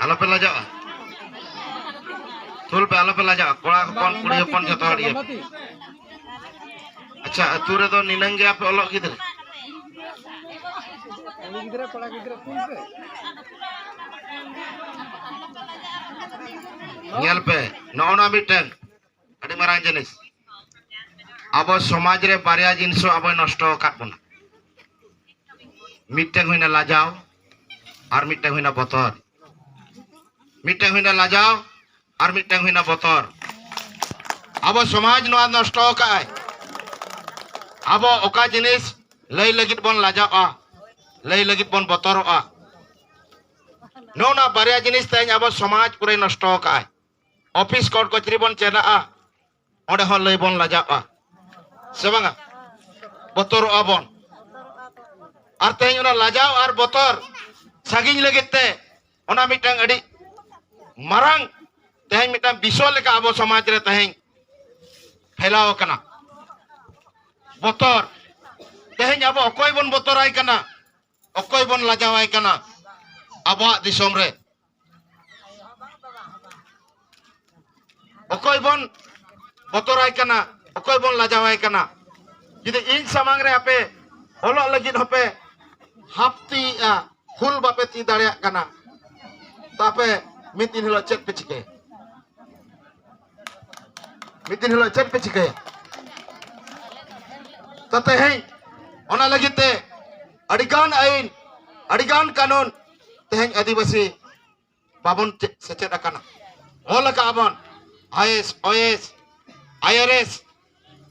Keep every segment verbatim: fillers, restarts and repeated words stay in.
ᱟᱞᱚᱯᱮ ᱞᱟᱡᱟᱜᱼᱟ᱾ ᱛᱩᱞ ᱯᱮ, ᱟᱞᱚᱯᱮ ᱞᱟᱡᱟᱜᱼᱟ᱾ ᱠᱚᱲᱟ ᱦᱚᱯᱚᱱ, ᱠᱩᱲᱤ ᱦᱚᱯᱚᱱ, ᱡᱚᱛᱚ ᱦᱚᱲ ᱜᱮ᱾ ᱟᱪᱪᱷᱟ, ᱟᱹᱛᱩ ᱨᱮᱫᱚ ᱱᱤᱱᱟᱹᱝ ᱜᱮ ᱟᱯᱮ ᱚᱞᱚᱜ ᱜᱤᱫᱽᱨᱟᱹ? ᱠᱩᱲᱤ ᱜᱤᱫᱽᱨᱟᱹ, ᱠᱚᱲᱟ ᱜᱤᱫᱽᱨᱟᱹ, ᱛᱩᱞ ᱯᱮ᱾ ᱧᱮᱞ ᱯᱮ, ᱱᱚᱜᱼᱚ ᱱᱚᱣᱟ ᱢᱤᱫᱴᱮᱱ ᱟᱹᱰᱤ ᱢᱟᱨᱟᱝ ᱡᱤᱱᱤᱥ᱾ ᱟᱵᱚ ᱥᱚᱢᱟᱡᱽ ᱨᱮ ᱵᱟᱨᱭᱟ ᱡᱤᱱᱤᱥ ᱦᱚᱸ ᱟᱵᱚᱭ ᱱᱚᱥᱴᱚ ᱟᱠᱟᱫ ᱵᱚᱱᱟ᱾ ᱢᱤᱫᱴᱮᱱ ᱦᱩᱭᱱᱟ ᱞᱟᱡᱟᱣ, ᱟᱨ ᱢᱤᱫᱴᱮᱱ ᱦᱩᱭᱱᱟ ᱵᱚᱛᱚᱨ᱾ ᱢᱤᱫᱴᱮᱱ ᱦᱩᱭᱱᱟ ᱞᱟᱡᱟᱣ, ᱟᱨ ᱢᱤᱫᱴᱮᱱ ᱦᱩᱭᱱᱟ ᱵᱚᱛᱚᱨ᱾ ᱟᱵᱚ ᱥᱚᱢᱟᱡᱽ ᱱᱚᱣᱟ ᱱᱚᱥᱴᱚ ᱟᱠᱟᱫᱼᱟᱭ᱾ ᱟᱵᱚ ᱚᱠᱟ ᱡᱤᱱᱤᱥ ᱞᱟᱹᱭ ᱞᱟᱹᱜᱤᱫ ᱵᱚᱱ ᱞᱟᱡᱟᱜᱼᱟ, ᱞᱟᱹᱭ ᱞᱟᱹᱜᱤᱫ ᱵᱚᱱ ᱵᱚᱛᱚᱨᱚᱜᱼᱟ, ᱱᱚᱜᱼᱚ ᱱᱚᱣᱟ ᱵᱟᱨᱭᱟ ᱡᱤᱱᱤᱥ ᱛᱮᱦᱮᱧ ᱟᱵᱚ ᱥᱚᱢᱟᱡᱽ ᱯᱩᱨᱟᱹᱭ ᱱᱚᱥᱴᱚ ᱟᱠᱟᱫᱼᱟᱭ᱾ ᱚᱯᱷᱤᱥ ᱠᱳᱨᱴ ᱠᱚᱪᱟᱹᱨᱤ ᱵᱚᱱ ᱪᱟᱞᱟᱜᱼᱟ, ᱚᱸᱰᱮ ᱦᱚᱸ ᱞᱟᱹᱭ ᱵᱚᱱ ᱞᱟᱡᱟᱜᱼᱟ, ᱥᱮ ᱵᱟᱝᱟ? ᱵᱚᱛᱚᱨᱚᱜᱼᱟ ᱵᱚᱱ᱾ ᱟᱨ ᱛᱮᱦᱮᱧ ᱚᱱᱟ ᱞᱟᱡᱟᱣ ᱟᱨ ᱵᱚᱛᱚᱨ ᱥᱟᱺᱜᱤᱧ ᱞᱟᱹᱜᱤᱫ ᱛᱮ ᱚᱱᱟ ᱢᱤᱫᱴᱟᱝ ᱟᱹᱰᱤ ᱢᱟᱨᱟᱝ, ᱛᱮᱦᱮᱧ ᱢᱤᱫᱴᱟᱝ ᱵᱤᱥᱚ ᱞᱮᱠᱟ ᱟᱵᱚ ᱥᱚᱢᱟᱡᱽ ᱨᱮ ᱛᱮᱦᱮᱧ ᱯᱷᱮᱞᱟᱣ ᱟᱠᱟᱱᱟ᱾ ᱵᱚᱛᱚᱨ, ᱛᱮᱦᱮᱧ ᱟᱵᱚ ᱚᱠᱚᱭ ᱵᱚᱱ ᱵᱚᱛᱚᱨᱟᱭ ᱠᱟᱱᱟ, ᱚᱠᱚᱭ ᱵᱚᱱ ᱞᱟᱡᱟᱣᱟᱭ ᱠᱟᱱᱟ ᱟᱵᱚᱣᱟᱜ ᱫᱤᱥᱚᱢ ᱨᱮ? ᱚᱠᱚᱭ ᱵᱚᱱ ᱵᱚᱛᱚᱨᱟᱭ ᱠᱟᱱᱟ, ᱚᱠᱚᱭ ᱵᱚᱱ ᱞᱟᱡᱟᱣᱟᱭ ᱠᱟᱱᱟ? ᱡᱩᱫᱤ ᱤᱧ ᱥᱟᱢᱟᱝ ᱨᱮ ᱟᱯᱮ ᱚᱞᱚᱜ ᱞᱟᱹᱜᱤᱫ ᱦᱚᱸᱯᱮ ᱦᱟᱯᱛᱤᱭᱮᱜᱼᱟ, ᱦᱩᱞ ᱵᱟᱯᱮ ᱛᱤ ᱫᱟᱲᱮᱭᱟᱜ ᱠᱟᱱᱟ, ᱛᱚ ᱟᱯᱮ ᱢᱤᱫ ᱫᱤᱱ ᱦᱤᱞᱳᱜ ᱪᱮᱫ ᱯᱮ ᱪᱤᱠᱟᱹᱭᱟ? ᱢᱤᱫ ᱫᱤᱱ ᱦᱤᱞᱳᱜ ᱪᱮᱫ ᱯᱮ ᱪᱤᱠᱟᱹᱭᱟ? ᱛᱚ ᱛᱮᱦᱮᱧ ᱚᱱᱟ ᱞᱟᱹᱜᱤᱫ ᱛᱮ ᱟᱹᱰᱤᱜᱟᱱ ᱟᱹᱭᱤᱱ, ᱟᱹᱰᱤᱜᱟᱱ ᱠᱟᱹᱱᱩᱱ ᱛᱮᱦᱮᱧ ᱟᱹᱫᱤᱵᱟᱹᱥᱤ ᱵᱟᱵᱚᱱ ᱪᱮ-, ᱥᱮᱪᱮᱫ ᱟᱠᱟᱱᱟ᱾ ᱚᱞ ᱟᱠᱟᱫ ᱵᱚᱱ, I S, O S, I R S,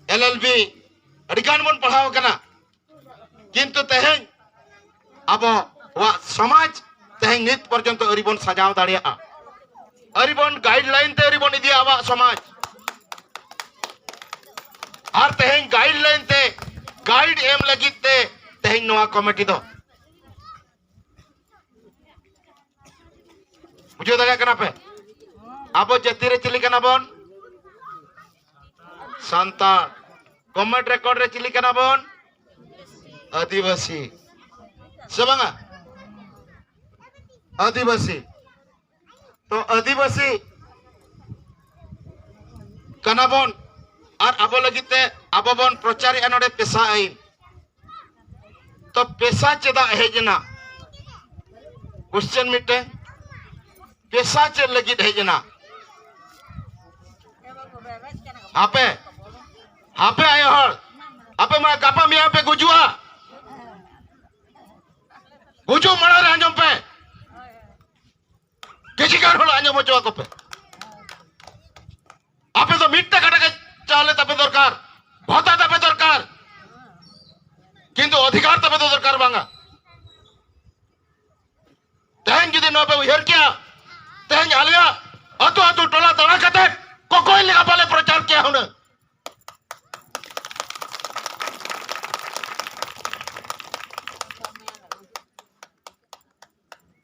L L B, ᱟᱹᱰᱤ ᱜᱟᱱ ᱵᱚᱱ ᱯᱟᱲᱦᱟᱣ ᱟᱠᱟᱱᱟ᱾ ᱠᱤᱱᱛᱩ ᱛᱮᱦᱮᱧ ᱟᱵᱚᱣᱟᱜ ᱥᱚᱢᱟᱡᱽ ᱛᱮᱦᱮᱧ ᱱᱤᱛ ᱯᱚᱨᱡᱚᱱᱛᱚ ᱟᱹᱣᱨᱤ ᱵᱚᱱ ᱥᱟᱡᱟᱣ ᱫᱟᱲᱮᱭᱟᱜᱼᱟ᱾ ᱟᱹᱣᱨᱤ ᱵᱚᱱ ᱜᱟᱭᱤᱰ ᱞᱟᱭᱤᱱ ᱛᱮ ᱟᱹᱣᱨᱤ ᱵᱚᱱ ᱤᱫᱤᱭᱟ ᱟᱵᱚᱣᱟᱜ ᱥᱚᱢᱟᱡᱽ᱾ ᱟᱨ ᱛᱮᱦᱮᱧ ᱜᱟᱭᱤᱰ ᱞᱟᱭᱤᱱ ᱛᱮ ᱜᱟᱭᱤᱰ ᱮᱢ ᱞᱟᱹᱜᱤᱫ ᱛᱮ ᱛᱮᱦᱮᱧ ᱱᱚᱣᱟ ᱠᱚᱢᱤᱴᱤ ᱫᱚ ᱵᱩᱡᱷᱟᱹᱣ ᱫᱟᱲᱮᱭᱟᱜ ᱠᱟᱱᱟ ᱯᱮ? ᱟᱵᱚ ᱡᱟᱹᱛᱤ ᱨᱮ ᱪᱤᱞᱤ ᱠᱟᱱᱟ ᱵᱚᱱ? ᱥᱟᱱᱛᱟᱲ᱾ ᱜᱚᱵᱷᱢᱮᱱᱴ ᱨᱮᱠᱚᱨᱰ ᱨᱮ ᱪᱤᱞᱤ ᱠᱟᱱᱟ ᱵᱚᱱ? ᱟᱹᱫᱤᱵᱟᱹᱥᱤ᱾ ᱥᱮ ᱵᱟᱝᱟ? ᱟᱹᱫᱤᱵᱟᱹᱥᱤ᱾ ᱛᱚ ᱟᱹᱫᱤᱵᱟᱹᱥᱤ ᱠᱟᱱᱟ ᱵᱚᱱ, ᱟᱨ ᱟᱵᱚ ᱞᱟᱹᱜᱤᱫ ᱛᱮ ᱟᱵᱚ ᱵᱚᱱ ᱯᱨᱚᱪᱟᱨᱮᱜᱼᱟ ᱱᱚᱰᱮ ᱯᱮᱥᱟ ᱟᱹᱭᱤᱱ᱾ ᱛᱚ ᱯᱮᱥᱟ ᱪᱮᱫᱟᱜ ᱦᱮᱡ ᱮᱱᱟ? ᱠᱚᱥᱪᱮᱱ ᱢᱤᱫᱴᱮᱱ, ᱯᱮᱥᱟ ᱪᱮᱫ ᱞᱟᱹᱜᱤᱫ ᱦᱮᱡ ᱮᱱᱟ? ᱦᱟᱯᱮ, ᱦᱟᱯᱮ ᱟᱭᱳ ᱦᱚᱲ, ᱟᱯᱮ ᱢᱟ ᱜᱟᱯᱟ ᱢᱮᱭᱟᱝ ᱯᱮ ᱜᱩᱡᱩᱜᱼᱟ᱾ ᱜᱩᱡᱩᱜ ᱢᱟᱲᱟᱝ ᱨᱮ ᱟᱸᱡᱚᱢ ᱯᱮ᱾ ᱠᱤᱪᱷᱤ ᱜᱟᱱ ᱦᱚᱲ ᱟᱸᱡᱚᱢ ᱦᱚᱪᱚ ᱟᱠᱚ ᱯᱮ᱾ ᱟᱯᱮ ᱫᱚ ᱢᱤᱫ ᱴᱟᱠᱟ ᱴᱟᱠᱟ ᱪᱟᱣᱞᱮ ᱛᱟᱯᱮ ᱫᱚᱨᱠᱟᱨ, ᱵᱷᱟᱛᱟ ᱛᱟᱯᱮ ᱫᱚᱨᱠᱟᱨ, ᱠᱤᱱᱛᱩ ᱚᱫᱷᱤᱠᱟᱨ ᱛᱟᱯᱮ ᱫᱚ ᱫᱚᱨᱠᱟᱨ ᱵᱟᱝᱟ᱾ ᱛᱮᱦᱮᱧ ᱡᱩᱫᱤ ᱱᱚᱣᱟ ᱯᱮ ᱩᱭᱦᱟᱹᱨ ᱠᱮᱭᱟ, ᱛᱮᱦᱮᱧ ᱟᱞᱮᱭᱟᱜ ᱟᱹᱛᱩ ᱟᱹᱛᱩ ᱴᱚᱞᱟ ᱫᱟᱬᱟ ᱠᱟᱛᱮ ᱠᱚᱠᱚᱭ ᱞᱮᱠᱟ ᱵᱟᱞᱮ ᱯᱨᱚᱪᱟᱨ ᱠᱮᱭᱟ ᱦᱩᱱᱟᱹᱝ᱾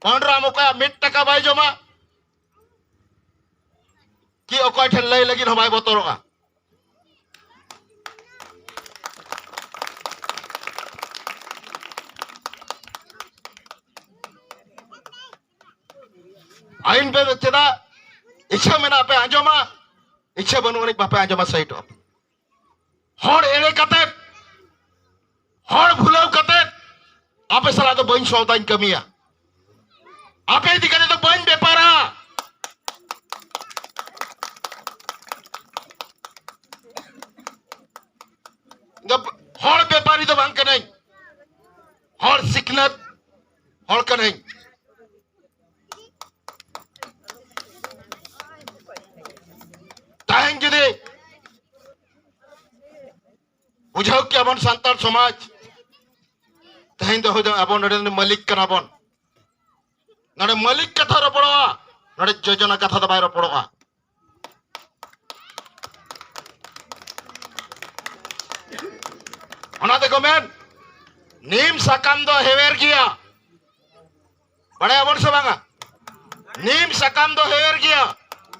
ᱯᱟᱱᱰᱨᱟᱢ ᱚᱠᱚᱭᱟᱜ ᱢᱤᱫ ᱴᱟᱠᱟ ᱵᱟᱭ ᱡᱚᱢᱟ, ᱠᱤ ᱚᱠᱚᱭ ᱴᱷᱮᱱ ᱞᱟᱹᱭ ᱞᱟᱹᱜᱤᱫ ᱦᱚᱸ ᱵᱟᱭ ᱵᱚᱛᱚᱨᱚᱜᱼᱟ᱾ ᱟᱹᱭᱤᱱ ᱯᱮ ᱪᱮᱫᱟᱜ? ᱤᱪᱪᱷᱟᱹ ᱢᱮᱱᱟᱜ ᱯᱮ ᱟᱸᱡᱚᱢᱟ, ᱤᱪᱪᱷᱟᱹ ᱵᱟᱹᱱᱩᱜ ᱟᱹᱱᱤᱡ ᱵᱟᱯᱮ ᱟᱸᱡᱚᱢᱟ, ᱥᱟᱭᱤᱴᱚᱜᱼᱟ ᱯᱮ᱾ ᱦᱚᱲ ᱮᱲᱮ ᱠᱟᱛᱮ, ᱦᱚᱲ ᱵᱷᱩᱞᱟᱹᱣ ᱠᱟᱛᱮ ᱟᱯᱮ ᱥᱟᱞᱟᱜ ᱫᱚ ᱵᱟᱹᱧ ᱥᱚᱣᱫᱟᱧ ᱠᱟᱹᱢᱤᱭᱟ, ᱟᱯᱮ ᱤᱫᱤ ᱠᱟᱛᱮ ᱫᱚ ᱵᱟᱹᱧ ᱵᱮᱯᱟᱨᱟ᱾ ᱤᱧ ᱫᱚ ᱦᱚᱲ ᱵᱮᱯᱟᱨᱤ ᱫᱚ ᱵᱟᱝ ᱠᱟᱹᱱᱟᱹᱧ, ᱦᱚᱲ ᱥᱤᱠᱷᱱᱟᱹᱛ ᱦᱚᱲ ᱠᱟᱹᱱᱟᱹᱧ᱾ ᱛᱮᱦᱮᱧ ᱡᱩᱫᱤ ᱵᱩᱡᱷᱟᱹᱣ ᱠᱮᱭᱟ ᱵᱚᱱ ᱥᱟᱱᱛᱟᱲ ᱥᱚᱢᱟᱡᱽ, ᱛᱮᱦᱮᱧ ᱫᱚ ᱦᱚᱭᱛᱳ ᱟᱵᱚ ᱱᱚᱰᱮ ᱨᱮᱱ ᱢᱟᱹᱞᱤᱠ ᱠᱟᱱᱟ ᱵᱚᱱ᱾ ᱱᱚᱰᱮ ᱢᱟᱹᱞᱤᱠ ᱠᱟᱛᱷᱟ ᱨᱚᱯᱚᱲᱚᱜᱼᱟ, ᱱᱚᱰᱮ ᱡᱳᱡᱚᱱᱟ ᱠᱟᱛᱷᱟ ᱫᱚ ᱵᱟᱭ ᱨᱚᱯᱚᱲᱚᱜᱼᱟ᱾ ᱚᱱᱟ ᱛᱮᱠᱚ ᱢᱮᱱ, ᱱᱤᱢ ᱥᱟᱠᱟᱢ ᱫᱚ ᱦᱮᱣᱮᱨ ᱜᱮᱭᱟ᱾ ᱵᱟᱲᱟᱭᱟᱵᱚᱱ ᱥᱮ ᱵᱟᱝᱟ? ᱱᱤᱢ ᱥᱟᱠᱟᱢ ᱫᱚ ᱦᱮᱣᱮᱨ ᱜᱮᱭᱟ,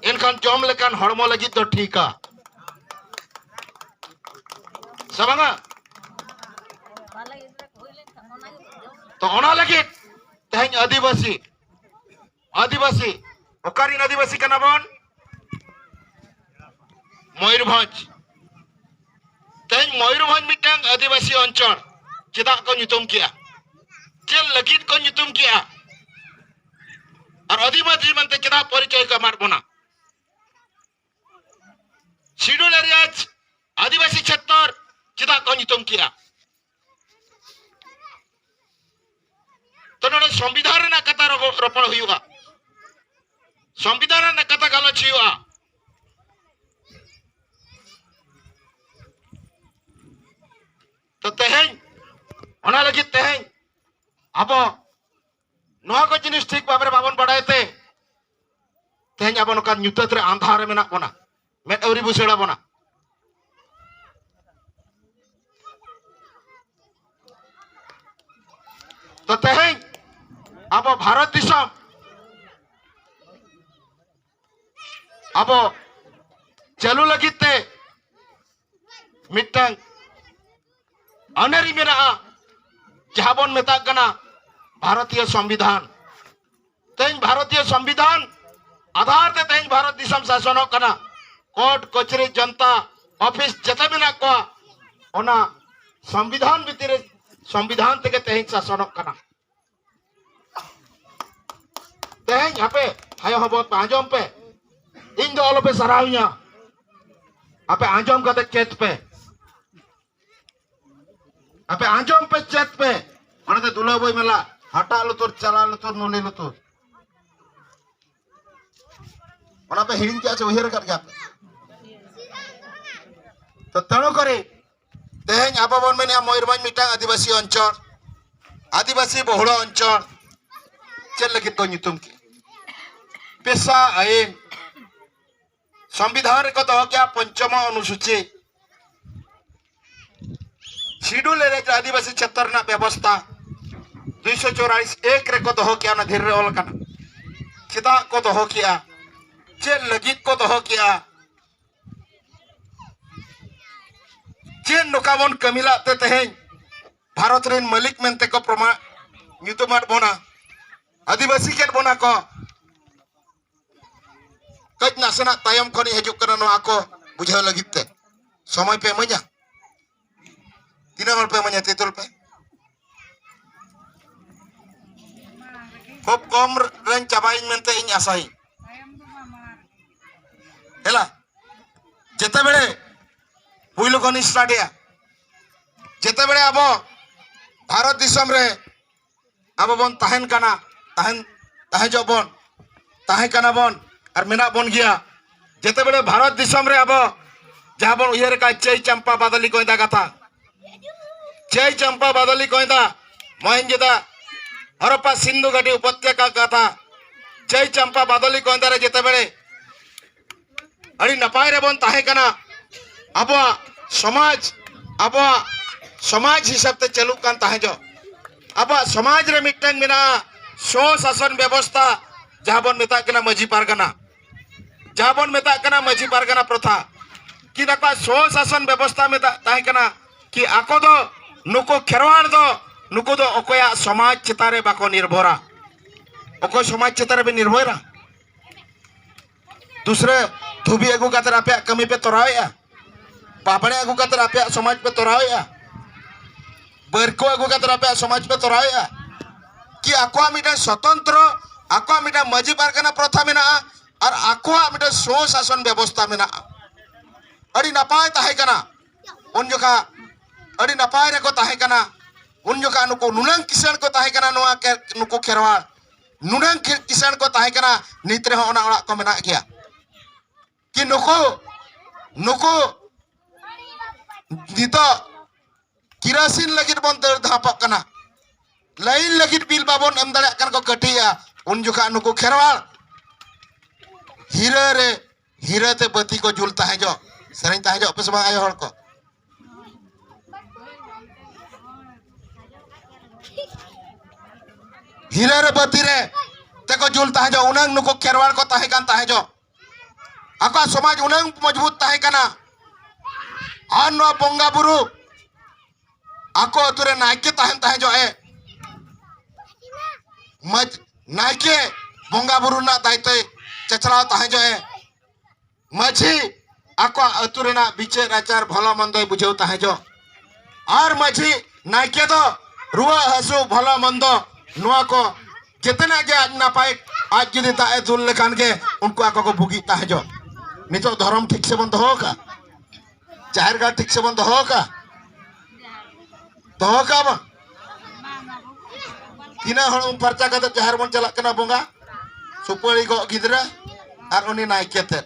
ᱮᱱᱠᱷᱟᱱ ᱡᱚᱢ ᱞᱮᱠᱟᱱ ᱦᱚᱲᱢᱚ ᱞᱟᱹᱜᱤᱫ ᱫᱚ ᱴᱷᱤᱠᱟ, ᱥᱮ ᱵᱟᱝᱟ? ᱛᱚ, ᱚᱱᱟ ᱞᱟᱹᱜᱤᱫ ᱛᱮᱦᱮᱧ ᱟᱹᱫᱤᱵᱟᱹᱥᱤ, ᱟᱹᱫᱤᱵᱟᱹᱥᱤ, ᱚᱠᱟᱨᱮᱱ ᱟᱹᱫᱤᱵᱟᱹᱥᱤ ᱠᱟᱱᱟ ᱵᱚᱱ? ᱢᱚᱭᱩᱨᱵᱷᱚᱸᱡᱽ᱾ ᱛᱮᱦᱮᱧ ᱢᱚᱭᱩᱨᱵᱷᱚᱸᱡᱽ ᱢᱤᱫᱴᱟᱝ ᱟᱹᱫᱤᱵᱟᱹᱥᱤ ᱚᱧᱪᱚᱞ ᱪᱮᱫᱟᱜ ᱠᱚ ᱧᱩᱛᱩᱢ ᱠᱮᱜᱼᱟ? ᱪᱮᱫ ᱞᱟᱹᱜᱤᱫ ᱠᱚ ᱧᱩᱛᱩᱢ ᱠᱮᱜᱼᱟ? ᱟᱨ ᱟᱹᱫᱤᱵᱟᱹᱥᱤ ᱢᱮᱱᱛᱮ ᱪᱮᱫᱟᱜ ᱯᱚᱨᱤᱪᱚᱭ ᱠᱚ ᱮᱢᱟᱫ ᱵᱚᱱᱟ? ᱥᱤᱰᱩᱞ ᱮᱨᱤᱭᱟ ᱟᱹᱫᱤᱵᱟᱹᱥᱤ ᱪᱷᱮᱛᱛᱚᱨ ᱪᱮᱫᱟᱜ ᱠᱚ ᱧᱩᱛᱩᱢ ᱠᱮᱜᱼᱟ? ᱛᱚ, ᱱᱚᱰᱮ ᱥᱚᱝᱵᱤᱫᱷᱟᱱ ᱨᱮᱱᱟᱜ ᱠᱟᱛᱷᱟ ᱨᱚᱜᱚ-, ᱨᱚᱯᱚᱲ ᱦᱩᱭᱩᱜᱼᱟ, ᱥᱚᱝᱵᱤᱫᱷᱟᱱ ᱨᱮᱱᱟᱜ ᱠᱟᱛᱷᱟ ᱜᱟᱞᱚᱪ ᱦᱩᱭᱩᱜᱼᱟ᱾ ᱛᱚ, ᱛᱮᱦᱮᱧ, ᱚᱱᱟ ᱞᱟᱹᱜᱤᱫ ᱛᱮᱦᱮᱧ ᱟᱵᱚ ᱱᱚᱣᱟ ᱠᱚ ᱡᱤᱱᱤᱥ ᱴᱷᱤᱠ ᱵᱷᱟᱵᱽ ᱨᱮ ᱵᱟᱵᱚᱱ ᱵᱟᱲᱟᱭ ᱛᱮ ᱛᱮᱦᱮᱧ ᱟᱵᱚ ᱱᱚᱝᱠᱟᱱ ᱧᱩᱛᱟᱹᱛ ᱨᱮ, ᱟᱸᱫᱷᱟ ᱨᱮ ᱢᱮᱱᱟᱜ ᱵᱚᱱᱟ, ᱢᱮᱫ ᱟᱹᱣᱨᱤ ᱵᱩᱥᱟᱹᱲ ᱟᱵᱚᱱᱟ᱾ ᱛᱚ, ᱛᱮᱦᱮᱧ ᱟᱵᱚ ᱵᱷᱟᱨᱚᱛ ᱫᱤᱥᱚᱢ ᱟᱵᱚ ᱪᱟᱹᱞᱩ ᱞᱟᱹᱜᱤᱫ ᱛᱮ ᱢᱤᱫᱴᱟᱝ ᱟᱹᱱᱟᱹᱨᱤ ᱢᱮᱱᱟᱜᱼᱟ, ᱡᱟᱦᱟᱸ ᱵᱚᱱ ᱢᱮᱛᱟᱜ ᱠᱟᱱᱟ ᱵᱷᱟᱨᱚᱛᱤᱭᱚ ᱥᱚᱝᱵᱤᱫᱷᱟᱱ᱾ ᱛᱮᱦᱮᱧ ᱵᱷᱟᱨᱚᱛᱤᱭᱚ ᱥᱚᱝᱵᱤᱫᱷᱟᱱ ᱟᱫᱷᱟᱨ ᱛᱮ ᱛᱮᱦᱮᱧ ᱵᱷᱟᱨᱚᱛ ᱫᱤᱥᱚᱢ ᱥᱟᱥᱚᱱᱚᱜ ᱠᱟᱱᱟ᱾ ᱠᱳᱨᱴ ᱠᱚᱪᱟᱹᱨᱤ, ᱡᱚᱱᱛᱟ ᱚᱯᱷᱤᱥ ᱡᱮᱛᱮ ᱢᱮᱱᱟᱜ ᱠᱚᱣᱟ, ᱚᱱᱟ ᱥᱚᱝᱵᱤᱫᱷᱟᱱ ᱵᱷᱤᱛᱤᱨ ᱨᱮ, ᱥᱚᱝᱵᱤᱫᱷᱟᱱ ᱛᱮᱜᱮ ᱛᱮᱦᱮᱧ ᱥᱟᱥᱚᱱᱚᱜ ᱠᱟᱱᱟ᱾ ᱛᱮᱦᱮᱧ ᱟᱯᱮ ᱟᱭᱳ ᱦᱚᱵᱚᱨ ᱯᱮ, ᱟᱸᱡᱚᱢ ᱯᱮ, ᱤᱧ ᱫᱚ ᱟᱞᱚᱯᱮ ᱥᱟᱨᱦᱟᱣᱤᱧᱟ᱾ ᱟᱯᱮ ᱟᱸᱡᱚᱢ ᱠᱟᱛᱮ ᱪᱮᱫ ᱯᱮ, ᱟᱯᱮ ᱟᱸᱡᱚᱢ ᱯᱮ, ᱪᱮᱫ ᱯᱮ᱾ ᱚᱱᱟᱛᱮ ᱫᱩᱞᱟᱹᱣ ᱵᱚᱭ ᱢᱮᱞᱟ, ᱦᱟᱴᱟᱜ ᱞᱩᱛᱩᱨ, ᱪᱟᱞᱟ ᱞᱩᱛᱩᱨ, ᱱᱩᱞᱤ ᱞᱩᱛᱩᱨ᱾ ᱚᱱᱟ ᱯᱮ ᱦᱤᱲᱤᱧ ᱠᱮᱜᱼᱟ ᱪᱮ ᱩᱭᱦᱟᱹᱨ ᱟᱠᱟᱫ ᱜᱮᱭᱟ ᱯᱮ? ᱛᱚ, ᱛᱮᱬᱩ ᱠᱚᱨᱮ ᱛᱮᱦᱮᱧ ᱟᱵᱚ ᱵᱚᱱ ᱢᱮᱱᱮᱜᱼᱟ ᱢᱚᱭᱩᱨᱵᱷᱚᱸᱡᱽ ᱢᱤᱫᱴᱟᱝ ᱟᱹᱫᱤᱵᱟᱹᱥᱤ ᱚᱧᱪᱚᱞ, ᱟᱹᱫᱤᱵᱟᱹᱥᱤ ᱵᱚᱦᱩᱲᱚ ᱚᱧᱪᱚᱞ᱾ ᱪᱮᱫ ᱞᱟᱹᱜᱤᱫ ᱠᱚ ᱧᱩᱛᱩᱢ ᱠᱮᱜᱼᱟ? ᱯᱮᱥᱟ ᱟᱹᱭᱤᱱ, ᱥᱚᱝᱵᱤᱫᱷᱟᱱ ᱨᱮᱠᱚ ᱫᱚᱦᱚ ᱠᱮᱜᱼᱟ ᱯᱚᱧᱪᱚᱢ ᱚᱱᱩᱥᱩᱪᱤ, ᱥᱤᱰᱩᱞ ᱮᱨᱤᱭᱟ ᱨᱮ ᱟᱹᱫᱤᱵᱟᱹᱥᱤ ᱪᱷᱮᱛᱨᱚ ᱨᱮᱱᱟᱜ ᱵᱮᱵᱚᱥᱛᱷᱟ ᱫᱩᱭᱥᱚ ᱪᱩᱣᱟᱞᱤᱥ ᱮᱠ ᱨᱮᱠᱚ ᱫᱚᱦᱚ ᱠᱮᱜᱼᱟ, ᱚᱱᱟ ᱫᱷᱤᱨᱤ ᱨᱮ ᱚᱞ ᱟᱠᱟᱱᱟ᱾ ᱪᱮᱫᱟᱜ ᱠᱚ ᱫᱚᱦᱚ ᱠᱮᱜᱼᱟ? ᱪᱮᱫ ᱞᱟᱹᱜᱤᱫ ᱠᱚ ᱫᱚᱦᱚ ᱠᱮᱜᱼᱟ? ᱪᱮᱫ ᱱᱚᱝᱠᱟ ᱵᱚᱱ ᱠᱟᱹᱢᱤ ᱞᱟᱜ ᱛᱮ ᱛᱮᱦᱮᱧ ᱵᱷᱟᱨᱚᱛ ᱨᱮᱱ ᱢᱟᱹᱞᱤᱠ ᱢᱮᱱᱛᱮ ᱠᱚ ᱯᱨᱚᱢᱟ-, ᱧᱩᱛᱩᱢᱟᱫ ᱵᱚᱱᱟ, ᱟᱹᱫᱤᱵᱟᱹᱥᱤ ᱠᱮᱫ ᱵᱚᱱᱟ ᱠᱚ? ᱠᱟᱹᱡ ᱱᱟᱥᱮᱱᱟᱜ ᱛᱟᱭᱚᱢ ᱠᱷᱚᱱᱤᱧ ᱦᱤᱡᱩᱜ ᱠᱟᱱᱟ ᱱᱚᱣᱟ ᱠᱚ ᱵᱩᱡᱷᱟᱹᱣ ᱞᱟᱹᱜᱤᱫ ᱛᱮ᱾ ᱥᱚᱢᱚᱭ ᱯᱮ ᱤᱢᱟᱹᱧᱟ? ᱛᱤᱱᱟᱹᱜ ᱦᱚᱲ ᱯᱮ ᱤᱢᱟᱹᱧᱟ? ᱛᱤ ᱛᱩᱞ ᱯᱮ᱾ ᱠᱷᱩᱵ ᱠᱚᱢ ᱨᱮᱧ ᱪᱟᱵᱟᱭᱤᱧ ᱢᱮᱱᱛᱮ ᱤᱧ ᱟᱥᱟᱭᱤᱧ᱾ ᱦᱮᱞᱟ, ᱡᱮᱛᱮᱵᱮᱲᱮ ᱯᱩᱭᱞᱩ ᱠᱷᱚᱱ ᱤᱧ ᱥᱴᱟᱨᱴ ᱮᱜᱼᱟ, ᱡᱮᱛᱮᱵᱮᱲᱮ ᱟᱵᱚ ᱵᱷᱟᱨᱚᱛ ᱫᱤᱥᱚᱢ ᱨᱮ ᱟᱵᱚ ᱵᱚᱱ ᱛᱟᱦᱮᱱ ᱠᱟᱱᱟ, ᱛᱟᱦᱮᱱ, ᱛᱟᱦᱮᱸ ᱡᱚᱜ ᱵᱚᱱ, ᱛᱟᱦᱮᱸ ᱠᱟᱱᱟ ᱵᱚᱱ ᱟᱨ ᱢᱮᱱᱟᱜ ᱵᱚᱱ ᱜᱮᱭᱟ᱾ ᱡᱮᱛᱮᱵᱮᱲᱮ ᱵᱷᱟᱨᱚᱛ ᱫᱤᱥᱚᱢ ᱨᱮ ᱟᱵᱚ ᱡᱟᱦᱟᱸ ᱵᱚᱱ ᱩᱭᱦᱟᱹᱨ ᱟᱠᱟᱫ ᱪᱟᱹᱭ ᱪᱟᱢᱯᱟ ᱵᱟᱫᱚᱞᱤ ᱜᱚᱸᱭᱫᱟ ᱠᱟᱛᱷᱟ, ᱪᱟᱹᱭ ᱪᱟᱢᱯᱟ ᱵᱟᱫᱚᱞᱤ ᱜᱚᱸᱭᱫᱟ, ᱢᱚᱦᱮᱱᱡᱳᱫᱟ, ᱦᱚᱨᱚᱯᱯᱟ ᱥᱤᱱᱫᱷᱩ ᱜᱷᱟᱹᱴᱤ ᱩᱯᱚᱛᱭᱟᱠᱟ ᱠᱟᱛᱷᱟ, ᱪᱟᱹᱭ ᱪᱟᱢᱯᱟ ᱵᱟᱫᱚᱞᱤ ᱜᱚᱸᱭᱫᱟ ᱨᱮ ᱡᱮᱛᱮᱵᱮᱲᱮ ᱟᱹᱰᱤ ᱱᱟᱯᱟᱭ ᱨᱮᱵᱚᱱ ᱛᱟᱦᱮᱸ ᱠᱟᱱᱟ᱾ ᱟᱵᱚᱣᱟᱜ ᱥᱚᱢᱟᱡᱽ, ᱟᱵᱚᱣᱟᱜ ᱥᱚᱢᱟᱡᱽ ᱦᱤᱥᱟᱹᱵ ᱛᱮ ᱪᱟᱹᱞᱩᱜ ᱠᱟᱱ ᱛᱟᱦᱮᱸ ᱡᱚᱜ, ᱟᱵᱚᱣᱟᱜ ᱥᱚᱢᱟᱡᱽ ᱨᱮ ᱢᱤᱫᱴᱟᱝ ᱢᱮᱱᱟᱜᱼᱟ ᱥᱚ ᱥᱟᱥᱚᱱ ᱵᱮᱵᱚᱥᱛᱷᱟ, ᱡᱟᱦᱟᱸ ᱵᱚᱱ ᱢᱮᱛᱟᱜ ᱠᱟᱱᱟ ᱢᱟᱹᱡᱷᱤ ᱯᱟᱨᱜᱟᱱᱟ, ᱡᱟᱦᱟᱸ ᱵᱚᱱ ᱢᱮᱛᱟᱜ ᱠᱟᱱᱟ ᱢᱟᱹᱡᱷᱤ ᱯᱟᱨᱜᱟᱱᱟ ᱯᱨᱚᱛᱷᱟ᱾ ᱠᱤᱱᱛᱩ ᱟᱠᱚᱣᱟᱜ ᱥᱚ ᱥᱟᱥᱚᱱ ᱵᱮᱵᱚᱥᱛᱷᱟ ᱢᱮᱛᱟᱜ ᱛᱟᱦᱮᱸ ᱠᱟᱱᱟ ᱠᱤ ᱟᱠᱚ ᱫᱚ, ᱱᱩᱠᱩ ᱠᱷᱮᱨᱣᱟᱲ ᱫᱚ, ᱱᱩᱠᱩ ᱫᱚ ᱚᱠᱚᱭᱟᱜ ᱥᱚᱢᱟᱡᱽ ᱪᱮᱛᱟᱱ ᱨᱮ ᱵᱟᱠᱚ ᱱᱤᱨᱵᱷᱚᱨᱟ᱾ ᱚᱠᱚᱭ ᱥᱚᱢᱟᱡᱽ ᱪᱮᱛᱟᱱ ᱨᱮᱵᱤᱱ ᱱᱤᱨᱵᱷᱚᱨᱟ? ᱫᱩᱥᱨᱟᱹ ᱫᱷᱩᱵᱤ ᱟᱹᱜᱩ ᱠᱟᱛᱮ ᱟᱯᱮᱭᱟᱜ ᱠᱟᱹᱢᱤ ᱯᱮ ᱛᱚᱨᱟᱣᱮᱜᱼᱟ, ᱵᱟᱵᱲᱮ ᱟᱹᱜᱩ ᱠᱟᱛᱮ ᱟᱯᱮᱭᱟᱜ ᱥᱚᱢᱟᱡᱽ ᱯᱮ ᱛᱚᱨᱟᱣᱮᱜᱼᱟ, ᱵᱟᱹᱨᱠᱚ ᱟᱹᱜᱩ ᱠᱟᱛᱮ ᱟᱯᱮᱭᱟᱜ ᱥᱚᱢᱟᱡᱽ ᱯᱮ ᱛᱚᱨᱟᱣᱮᱜᱼᱟ᱾ ᱠᱤ ᱟᱠᱚᱣᱟᱜ ᱢᱤᱫᱴᱟᱝ ᱥᱚᱛᱚᱱᱛᱨᱚ, ᱟᱠᱚᱣᱟᱜ ᱢᱤᱫᱴᱟᱝ ᱢᱟᱹᱡᱷᱤ ᱯᱟᱨᱜᱟᱱᱟ ᱯᱨᱚᱛᱷᱟ ᱢᱮᱱᱟᱜᱼᱟ ᱟᱨ ᱟᱠᱚᱣᱟᱜ ᱢᱤᱫᱴᱟᱝ ᱥᱩᱥᱟᱥᱚᱱ ᱵᱮᱵᱚᱥᱛᱷᱟ ᱢᱮᱱᱟᱜᱼᱟ᱾ ᱟᱹᱰᱤ ᱱᱟᱯᱟᱭ ᱛᱟᱦᱮᱸ ᱠᱟᱱᱟ ᱩᱱ ᱡᱚᱠᱷᱟ, ᱟᱹᱰᱤ ᱱᱟᱯᱟᱭ ᱨᱮᱠᱚ ᱛᱟᱦᱮᱸ ᱠᱟᱱᱟ᱾ ᱩᱱ ᱡᱚᱠᱷᱟ ᱱᱩᱠᱩ ᱱᱩᱱᱟᱹᱝ ᱠᱤᱥᱟᱹᱬ ᱠᱚ ᱛᱟᱦᱮᱸ ᱠᱟᱱᱟ, ᱱᱚᱣᱟ ᱠᱮ-, ᱱᱩᱠᱩ ᱠᱷᱮᱨᱣᱟᱲ ᱱᱩᱱᱟᱹᱝ ᱠᱤ-, ᱠᱤᱥᱟᱹᱬ ᱠᱚ ᱛᱟᱦᱮᱸ ᱠᱟᱱᱟ, ᱱᱤᱛ ᱨᱮᱦᱚᱸ ᱚᱱᱟ ᱚᱲᱟᱜ ᱠᱚ ᱢᱮᱱᱟᱜ ᱜᱮᱭᱟ᱾ ᱠᱤ ᱱᱩᱠᱩ, ᱱᱩᱠᱩ ᱱᱤᱛᱚᱜ ᱠᱤᱨᱟᱥᱤᱱ ᱞᱟᱹᱜᱤᱫ ᱵᱚᱱ ᱫᱟᱹᱲ ᱫᱷᱟᱯᱚᱜ ᱠᱟᱱᱟ, ᱞᱟᱭᱤᱱ ᱞᱟᱹᱜᱤᱫ ᱵᱤᱞ ᱵᱟᱵᱚᱱ ᱮᱢ ᱫᱟᱲᱮᱭᱟᱜ ᱠᱟᱱ ᱠᱚ ᱠᱟᱹᱴᱤᱡᱼᱟ᱾ ᱩᱱ ᱡᱚᱠᱷᱟ ᱱᱩᱠᱩ ᱠᱷᱮᱨᱣᱟᱲ ᱦᱤᱨᱟᱹ ᱨᱮ, ᱦᱤᱨᱟᱹ ᱛᱮ ᱵᱟᱹᱛᱤ ᱠᱚ ᱡᱩᱞ ᱛᱟᱦᱮᱸ ᱡᱚᱜ, ᱥᱮᱨᱮᱧ ᱛᱟᱦᱮᱸ ᱡᱚᱜ ᱯᱮ ᱥᱮ ᱵᱟᱝ ᱟᱭᱳ ᱦᱚᱲ ᱠᱚ? ᱦᱤᱨᱟᱹ ᱨᱮ ᱵᱟᱹᱛᱤ ᱨᱮ ᱛᱮᱠᱚ ᱡᱩᱞ ᱛᱟᱦᱮᱸ ᱡᱚᱜ, ᱩᱱᱟᱹᱝ ᱱᱩᱠᱩ ᱠᱷᱮᱨᱣᱟᱲ ᱠᱚ ᱛᱟᱦᱮᱸ ᱠᱟᱱ ᱛᱟᱦᱮᱸ ᱡᱚᱜ, ᱟᱠᱚᱣᱟᱜ ᱥᱚᱢᱟᱡᱽ ᱩᱱᱟᱹᱝ ᱢᱚᱡᱽᱵᱩᱛ ᱛᱟᱦᱮᱸ ᱠᱟᱱᱟ᱾ ᱟᱨ ᱱᱚᱣᱟ ᱵᱚᱸᱜᱟ ᱵᱩᱨᱩ ᱟᱠᱚ ᱟᱹᱛᱩ ᱨᱮ ᱱᱟᱭᱠᱮ ᱛᱟᱦᱮᱱ ᱛᱟᱦᱮᱸ ᱡᱚᱜ ᱮ, ᱢᱟᱡᱽ-, ᱱᱟᱭᱠᱮ ᱵᱚᱸᱜᱟ ᱵᱩᱨᱩ ᱨᱮᱱᱟᱜ ᱫᱟᱭᱤᱛᱛᱚᱭ ᱪᱟᱪᱞᱟᱣ ᱛᱟᱦᱮᱸ ᱡᱚᱜ ᱮ, ᱢᱟᱹᱡᱷᱤ ᱟᱠᱚᱣᱟᱜ ᱟᱹᱛᱩ ᱨᱮᱱᱟᱜ ᱵᱤᱪᱟᱹᱨ ᱟᱪᱟᱨ ᱵᱷᱟᱞᱟ ᱢᱚᱱᱫᱚᱭ ᱵᱩᱡᱷᱟᱹᱣ ᱛᱟᱦᱮᱸ ᱡᱚᱜ, ᱟᱨ ᱢᱟᱹᱡᱷᱤ ᱱᱟᱭᱠᱮ ᱫᱚ ᱨᱩᱣᱟᱹ ᱦᱟᱹᱥᱩ ᱵᱷᱟᱞᱟ ᱢᱚᱱᱫᱚ ᱱᱚᱣᱟ ᱠᱚ ᱡᱮᱛᱮᱱᱟᱜ ᱜᱮ ᱟᱡ ᱱᱟᱯᱟᱭ, ᱟᱡ ᱡᱩᱫᱤ ᱫᱟᱜ ᱮ ᱫᱩᱞ ᱞᱮᱠᱷᱟᱱ ᱜᱮ ᱩᱱᱠᱩ ᱟᱠᱚ ᱠᱚ ᱵᱩᱜᱤᱜ ᱛᱟᱦᱮᱸ ᱡᱚᱜ᱾ ᱱᱤᱛᱚᱜ ᱫᱷᱚᱨᱚᱢ ᱴᱷᱤᱠ ᱥᱮᱵᱚᱱ ᱫᱚᱦᱚ ᱟᱠᱟᱫ? ᱡᱟᱦᱮᱨ ᱜᱟᱲ ᱴᱷᱤᱠ ᱥᱮᱵᱚᱱ ᱫᱚᱦᱚ ᱟᱠᱟᱫ? ᱫᱚᱦᱚ ᱠᱟᱜ ᱵᱚᱱ᱾ ᱛᱤᱱᱟᱹᱜ ᱦᱚᱲ ᱩᱢ ᱯᱷᱟᱨᱪᱟ ᱠᱟᱛᱮ ᱡᱟᱦᱮᱨ ᱵᱚᱱ ᱪᱟᱞᱟᱜ ᱠᱟᱱᱟ ᱵᱚᱸᱜᱟ? ᱥᱩᱯᱟᱹᱲᱤ ᱜᱚᱜ ᱜᱤᱫᱽᱨᱟᱹ ᱟᱨ ᱩᱱᱤ ᱱᱟᱭᱠᱮ ᱛᱮᱫ᱾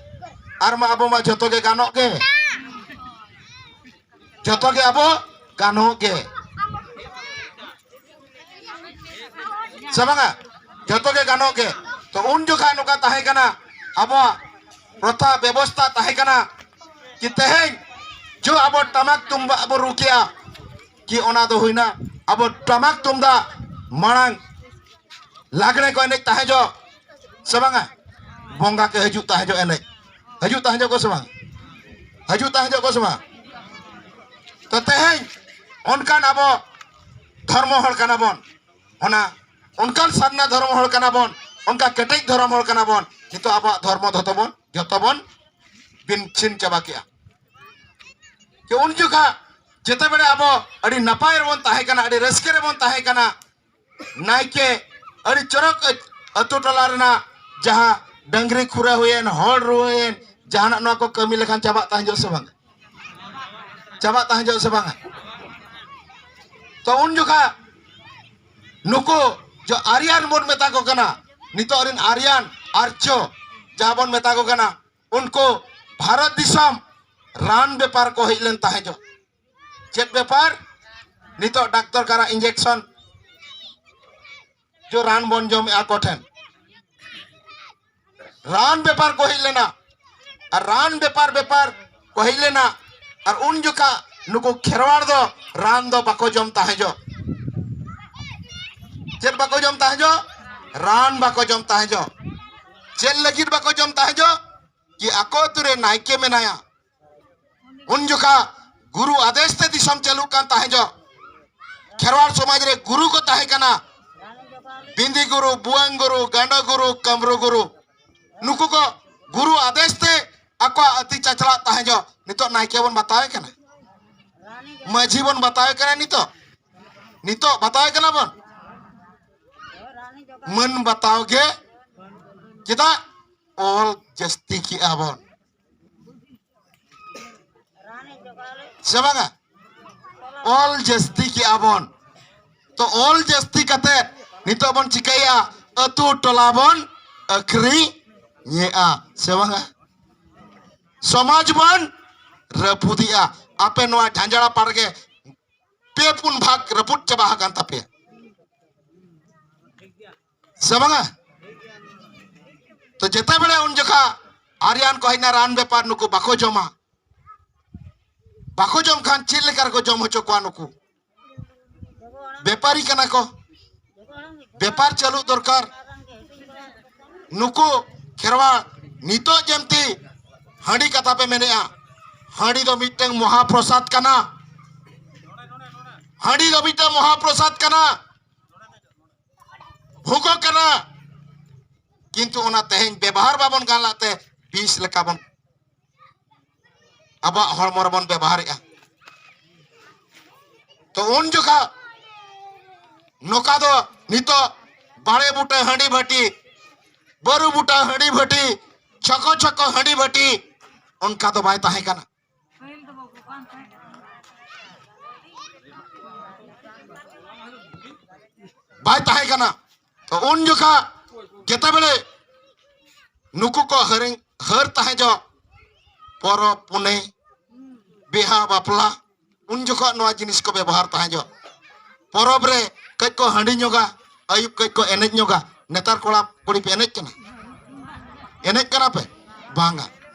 ᱟᱨ ᱢᱟ ᱟᱵᱚ ᱢᱟ ᱡᱷᱚᱛᱚ ᱜᱮ ᱜᱟᱱᱚᱜ ᱜᱮ, ᱡᱷᱚᱛᱚ ᱜᱮ ᱟᱵᱚ ᱜᱟᱱᱚᱜ ᱜᱮ, ᱥᱮ ᱵᱟᱝᱟ? ᱡᱷᱚᱛᱚ ᱜᱮ ᱜᱟᱱᱚᱜ ᱜᱮ᱾ ᱛᱚ ᱩᱱ ᱡᱚᱠᱷᱟᱡ ᱱᱚᱝᱠᱟ ᱛᱟᱦᱮᱸ ᱠᱟᱱᱟ, ᱟᱵᱚᱣᱟᱜ ᱯᱨᱚᱛᱷᱟ ᱵᱮᱵᱚᱥᱛᱟ ᱛᱟᱦᱮᱸ ᱠᱟᱱᱟ ᱠᱤ ᱛᱮᱦᱮᱧ ᱡᱚ ᱟᱵᱚ ᱴᱟᱢᱟᱠ ᱛᱩᱢᱫᱟᱜ ᱵᱚ ᱨᱩ ᱠᱮᱜᱼᱟ, ᱠᱤ ᱚᱱᱟ ᱫᱚ ᱦᱩᱭᱱᱟ ᱟᱵᱚ ᱴᱟᱢᱟᱠ ᱛᱩᱢᱫᱟᱜ ᱢᱟᱲᱟᱝ ᱞᱟᱜᱽᱲᱮ ᱠᱚ ᱮᱱᱮᱡ ᱛᱟᱦᱮᱸ ᱡᱚᱜ ᱥᱮ ᱵᱟᱝᱟ? ᱵᱚᱸᱜᱟ ᱠᱚ ᱦᱤᱡᱩᱜ ᱛᱟᱦᱮᱸ ᱡᱚᱜ ᱮᱱᱮᱡ, ᱦᱤᱡᱩᱜ ᱛᱟᱦᱮᱸ ᱡᱚᱜ ᱠᱚ ᱥᱮ ᱵᱟᱝ? ᱦᱤᱡᱩᱜ ᱛᱟᱦᱮᱸ ᱡᱚᱜ ᱠᱚ ᱥᱮ ᱵᱟᱝ? ᱛᱚ ᱛᱮᱦᱮᱧ ᱚᱱᱠᱟᱱ ᱟᱵᱚ ᱫᱷᱚᱨᱢᱚ ᱦᱚᱲ ᱠᱟᱱᱟ ᱵᱚᱱ, ᱚᱱᱟ ᱚᱱᱠᱟᱱ ᱥᱟᱨᱱᱟ ᱫᱷᱚᱨᱢᱚ ᱦᱚᱲ ᱠᱟᱱᱟ ᱵᱚᱱ, ᱚᱱᱠᱟ ᱠᱮᱴᱮᱡ ᱫᱷᱚᱨᱚᱢ ᱦᱚᱲ ᱠᱟᱱᱟ ᱵᱚᱱ, ᱱᱤᱛᱚᱜ ᱟᱵᱚᱣᱟᱜ ᱫᱷᱚᱨᱢᱚ ᱫᱷᱚᱛᱚ ᱵᱚᱱ ᱡᱚᱛᱚ ᱵᱚᱱ ᱵᱤᱱᱪᱷᱤᱱ ᱪᱟᱵᱟ ᱠᱮᱜᱼᱟ᱾ ᱡᱮ ᱩᱱ ᱡᱚᱠᱷᱟ ᱡᱮᱛᱮ ᱵᱮᱲᱮ ᱟᱵᱚ ᱟᱹᱰᱤ ᱱᱟᱯᱟᱭ ᱨᱮᱵᱚᱱ ᱛᱟᱦᱮᱸ ᱠᱟᱱᱟ, ᱟᱹᱰᱤ ᱨᱟᱹᱥᱠᱟᱹ ᱨᱮᱵᱚᱱ ᱛᱟᱦᱮᱸ ᱠᱟᱱᱟ᱾ ᱱᱟᱭᱠᱮ ᱟᱹᱰᱤ ᱪᱚᱨᱚᱠ ᱟᱹ-, ᱟᱹᱛᱩ ᱴᱚᱞᱟ ᱨᱮᱱᱟᱜ ᱡᱟᱦᱟᱸ ᱰᱟᱹᱝᱨᱤ ᱠᱷᱩᱨᱟᱹ ᱦᱩᱭᱮᱱ, ᱦᱚᱲ ᱨᱩᱣᱟᱹᱭᱮᱱ, ᱡᱟᱦᱟᱱᱟᱜ ᱱᱚᱣᱟ ᱠᱚ ᱠᱟᱹᱢᱤ ᱞᱮᱠᱷᱟᱱ ᱪᱟᱵᱟᱜ ᱛᱟᱦᱮᱸ ᱡᱚᱜ ᱥᱮ ᱵᱟᱝ? ᱪᱟᱵᱟᱜ ᱛᱟᱦᱮᱸ ᱡᱚᱜ ᱥᱮ ᱵᱟᱝᱟ? ᱛᱚ ᱩᱱ ᱡᱚᱠᱷᱟ ᱱᱩᱠᱩ ᱡᱚ ᱟᱨᱭᱟᱱ ᱵᱚᱱ ᱢᱮᱛᱟ ᱠᱚ ᱠᱟᱱᱟ, ᱱᱤᱛᱚᱜ ᱨᱮᱱ ᱟᱨᱭᱟᱱ, ᱟᱨᱡᱚ ᱡᱟᱦᱟᱸ ᱵᱚᱱ ᱢᱮᱛᱟ ᱠᱚ ᱠᱟᱱᱟ, ᱩᱱᱠᱩ ᱵᱷᱟᱨᱚᱛ ᱫᱤᱥᱚᱢ ᱨᱟᱱ ᱵᱮᱯᱟᱨ ᱠᱚ ᱦᱮᱡ ᱞᱮᱱ ᱛᱟᱦᱮᱸ ᱡᱚᱜ᱾ ᱪᱮᱫ ᱵᱮᱯᱟᱨ? ᱱᱤᱛᱚᱜ ᱰᱟᱠᱛᱚᱨ ᱠᱟᱱᱟ, ᱤᱧᱡᱮᱠᱥᱚᱱ ᱡᱚ ᱨᱟᱱ ᱵᱚᱱ ᱡᱚᱢᱮᱜᱼᱟ ᱟᱠᱚ ᱴᱷᱮᱱ᱾ ᱨᱟᱱ ᱵᱮᱯᱟᱨ ᱠᱚ ᱦᱮᱡ ᱞᱮᱱᱟ᱾ ᱟᱨ ᱨᱟᱱ ᱵᱮᱯᱟᱨ ᱵᱮᱯᱟᱨ ᱠᱚ ᱦᱮᱡ ᱞᱮᱱᱟ᱾ ᱟᱨ ᱩᱱ ᱡᱚᱠᱷᱟ ᱱᱩᱠᱩ ᱠᱷᱮᱨᱣᱟᱲ ᱫᱚ ᱨᱟᱱ ᱫᱚ ᱵᱟᱠᱚ ᱡᱚᱢ ᱛᱟᱦᱮᱸ ᱡᱚᱜ᱾ ᱪᱮᱫ ᱵᱟᱠᱚ ᱡᱚᱢ ᱛᱟᱦᱮᱸ ᱡᱚᱜ? ᱨᱟᱱ ᱵᱟᱠᱚ ᱡᱚᱢ ᱛᱟᱦᱮᱸ ᱡᱚᱜ᱾ ᱪᱮᱫ ᱞᱟᱹᱜᱤᱫ ᱵᱟᱠᱚ ᱡᱚᱢ ᱛᱟᱦᱮᱸ ᱡᱚᱜ? ᱠᱤ ᱟᱠᱚ ᱟᱹᱛᱩ ᱨᱮ ᱱᱟᱭᱠᱮ ᱢᱮᱱᱟᱭᱟ᱾ ᱩᱱ ᱡᱚᱠᱷᱟ ᱜᱩᱨᱩ ᱟᱫᱮᱥ ᱛᱮ ᱫᱤᱥᱚᱢ ᱪᱟᱹᱞᱩᱜ ᱠᱟᱱ ᱛᱟᱦᱮᱸ ᱡᱚᱜ, ᱠᱷᱮᱨᱣᱟᱲ ᱥᱚᱢᱟᱡᱽ ᱨᱮ ᱜᱩᱨᱩ ᱠᱚ ᱛᱟᱦᱮᱸ ᱠᱟᱱᱟ᱾ ᱵᱤᱸᱫᱤ ᱜᱩᱨᱩ, ᱵᱩᱣᱟᱹᱝ ᱜᱩᱨᱩ, ᱜᱟᱸᱰᱚ ᱜᱩᱨᱩ, ᱠᱟᱢᱨᱩ ᱜᱩᱨᱩ, ᱱᱩᱠᱩ ᱠᱚ ᱜᱩᱨᱩ ᱟᱫᱮᱥ ᱛᱮ ᱟᱠᱚᱣᱟᱜ ᱟᱹᱛᱤ ᱪᱟᱪᱞᱟᱜ ᱛᱟᱦᱮᱸ ᱡᱚᱜ᱾ ᱱᱤᱛᱚᱜ ᱱᱟᱭᱠᱮ ᱵᱚᱱ ᱵᱟᱛᱟᱣᱮ ᱠᱟᱱᱟ, ᱢᱟᱹᱡᱷᱤ ᱵᱚᱱ ᱵᱟᱛᱟᱣᱮ ᱠᱟᱱᱟ᱾ ᱱᱤᱛᱚᱜ, ᱱᱤᱛᱚᱜ ᱵᱟᱛᱟᱣᱮ ᱠᱟᱱᱟ ᱵᱚᱱ, ᱢᱟᱹᱱ ᱵᱟᱛᱟᱣ ᱜᱮ᱾ ᱪᱮᱫᱟᱜ? ᱚᱞ ᱡᱟᱹᱥᱛᱤ ᱠᱮᱜᱼᱟ ᱵᱚᱱ, ᱥᱮ ᱵᱟᱝᱟ? ᱚᱞ ᱡᱟᱹᱥᱛᱤ ᱠᱮᱜᱼᱟ ᱵᱚᱱ᱾ ᱛᱚ ᱚᱞ ᱡᱟᱹᱥᱛᱤ ᱠᱟᱛᱮ ᱱᱤᱛᱚᱜ ᱵᱚᱱ ᱪᱤᱠᱟᱹᱭᱮᱜᱼᱟ? ᱟᱹᱛᱩ ᱴᱚᱞᱟ ᱵᱚᱱ ᱟᱹᱠᱷᱨᱤᱧᱮᱜᱼᱟ, ᱥᱮ ᱵᱟᱝᱟ? ᱥᱚᱢᱟᱡᱽ ᱵᱚᱱ ᱨᱟᱹᱯᱩᱫᱮᱜᱼᱟ᱾ ᱟᱯᱮ ᱱᱚᱣᱟ ᱡᱷᱟᱸᱡᱲᱟ ᱯᱟᱲ ᱜᱮ ᱯᱮ ᱯᱩᱱ ᱵᱷᱟᱜᱽ ᱨᱟᱹᱯᱩᱫ ᱪᱟᱵᱟ ᱟᱠᱟᱱ ᱛᱟᱯᱮᱭᱟ, ᱥᱮ ᱵᱟᱝᱟ? ᱛᱚ ᱡᱮᱛᱮ ᱵᱮᱲᱮ ᱩᱱ ᱡᱚᱠᱷᱟ ᱟᱨᱭᱟᱱ ᱠᱚ ᱦᱮᱡ ᱮᱱᱟ, ᱨᱟᱱ ᱵᱮᱯᱟᱨ ᱱᱩᱠᱩ ᱵᱟᱠᱚ ᱡᱚᱢᱟ᱾ ᱵᱟᱠᱚ ᱡᱚᱢ ᱠᱷᱟᱱ ᱪᱮᱫ ᱞᱮᱠᱟ ᱨᱮᱠᱚ ᱡᱚᱢ ᱦᱚᱪᱚ ᱠᱚᱣᱟ? ᱱᱩᱠᱩ ᱵᱮᱯᱟᱨᱤ ᱠᱟᱱᱟ ᱠᱚ, ᱵᱮᱯᱟᱨ ᱪᱟᱹᱞᱩ ᱫᱚᱨᱠᱟᱨ᱾ ᱱᱩᱠᱩ ᱠᱷᱮᱨᱣᱟᱲ ᱱᱤᱛᱚᱜ ᱡᱮᱢᱛᱤ ᱦᱟᱺᱰᱤ ᱠᱟᱛᱷᱟ ᱯᱮ ᱢᱮᱱᱮᱜᱼᱟ, ᱦᱟᱺᱰᱤ ᱫᱚ ᱢᱤᱫᱴᱟᱝ ᱢᱚᱦᱟᱯᱨᱚᱥᱟᱫ ᱠᱟᱱᱟ᱾ ᱦᱟᱺᱰᱤ ᱫᱚ ᱢᱤᱫᱴᱟᱝ ᱢᱚᱦᱟᱯᱨᱚᱥᱟᱫ ᱠᱟᱱᱟ, ᱵᱷᱳᱜᱚ ᱠᱟᱱᱟ᱾ ᱠᱤᱱᱛᱩ ᱚᱱᱟ ᱛᱮᱦᱮᱧ ᱵᱮᱵᱚᱦᱟᱨ ᱵᱟᱵᱚᱱ ᱜᱟᱱ ᱞᱟᱜ ᱛᱮ ᱵᱤᱥ ᱞᱮᱠᱟ ᱵᱚᱱ ᱟᱵᱚᱣᱟᱜ ᱦᱚᱲᱢᱚ ᱨᱮᱵᱚᱱ ᱵᱮᱵᱚᱦᱟᱨᱮᱜᱼᱟ᱾ ᱛᱚ ᱩᱱ ᱡᱚᱠᱷᱟ ᱱᱚᱝᱠᱟ ᱫᱚ ᱱᱤᱛᱚᱜ ᱵᱟᱲᱮ ᱵᱩᱴᱟᱹ ᱦᱟᱺᱰᱤ ᱵᱷᱟᱹᱴᱤ, ᱵᱟᱹᱨᱩ ᱵᱩᱴᱟᱹ ᱦᱟᱺᱰᱤ ᱵᱷᱟᱹᱴᱤ, ᱪᱷᱚᱠᱚ ᱪᱷᱚᱠᱚ ᱦᱟᱺᱰᱤ ᱵᱷᱟᱹᱴᱤ, ᱚᱱᱠᱟ ᱫᱚ ᱵᱟᱭ ᱛᱟᱦᱮᱸ ᱠᱟᱱᱟ, ᱵᱟᱭ ᱛᱟᱦᱮᱸ ᱠᱟᱱᱟ᱾ ᱛᱚ ᱩᱱ ᱡᱚᱠᱷᱟ ᱡᱮᱛᱮ ᱵᱮᱲᱮ ᱱᱩᱠᱩ ᱠᱚ ᱦᱟᱹᱨᱤᱧ ᱦᱟᱹᱨ ᱛᱟᱦᱮᱸ ᱡᱚᱜ, ᱯᱚᱨᱚᱵᱽ ᱯᱩᱱᱟᱹᱭ, ᱵᱤᱦᱟ ᱵᱟᱯᱞᱟ, ᱩᱱ ᱡᱚᱠᱷᱚᱱ ᱱᱚᱣᱟ ᱡᱤᱱᱤᱥ ᱠᱚ ᱵᱮᱵᱚᱦᱟᱨ ᱛᱟᱦᱮᱸ ᱡᱚᱜ᱾ ᱯᱚᱨᱚᱵᱽ ᱨᱮ ᱠᱟᱹᱡ ᱠᱚ ᱦᱟᱺᱰᱤ ᱧᱚᱜᱟ, ᱟᱹᱭᱩᱵ ᱠᱟᱹᱡ ᱠᱚ ᱮᱱᱮᱡ ᱧᱚᱜᱟ᱾ ᱱᱮᱛᱟᱨ ᱠᱚᱲᱟ ᱠᱩᱲᱤ ᱯᱮ ᱮᱱᱮᱡ ᱠᱟᱱᱟ? ᱮᱱᱮᱡ ᱠᱟᱱᱟ ᱯᱮ? ᱵᱟᱝᱟ᱾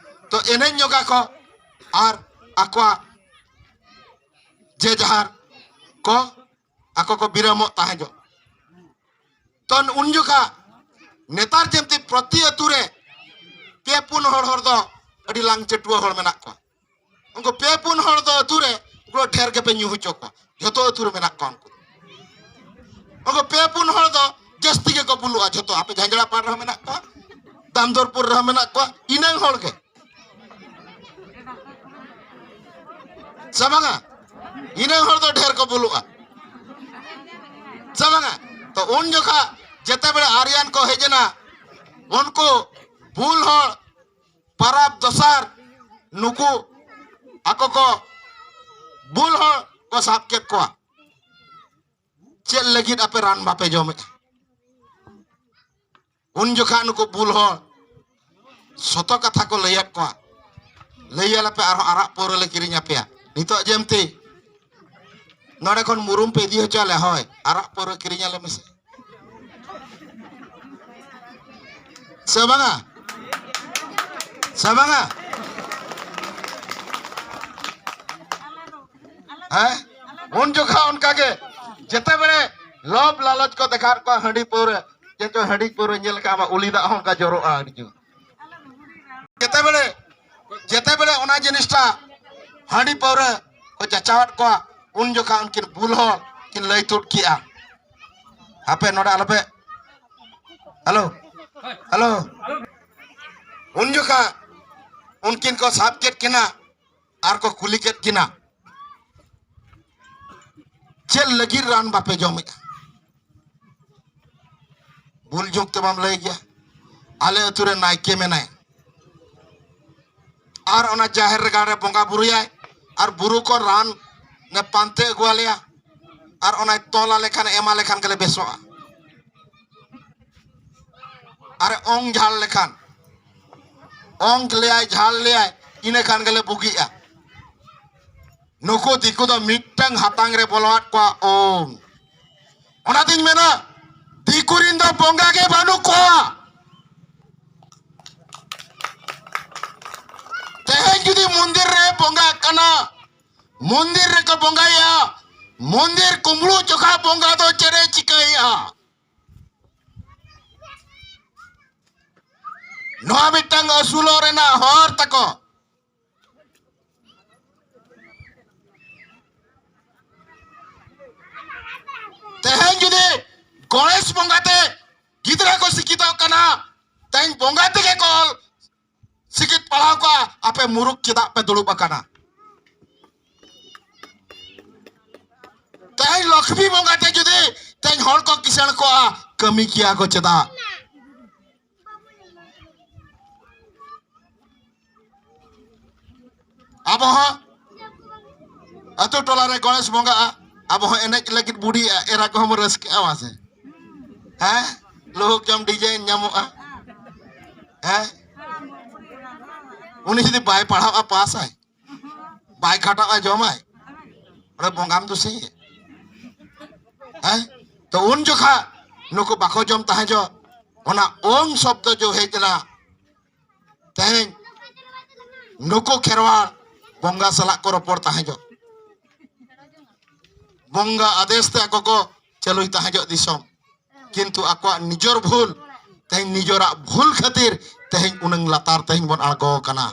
ᱛᱚ ᱮᱱᱮᱡ ᱧᱚᱜᱟ ᱠᱚ ᱟᱨ ᱟᱠᱚᱣᱟᱜ ᱡᱮ ᱡᱟᱦᱟᱨ ᱠᱚ ᱟᱠᱚ ᱠᱚ ᱵᱤᱨᱟᱢᱚᱜ ᱛᱟᱦᱮᱸ ᱡᱚᱜ᱾ ᱛᱚ ᱩᱱ ᱡᱚᱠᱷᱟ ᱱᱮᱛᱟᱨ ᱡᱮᱢᱛᱤ ᱯᱨᱚᱛᱤ ᱟᱹᱛᱩ ᱨᱮ ᱯᱮ ᱯᱩᱱ ᱦᱚᱲ, ᱦᱚᱲ ᱫᱚ ᱟᱹᱰᱤ ᱞᱟᱝ ᱪᱟᱹᱴᱩᱣᱟᱹ ᱦᱚᱲ ᱢᱮᱱᱟᱜ ᱠᱚᱣᱟ᱾ ᱩᱱᱠᱩ ᱯᱮ ᱯᱩᱱ ᱦᱚᱲ ᱫᱚ ᱟᱹᱛᱩ ᱨᱮ ᱩᱱᱠᱩ ᱰᱷᱮᱨ ᱜᱮᱯᱮ ᱧᱩ ᱦᱚᱪᱚ ᱠᱚᱣᱟ᱾ ᱡᱷᱚᱛᱚ ᱟᱹᱛᱩ ᱨᱮ ᱢᱮᱱᱟᱜ ᱠᱚᱣᱟ ᱩᱱᱠᱩ᱾ ᱩᱱᱠᱩ ᱯᱮ ᱯᱩᱱ ᱦᱚᱲ ᱫᱚ ᱡᱟᱹᱥᱛᱤ ᱜᱮᱠᱚ ᱵᱩᱞᱩᱜᱼᱟ᱾ ᱡᱷᱚᱛᱚ ᱟᱯᱮ ᱡᱷᱟᱸᱡᱽᱲᱟ ᱯᱟᱲ ᱨᱮᱦᱚᱸ ᱢᱮᱱᱟᱜ ᱠᱚᱣᱟ, ᱫᱟᱢᱫᱚᱨᱯᱩᱨ ᱨᱮᱦᱚᱸ ᱢᱮᱱᱟᱜ ᱠᱚᱣᱟ, ᱤᱱᱟᱹᱝ ᱦᱚᱲ ᱜᱮ᱾ ᱥᱮ ᱵᱟᱝᱟ? ᱤᱱᱟᱹᱝ ᱦᱚᱲ ᱫᱚ ᱰᱷᱮᱨ ᱠᱚ ᱵᱩᱞᱩᱜᱼᱟ᱾ ᱥᱮ ᱵᱟᱝᱟ? ᱛᱚ ᱩᱱ ᱡᱚᱠᱷᱟ ᱡᱮᱛᱮ ᱵᱮᱲᱮ ᱟᱨᱭᱟᱱ ᱠᱚ ᱦᱮᱡ ᱮᱱᱟ, ᱩᱱᱠᱩ ᱵᱩᱞ ᱦᱚᱲ ᱯᱟᱨᱟᱵᱽ ᱫᱚᱥᱟᱨ ᱱᱩᱠᱩ ᱟᱠᱚ ᱠᱚ ᱵᱩᱞ ᱦᱚᱲ ᱠᱚ ᱥᱟᱵ ᱠᱮᱫ ᱠᱚᱣᱟ᱾ ᱪᱮᱫ ᱞᱟᱹᱜᱤᱫ ᱟᱯᱮ ᱨᱟᱱ ᱵᱟᱯᱮ ᱡᱚᱢᱮᱫᱼᱟ? ᱩᱱ ᱡᱚᱠᱷᱟ ᱱᱩᱠᱩ ᱵᱩᱞ ᱦᱚᱲ ᱥᱚᱛᱚ ᱠᱟᱛᱷᱟ ᱠᱚ ᱞᱟᱹᱭᱟᱫ ᱠᱚᱣᱟ, ᱞᱟᱹᱭ ᱟᱞᱮᱯᱮ ᱟᱨᱦᱚᱸ ᱟᱨᱟᱜ ᱯᱟᱹᱣᱨᱟᱹ ᱞᱮ ᱠᱤᱨᱤᱧ ᱟᱯᱮᱭᱟ᱾ ᱱᱤᱛᱚᱜ ᱡᱮᱢᱛᱤ ᱱᱚᱰᱮ ᱠᱷᱚᱱ ᱢᱩᱨᱩᱢ ᱯᱮ ᱤᱫᱤ ᱦᱚᱪᱚ ᱟᱞᱮ, ᱦᱳᱭ, ᱟᱨᱟᱜ ᱯᱟᱹᱣᱨᱟᱹ ᱠᱤᱨᱤᱧ ᱟᱞᱮ ᱢᱮᱥᱮ᱾ ᱥᱮ ᱵᱟᱝᱟ? ᱥᱮ ᱵᱟᱝᱟ? ᱦᱮᱸ? ᱩᱱ ᱡᱚᱠᱷᱟ ᱚᱱᱠᱟ ᱜᱮ ᱡᱮᱛᱮ ᱵᱮᱲᱮ ᱞᱚᱵ ᱞᱟᱞᱚᱪ ᱠᱚ ᱫᱮᱠᱷᱟᱣ ᱠᱚᱣᱟ, ᱦᱟᱺᱰᱤ ᱯᱟᱹᱣᱨᱟᱹ, ᱡᱮ ᱪᱚ ᱦᱟᱺᱰᱤ ᱯᱟᱹᱣᱨᱟᱹ ᱧᱮᱞ ᱞᱮᱠᱷᱟᱱ ᱟᱢᱟᱜ ᱩᱞᱤ ᱫᱟᱜ ᱦᱚᱸ ᱚᱱᱠᱟ ᱡᱚᱨᱚᱜᱼᱟ ᱟᱹᱰᱤ ᱡᱳᱨ᱾ ᱡᱮᱛᱮ ᱵᱮᱲᱮ, ᱡᱮᱛᱮ ᱵᱮᱲᱮ ᱚᱱᱟ ᱡᱤᱱᱤᱥᱴᱟ ᱦᱟᱺᱰᱤ ᱯᱟᱹᱣᱨᱟᱹ ᱠᱚ ᱪᱟᱪᱟᱣᱟᱫ ᱠᱚᱣᱟ, ᱩᱱ ᱡᱚᱠᱷᱟ ᱩᱱᱠᱤᱱ ᱵᱩᱞ ᱦᱚᱲ ᱠᱤᱱ ᱞᱟᱹᱭ ᱛᱩᱫ ᱠᱮᱜᱼᱟ, ᱦᱟᱯᱮ ᱱᱚᱰᱮ ᱟᱞᱚᱯᱮ, ᱦᱮᱞᱳ, ᱦᱮᱞᱳ᱾ ᱩᱱ ᱡᱚᱠᱷᱟ ᱩᱱᱠᱤᱱ ᱠᱚ ᱥᱟᱵ ᱠᱮᱫ ᱠᱤᱱᱟ ᱟᱨ ᱠᱚ ᱠᱩᱞᱤ ᱠᱮᱫ ᱠᱤᱱᱟ, "ᱪᱮᱫ ᱞᱟᱹᱜᱤᱫ ᱨᱟᱱ ᱵᱟᱯᱮ ᱡᱚᱢᱮᱫᱼᱟ? ᱵᱩᱞ ᱡᱩᱜᱽ ᱛᱮ ᱵᱟᱢ ᱞᱟᱹᱭ ᱜᱮᱭᱟ, ᱟᱞᱮ ᱟᱹᱛᱩ ᱨᱮ ᱱᱟᱭᱠᱮ ᱢᱮᱱᱟᱭ, ᱟᱨ ᱚᱱᱟ ᱡᱟᱦᱮᱨ ᱜᱟᱲ ᱨᱮ ᱵᱚᱸᱜᱟ ᱵᱩᱨᱩᱭᱟᱭ, ᱟᱨ ᱵᱩᱨᱩ ᱠᱚ ᱨᱟᱱ ᱱᱮ ᱯᱟᱱᱛᱮ ᱟᱹᱜᱩ ᱟᱞᱮᱭᱟ, ᱟᱨ ᱚᱱᱟᱭ ᱛᱚᱞ ᱟᱞᱮ ᱠᱷᱟᱱ, ᱮᱢ ᱟᱞᱮ ᱠᱷᱟᱱ ᱜᱮᱞᱮ ᱵᱮᱥᱚᱜᱼᱟ᱾ ᱟᱨᱮ ᱚᱝ ᱡᱷᱟᱲ ᱞᱮᱠᱷᱟᱱ, ᱚᱝ ᱞᱮᱭᱟᱭ, ᱡᱷᱟᱲ ᱞᱮᱭᱟᱭ, ᱤᱱᱟᱹ ᱠᱷᱟᱱ ᱜᱮᱞᱮ ᱵᱩᱜᱤᱜᱼᱟ᱾ ᱱᱩᱠᱩ ᱫᱤᱠᱩ ᱫᱚ ᱢᱤᱫᱴᱟᱝ ᱦᱟᱛᱟᱝ ᱨᱮ ᱵᱚᱞᱚᱣᱟᱫ ᱠᱚᱣᱟ ᱚᱝ᱾ ᱚᱱᱟᱛᱤᱧ ᱢᱮᱱᱟ, ᱫᱤᱠᱩ ᱨᱤᱱ ᱫᱚ ᱵᱚᱸᱜᱟ ᱜᱮ ᱵᱟᱹᱱᱩᱜ ᱠᱚᱣᱟ᱾ ᱛᱮᱦᱮᱧ ᱡᱩᱫᱤ ᱢᱚᱱᱫᱤᱨ ᱨᱮ ᱵᱚᱸᱜᱟᱜ ᱠᱟᱱᱟ, ᱢᱚᱱᱫᱤᱨ ᱨᱮᱠᱚ ᱵᱚᱸᱜᱟᱭᱟ, ᱢᱚᱱᱫᱤᱨ ᱠᱩᱢᱵᱽᱲᱩ ᱡᱚᱠᱷᱟ ᱵᱚᱸᱜᱟ ᱫᱚ ᱪᱮᱫ ᱮ ᱪᱤᱠᱟᱹᱭᱮᱫᱼᱟ? ᱱᱚᱣᱟ ᱢᱤᱫᱴᱟᱝ ᱟᱹᱥᱩᱞᱚᱜ ᱨᱮᱱᱟᱜ ᱦᱚᱨ ᱛᱟᱠᱚ᱾ ᱛᱮᱦᱮᱧ ᱡᱩᱫᱤ ᱜᱚᱬᱮᱥ ᱵᱚᱸᱜᱟ ᱛᱮ ᱜᱤᱫᱽᱨᱟᱹ ᱠᱚ ᱥᱤᱠᱷᱤᱛᱚᱜ ᱠᱟᱱᱟ, ᱛᱮᱦᱮᱧ ᱵᱚᱸᱜᱟ ᱛᱮᱜᱮ ᱠᱚ ᱚᱞ ᱥᱤᱠᱷᱤᱛ ᱯᱟᱲᱦᱟᱣ ᱠᱚᱣᱟ, ᱟᱯᱮ ᱢᱩᱨᱩᱠ ᱪᱮᱫᱟᱜ ᱯᱮ ᱫᱩᱲᱩᱵ ᱟᱠᱟᱱᱟ? ᱛᱮᱦᱮᱧ ᱞᱚᱠᱷᱢᱤ ᱵᱚᱸᱜᱟ ᱛᱮ ᱡᱩᱫᱤ ᱛᱮᱦᱮᱧ ᱦᱚᱲ ᱠᱚ ᱠᱤᱥᱟᱹᱬ ᱠᱚᱜᱼᱟ, ᱠᱟᱹᱢᱤ ᱠᱮᱭᱟ ᱠᱚ ᱪᱮᱫᱟᱜ? ᱟᱵᱚ ᱦᱚᱸ ᱟᱹᱛᱩ ᱴᱚᱞᱟ ᱨᱮ ᱜᱚᱬᱮᱥ ᱵᱚᱸᱜᱟᱜᱼᱟ, ᱟᱵᱚ ᱦᱚᱸ ᱮᱱᱮᱡ ᱞᱟᱹᱜᱤᱫ ᱵᱩᱰᱷᱤ ᱮᱨᱟ ᱠᱚᱦᱚᱸ ᱵᱚᱱ ᱨᱟᱹᱥᱠᱟᱹᱜᱼᱟ, ᱢᱟᱥᱮ? ᱦᱮᱸ, ᱞᱩᱦᱩᱠ ᱡᱚᱢ ᱰᱤᱡᱮ ᱧᱟᱢᱚᱜᱼᱟ᱾ ᱦᱮᱸ, ᱩᱱᱤ ᱡᱩᱫᱤ ᱵᱟᱭ ᱯᱟᱲᱦᱟᱜᱼᱟ, ᱯᱟᱥᱟᱭ? ᱵᱟᱭ ᱠᱷᱟᱴᱟᱜᱼᱟ, ᱡᱚᱢᱟᱭ? ᱚᱸᱰᱮ ᱵᱚᱸᱜᱟᱢ ᱫᱩᱥᱤᱭᱮ? ᱦᱮᱸ, ᱛᱚ ᱩᱱ ᱡᱚᱠᱷᱟ ᱱᱩᱠᱩ ᱵᱟᱠᱚ ᱡᱚᱢ ᱛᱟᱦᱮᱸ ᱡᱚ, ᱚᱱᱟ ᱳᱢ ᱥᱚᱵᱫᱚ ᱡᱚ ᱦᱮᱡ ᱮᱱᱟ᱾ ᱛᱮᱦᱮᱧ ᱱᱩᱠᱩ ᱠᱷᱮᱨᱣᱟᱲ ᱵᱚᱸᱜᱟ ᱥᱟᱞᱟᱜ ᱠᱚ ᱨᱚᱯᱚᱲ ᱛᱟᱦᱮᱸ ᱡᱚ, ᱵᱚᱸᱜᱟ ᱟᱫᱮᱥ ᱛᱮ ᱟᱠᱚ ᱠᱚ ᱪᱟᱹᱞᱩᱭ ᱛᱟᱦᱮᱸ ᱡᱚ ᱫᱤᱥᱚᱢ, ᱠᱤᱱᱛᱩ ᱟᱠᱚᱣᱟᱜ ᱱᱤᱡᱚᱨ ᱵᱷᱩᱞ, ᱛᱮᱦᱮᱧ ᱱᱤᱡᱚᱨᱟᱜ ᱵᱷᱩᱞ ᱠᱷᱟᱹᱛᱤᱨ ᱛᱮᱦᱮᱧ ᱩᱱᱟᱹᱝ ᱞᱟᱛᱟᱨ ᱛᱮᱦᱮᱧ ᱵᱚᱱ ᱟᱬᱜᱚ ᱟᱠᱟᱱᱟ,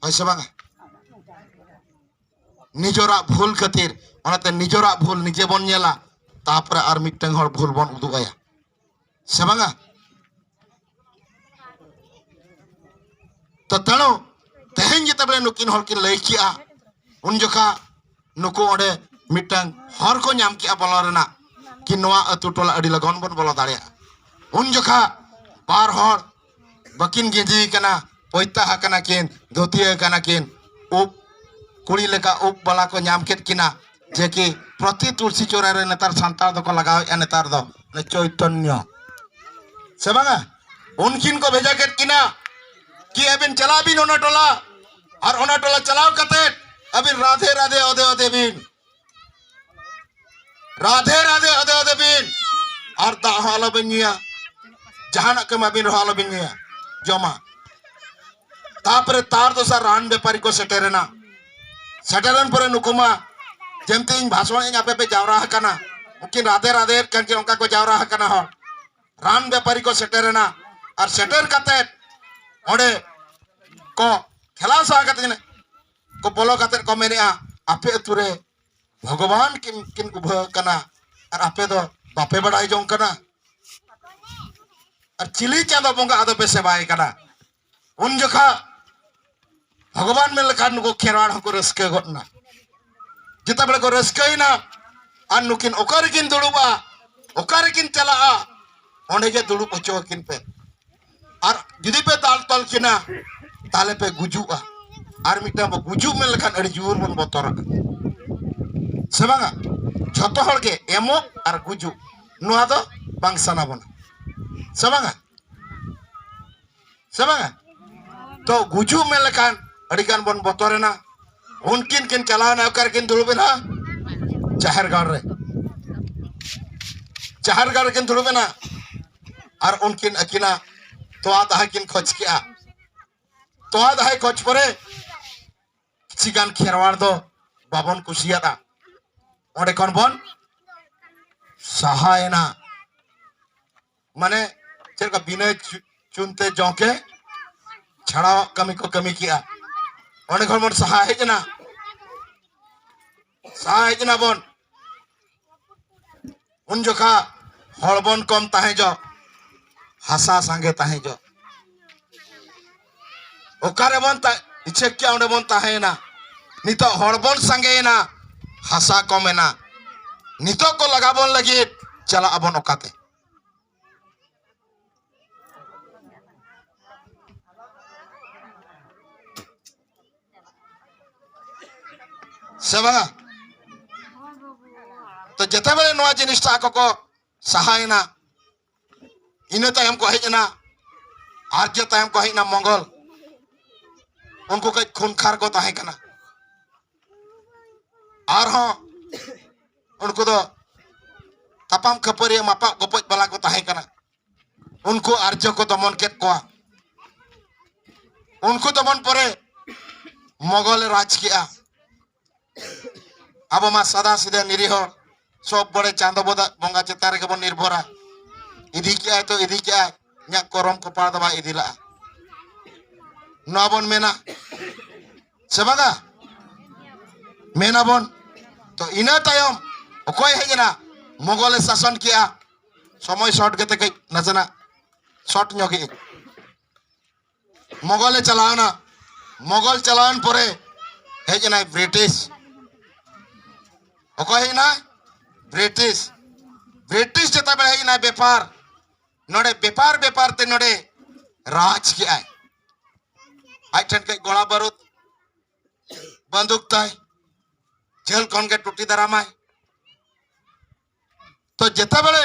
ᱦᱳᱭ ᱥᱮ ᱵᱟᱝᱟ? ᱱᱤᱡᱚᱨᱟᱜ ᱵᱷᱩᱞ ᱠᱷᱟᱹᱛᱤᱨ᱾ ᱚᱱᱟᱛᱮ ᱱᱤᱡᱚᱨᱟᱜ ᱵᱷᱩᱞ ᱱᱤᱡᱮ ᱵᱚᱱ ᱧᱮᱞᱟ, ᱛᱟᱯᱚᱨᱮ ᱟᱨ ᱢᱤᱫᱴᱟᱝ ᱦᱚᱲ ᱵᱷᱩᱞ ᱵᱚᱱ ᱩᱫᱩᱜ ᱟᱭᱟ, ᱥᱮ ᱵᱟᱝᱟ? ᱛᱚ ᱛᱮᱬᱩ ᱛᱮᱦᱮᱧ ᱡᱮᱛᱮ ᱵᱮᱲᱮ ᱱᱩᱠᱤᱱ ᱦᱚᱲ ᱠᱤᱱ ᱞᱟᱹᱭ ᱠᱮᱜᱼᱟ, ᱩᱱ ᱡᱚᱠᱷᱟ ᱱᱩᱠᱩ ᱚᱸᱰᱮ ᱢᱤᱫᱴᱟᱝ ᱦᱚᱨ ᱠᱚ ᱧᱟᱢ ᱠᱮᱜᱼᱟ ᱵᱚᱞᱚ ᱨᱮᱱᱟᱜ, ᱠᱤ ᱱᱚᱣᱟ ᱟᱹᱛᱩ ᱴᱚᱞᱟ ᱟᱹᱰᱤ ᱞᱚᱜᱚᱱ ᱵᱚᱱ ᱵᱚᱞᱚ ᱫᱟᱲᱮᱭᱟᱜᱼᱟ᱾ ᱩᱱ ᱡᱚᱠᱷᱟ ᱵᱟᱨ ᱦᱚᱲ ᱵᱟᱹᱠᱤᱱ ᱜᱮᱸᱡᱤ ᱠᱟᱱᱟ, ᱯᱚᱭᱛᱟ ᱟᱠᱟᱱᱟ ᱠᱤᱱ, ᱫᱷᱩᱛᱤᱭᱟᱹ ᱠᱟᱱᱟ ᱠᱤᱱ, ᱩᱵ ᱠᱩᱲᱤ ᱞᱮᱠᱟ ᱩᱵ ᱵᱟᱞᱟ ᱠᱚ ᱧᱟᱢ ᱠᱮᱫ ᱠᱤᱱᱟ, ᱡᱮ ᱠᱤ ᱯᱨᱚᱛᱤ ᱛᱩᱞᱥᱤ ᱪᱚᱨᱟ ᱨᱮ ᱱᱮᱛᱟᱨ ᱥᱟᱱᱛᱟᱲ ᱫᱚᱠᱚ ᱞᱟᱜᱟᱣᱮᱫᱼᱟ ᱱᱮᱛᱟᱨ ᱫᱚ ᱚᱱᱮ ᱪᱳᱭᱛᱚᱱᱭᱚ, ᱥᱮ ᱵᱟᱝᱟ? ᱩᱱᱠᱤᱱ ᱠᱚ ᱵᱷᱮᱡᱟ ᱠᱮᱫ ᱠᱤᱱᱟ ᱠᱤ ᱟᱹᱵᱤᱱ ᱪᱟᱞᱟᱜ ᱵᱤᱱ ᱚᱱᱟ ᱴᱚᱞᱟ, ᱟᱨ ᱚᱱᱟ ᱴᱚᱞᱟ ᱪᱟᱞᱟᱣ ᱠᱟᱛᱮ ᱟᱹᱵᱤᱱ ᱨᱟᱫᱷᱮ ᱨᱟᱫᱷᱮ ᱚᱫᱮ ᱚᱫᱮ ᱵᱤᱱ, ᱨᱟᱫᱷᱮ ᱨᱟᱫᱷᱮ ᱚᱫᱮ ᱚᱫᱮ ᱵᱤᱱ, ᱟᱨ ᱫᱟᱜ ᱦᱚᱸ ᱟᱞᱚᱵᱤᱱ ᱧᱩᱭᱟ, ᱡᱟᱦᱟᱱᱟᱜ ᱠᱚ ᱮᱢᱟ ᱵᱤᱱ ᱨᱮᱦᱚᱸ ᱟᱞᱚᱵᱤᱱ ᱧᱩᱭᱟ, ᱡᱚᱢᱟ᱾ ᱛᱟᱯᱚᱨᱮ ᱛᱟᱨ ᱫᱚᱥᱟᱨ ᱨᱟᱱ ᱵᱮᱯᱟᱨᱤ ᱠᱚ ᱥᱮᱴᱮᱨᱮᱱᱟ᱾ ᱥᱮᱴᱮᱨᱮᱱ ᱯᱚᱨᱮ ᱱᱩᱠᱩ ᱢᱟ ᱡᱮᱢᱛᱤ ᱤᱧ ᱵᱷᱟᱥᱚᱱ ᱤᱧ ᱟᱯᱮ ᱯᱮ ᱡᱟᱣᱨᱟ ᱟᱠᱟᱱᱟ, ᱩᱱᱠᱤᱱ ᱨᱟᱫᱷᱮ ᱨᱟᱫᱷᱮ ᱮᱫ ᱠᱟᱱ ᱠᱤᱱ, ᱚᱱᱠᱟ ᱠᱚ ᱡᱟᱣᱨᱟ ᱟᱠᱟᱱᱟ ᱦᱚᱲ᱾ ᱨᱟᱱ ᱵᱮᱯᱟᱨᱤ ᱠᱚ ᱥᱮᱴᱮᱨᱮᱱᱟ, ᱟᱨ ᱥᱮᱴᱮᱨ ᱠᱟᱛᱮ ᱚᱸᱰᱮ ᱠᱚ ᱴᱷᱮᱞᱟᱣ ᱥᱟᱦᱟ ᱠᱟᱛᱮ ᱡᱟᱹᱱᱤᱡ ᱠᱚ ᱵᱚᱞᱚ ᱠᱟᱛᱮ ᱠᱚ ᱢᱮᱱᱮᱜᱼᱟ, ᱟᱯᱮ ᱟᱹᱛᱩ ᱨᱮ ᱵᱷᱚᱜᱚᱵᱟᱱ ᱠᱤᱱ ᱠᱤᱱ ᱩᱵᱷᱟᱹ ᱟᱠᱟᱱᱟ ᱟᱨ ᱟᱯᱮ ᱫᱚ ᱵᱟᱯᱮ ᱵᱟᱲᱟᱭ ᱡᱚᱝ ᱠᱟᱱᱟ᱾ ᱟᱨ ᱪᱤᱞᱤ ᱪᱟᱸᱫᱚ ᱵᱚᱸᱜᱟ ᱟᱫᱚ ᱯᱮ ᱥᱮᱵᱟᱭ ᱠᱟᱱᱟ? ᱩᱱ ᱡᱚᱠᱷᱟ ᱵᱷᱚᱜᱚᱵᱟᱱ ᱢᱮᱱ ᱞᱮᱠᱷᱟᱱ ᱱᱩᱠᱩ ᱠᱷᱮᱨᱣᱟᱲ ᱦᱚᱸᱠᱚ ᱨᱟᱹᱥᱠᱟᱹ ᱜᱚᱫ ᱮᱱᱟ᱾ ᱡᱮᱛᱮ ᱵᱮᱲᱮ ᱠᱚ ᱨᱟᱹᱥᱠᱟᱹᱭᱮᱱᱟ, ᱟᱨ ᱱᱩᱠᱤᱱ ᱚᱠᱟ ᱨᱮᱠᱤᱱ ᱫᱩᱲᱩᱵᱼᱟ, ᱚᱠᱟ ᱨᱮᱠᱤᱱ ᱪᱟᱞᱟᱜᱼᱟ, ᱚᱸᱰᱮ ᱜᱮ ᱫᱩᱲᱩᱵ ᱦᱚᱪᱚ ᱟᱹᱠᱤᱱ ᱯᱮ᱾ ᱟᱨ ᱡᱩᱫᱤ ᱯᱮ ᱫᱟᱞ ᱛᱚᱞ ᱠᱤᱱᱟ, ᱛᱟᱦᱞᱮ ᱯᱮ ᱜᱩᱡᱩᱜᱼᱟ᱾ ᱟᱨ ᱢᱤᱫᱴᱟᱝ ᱵᱚ ᱜᱩᱡᱩᱜ ᱢᱮᱱ ᱞᱮᱠᱷᱟᱱ ᱟᱹᱰᱤ ᱡᱳᱨ ᱵᱚᱱ ᱵᱚᱛᱚᱨᱟᱜᱼᱟ, ᱥᱮ ᱵᱟᱝᱟ? ᱡᱷᱚᱛᱚ ᱦᱚᱲ ᱜᱮ ᱮᱢᱚᱜ ᱟᱨ ᱜᱩᱡᱩᱜ, ᱱᱚᱣᱟ ᱫᱚ ᱵᱟᱝ ᱥᱟᱱᱟ ᱵᱚᱱᱟ, ᱥᱮ ᱵᱟᱝᱟ? ᱥᱮ ᱵᱟᱝᱟ? ᱛᱚ ᱜᱩᱡᱩᱜ ᱢᱮᱱ ᱞᱮᱠᱷᱟᱱ ᱟᱹᱰᱤ ᱜᱟᱱ ᱵᱚᱱ ᱵᱚᱛᱚᱨᱮᱱᱟ᱾ ᱩᱱᱠᱤᱱ ᱠᱤᱱ ᱪᱟᱞᱟᱣᱮᱱᱟ, ᱚᱠᱟ ᱨᱮᱠᱤᱱ ᱫᱩᱲᱩᱵ ᱮᱱᱟ? ᱡᱟᱦᱮᱨ ᱜᱟᱲ ᱨᱮ᱾ ᱡᱟᱦᱮᱨ ᱜᱟᱲ ᱨᱮᱠᱤᱱ ᱫᱩᱲᱩᱵ ᱮᱱᱟ᱾ ᱟᱨ ᱩᱱᱠᱤᱱ ᱟᱹᱠᱤᱱᱟᱜ ᱛᱚᱣᱟ ᱫᱟᱦᱮ ᱠᱤᱱ ᱠᱷᱚᱡᱽ ᱠᱮᱜᱼᱟ᱾ ᱛᱚᱣᱟ ᱫᱟᱦᱮ ᱠᱷᱚᱡᱽ ᱯᱚᱨᱮ ᱠᱤᱪᱷᱤ ᱜᱟᱱ ᱠᱷᱮᱨᱣᱟᱲ ᱫᱚ ᱵᱟᱵᱚᱱ ᱠᱩᱥᱤᱭᱟᱫᱟ, ᱚᱸᱰᱮ ᱠᱷᱚᱱ ᱵᱚᱱ ᱥᱟᱦᱟᱭᱮᱱᱟ᱾ ᱢᱟᱱᱮ ᱪᱮᱫ ᱞᱮᱠᱟ ᱵᱤᱱᱟᱹ ᱪᱩ- ᱪᱩᱱᱛᱮ ᱡᱚᱸᱠᱮ ᱪᱷᱟᱲᱟᱣᱟᱜ ᱠᱟᱹᱢᱤ ᱠᱚ ᱠᱟᱹᱢᱤ ᱠᱮᱜᱼᱟ, ᱚᱸᱰᱮ ᱠᱷᱚᱱ ᱵᱚᱱ ᱥᱟᱦᱟ ᱦᱮᱡ ᱮᱱᱟ᱾ ᱥᱟᱦᱟ ᱦᱮᱡ ᱮᱱᱟ ᱵᱚᱱ᱾ ᱩᱱ ᱡᱚᱠᱷᱟ ᱦᱚᱲ ᱵᱚᱱ ᱠᱚᱢ ᱛᱟᱦᱮᱸ ᱡᱚᱜ, ᱦᱟᱥᱟ ᱥᱟᱸᱜᱮ ᱛᱟᱦᱮᱸ ᱡᱚᱜ᱾ ᱚᱠᱟᱨᱮ ᱵᱚᱱ ᱤᱪᱪᱷᱟᱹ ᱠᱮᱭᱟ ᱚᱸᱰᱮ ᱵᱚᱱ ᱛᱟᱦᱮᱸᱭᱮᱱᱟ᱾ ᱱᱤᱛᱚᱜ ᱦᱚᱲ ᱵᱚᱱ ᱥᱟᱸᱜᱮᱭᱮᱱᱟ, ᱦᱟᱥᱟ ᱠᱚᱢ ᱮᱱᱟ᱾ ᱱᱤᱛᱚᱜ ᱠᱚ ᱞᱟᱜᱟ ᱵᱚᱱ ᱞᱟᱹᱜᱤᱫ ᱪᱟᱞᱟᱜ ᱟᱵᱚᱱ ᱚᱠᱟᱛᱮ? ᱥᱮ ᱵᱟᱝᱟ? ᱛᱚ ᱡᱮᱛᱮ ᱵᱮᱲᱮ ᱱᱚᱣᱟ ᱡᱤᱱᱤᱥᱴᱟ ᱟᱠᱚ ᱠᱚ ᱥᱟᱦᱟᱭᱮᱱᱟ, ᱤᱱᱟᱹ ᱛᱟᱭᱚᱢ ᱠᱚ ᱦᱮᱡ ᱮᱱᱟ ᱟᱨᱡᱚ, ᱛᱟᱭᱚᱢ ᱠᱚ ᱦᱮᱡ ᱮᱱᱟ ᱢᱚᱝᱜᱚᱞ᱾ ᱩᱱᱠᱩ ᱠᱟᱹᱡ ᱠᱷᱩᱱᱠᱷᱟᱨ ᱠᱚ ᱛᱟᱦᱮᱸ ᱠᱟᱱᱟ᱾ ᱟᱨᱦᱚᱸ ᱩᱱᱠᱩ ᱫᱚ ᱛᱟᱯᱟᱢ ᱠᱷᱟᱹᱯᱟᱹᱨᱤ ᱢᱟᱯᱟᱜ ᱜᱚᱯᱚᱡ ᱵᱟᱞᱟ ᱠᱚ ᱛᱟᱦᱮᱸ ᱠᱟᱱᱟ᱾ ᱩᱱᱠᱩ ᱟᱨᱡᱚ ᱠᱚ ᱫᱚᱢᱚᱱ ᱠᱮᱫ ᱠᱚᱣᱟ᱾ ᱩᱱᱠᱩ ᱫᱚᱢᱚᱱ ᱯᱚᱨᱮ ᱢᱚᱜᱚᱞᱮ ᱨᱟᱡᱽ ᱠᱮᱜᱼᱟ᱾ ᱟᱵᱚ ᱢᱟ ᱥᱟᱫᱟ ᱥᱤᱫᱟᱹ ᱱᱤᱨᱤᱦ ᱦᱚᱲ, ᱥᱚᱵ ᱵᱟᱲᱮ ᱪᱟᱸᱫᱚ ᱵᱚᱫᱟ- ᱵᱚᱸᱜᱟ ᱪᱮᱛᱟᱱ ᱨᱮᱜᱮ ᱵᱚᱱ ᱱᱤᱨᱵᱷᱚᱨᱟ᱾ ᱤᱫᱤ ᱠᱮᱜᱼᱟᱭ ᱛᱚ ᱤᱫᱤ ᱠᱮᱜᱼᱟᱭ, ᱤᱧᱟᱹᱜ ᱠᱚᱨᱚᱢ ᱠᱚᱯᱟᱲ ᱫᱚ ᱵᱟᱭ ᱤᱫᱤ ᱞᱟᱜᱼᱟ᱾ ᱱᱚᱣᱟ ᱵᱚᱱ ᱢᱮᱱᱟ ᱥᱮ ᱵᱟᱝᱟ? ᱢᱮᱱᱟᱵᱚᱱ᱾ ᱛᱚ ᱤᱱᱟᱹ ᱛᱟᱭᱚᱢ ᱚᱠᱚᱭ ᱦᱮᱡ ᱮᱱᱟ? ᱢᱚᱜᱚᱞᱮ ᱥᱟᱥᱚᱱ ᱠᱮᱜᱼᱟ᱾ ᱥᱚᱢᱚᱭ ᱥᱚᱨᱴ ᱜᱮᱛᱮ ᱠᱟᱹᱡ ᱱᱟᱥᱮᱱᱟᱜ ᱥᱚᱨᱴ ᱧᱚᱜ ᱮᱜᱼᱟᱹᱧ᱾ ᱢᱚᱜᱚᱞᱮ ᱪᱟᱞᱟᱣᱱᱟ᱾ ᱢᱚᱜᱚᱞ ᱪᱟᱞᱟᱣᱮᱱ ᱯᱚᱨᱮ ᱦᱮᱡ ᱮᱱᱟᱭ ᱵᱨᱤᱴᱤᱥ᱾ ᱚᱠᱚᱭ ᱦᱮᱡ ᱮᱱᱟᱭ? ᱵᱨᱤᱴᱤᱥ᱾ ᱵᱨᱤᱴᱤᱥ ᱪᱮᱛᱟᱱ ᱨᱮ ᱦᱮᱡ ᱮᱱᱟᱭ ᱵᱮᱯᱟᱨ᱾ ᱱᱚᱰᱮ ᱵᱮᱯᱟᱨ ᱵᱮᱯᱟᱨ ᱛᱮ ᱱᱚᱰᱮ ᱨᱟᱡᱽ ᱠᱮᱜᱼᱟᱭ᱾ ᱟᱡ ᱴᱷᱮᱱ ᱠᱟᱹᱡ ᱜᱚᱲᱟ ᱵᱟᱹᱨᱩᱫ, ᱵᱟᱱᱫᱩᱠ ᱛᱟᱭ, ᱡᱷᱟᱹᱞ ᱠᱷᱚᱱ ᱜᱮ ᱴᱩᱴᱤ ᱫᱟᱨᱟᱢᱟᱭ᱾ ᱛᱚ ᱡᱮᱛᱮ ᱵᱮᱲᱮ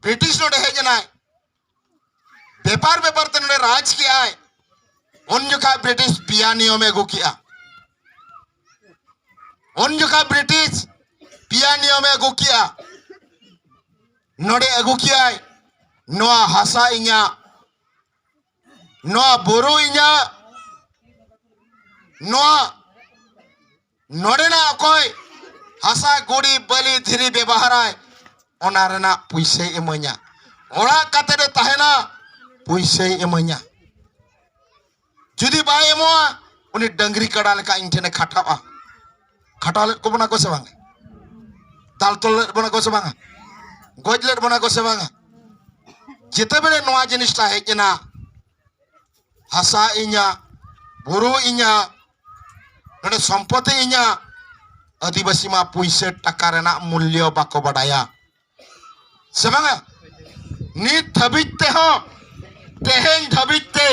ᱵᱨᱤᱴᱤᱥ ᱱᱚᱰᱮ ᱦᱮᱡ ᱮᱱᱟᱭ, ᱵᱮᱯᱟᱨ ᱵᱮᱯᱟᱨ ᱛᱮ ᱱᱚᱰᱮ ᱨᱟᱡᱽ ᱠᱮᱜᱼᱟᱭ, ᱩᱱ ᱡᱚᱠᱷᱟᱡ ᱵᱨᱤᱴᱤᱥ ᱯᱮᱭᱟ ᱱᱤᱭᱚᱢᱮ ᱟᱹᱜᱩ ᱠᱮᱜᱼᱟ᱾ ᱩᱱ ᱡᱚᱠᱷᱟᱡ ᱵᱨᱤᱴᱤᱥ ᱯᱮᱭᱟ ᱱᱤᱭᱚᱢᱮ ᱟᱹᱜᱩ ᱠᱮᱜᱼᱟ᱾ ᱱᱚᱰᱮ ᱟᱹᱜᱩ ᱠᱮᱜᱼᱟᱭ, ᱱᱚᱣᱟ ᱦᱟᱥᱟ ᱤᱧᱟᱜ, ᱱᱚᱣᱟ ᱵᱩᱨᱩ ᱤᱧᱟᱜ, ᱱᱚᱣᱟ ᱱᱚᱰᱮᱱᱟᱜ ᱚᱠᱚᱭ ᱦᱟᱥᱟ, ᱜᱩᱲᱤ, ᱵᱟᱹᱞᱤ, ᱫᱷᱤᱨᱤ ᱵᱮᱵᱚᱦᱟᱨᱟᱭ, ᱚᱱᱟ ᱨᱮᱱᱟᱜ ᱯᱩᱭᱥᱟᱹᱭ ᱤᱢᱟᱹᱧᱟ᱾ ᱚᱲᱟᱜ ᱠᱟᱛᱮ ᱮ ᱛᱟᱦᱮᱱᱟ, ᱯᱩᱭᱥᱟᱹᱭ ᱤᱢᱟᱹᱧᱟ᱾ ᱡᱩᱫᱤ ᱵᱟᱭ ᱮᱢᱚᱜᱼᱟ, ᱩᱱᱤ ᱰᱟᱹᱝᱨᱤ ᱠᱟᱰᱟ ᱞᱮᱠᱟ ᱤᱧ ᱴᱷᱮᱱᱮ ᱠᱷᱟᱴᱟᱜᱼᱟ᱾ ᱠᱷᱟᱴᱟᱣ ᱞᱮᱫ ᱠᱚ ᱵᱚᱱᱟ ᱠᱚ ᱥᱮ ᱵᱟᱝᱟ? ᱫᱟᱞ ᱛᱚᱞ ᱞᱮᱫ ᱵᱚᱱᱟ ᱠᱚ ᱥᱮ ᱵᱟᱝᱟ? ᱜᱚᱡ ᱞᱮᱫ ᱵᱚᱱᱟ ᱠᱚ ᱥᱮ ᱵᱟᱝᱟ? ᱡᱮᱛᱮ ᱵᱮᱲᱮ ᱱᱚᱣᱟ ᱡᱤᱱᱤᱥᱴᱟ ᱦᱮᱡ ᱮᱱᱟ, ᱦᱟᱥᱟ ᱤᱧᱟᱹᱜ, ᱵᱩᱨᱩ ᱤᱧᱟᱹᱜ, ᱱᱚᱰᱮ ᱥᱚᱢᱯᱚᱛᱤ ᱤᱧᱟᱹᱜ, ᱟᱹᱫᱤᱵᱟᱹᱥᱤ ᱢᱟ ᱯᱩᱭᱥᱟᱹ ᱴᱟᱠᱟ ᱨᱮᱱᱟᱜ ᱢᱩᱞᱞᱚ ᱵᱟᱠᱚ ᱵᱟᱰᱟᱭᱟ ᱥᱮ ᱵᱟᱝᱟ? ᱱᱤᱛ ᱫᱷᱟᱹᱵᱤᱡ ᱛᱮᱦᱚᱸ, ᱛᱮᱦᱮᱧ ᱫᱷᱟᱹᱵᱤᱡ ᱛᱮ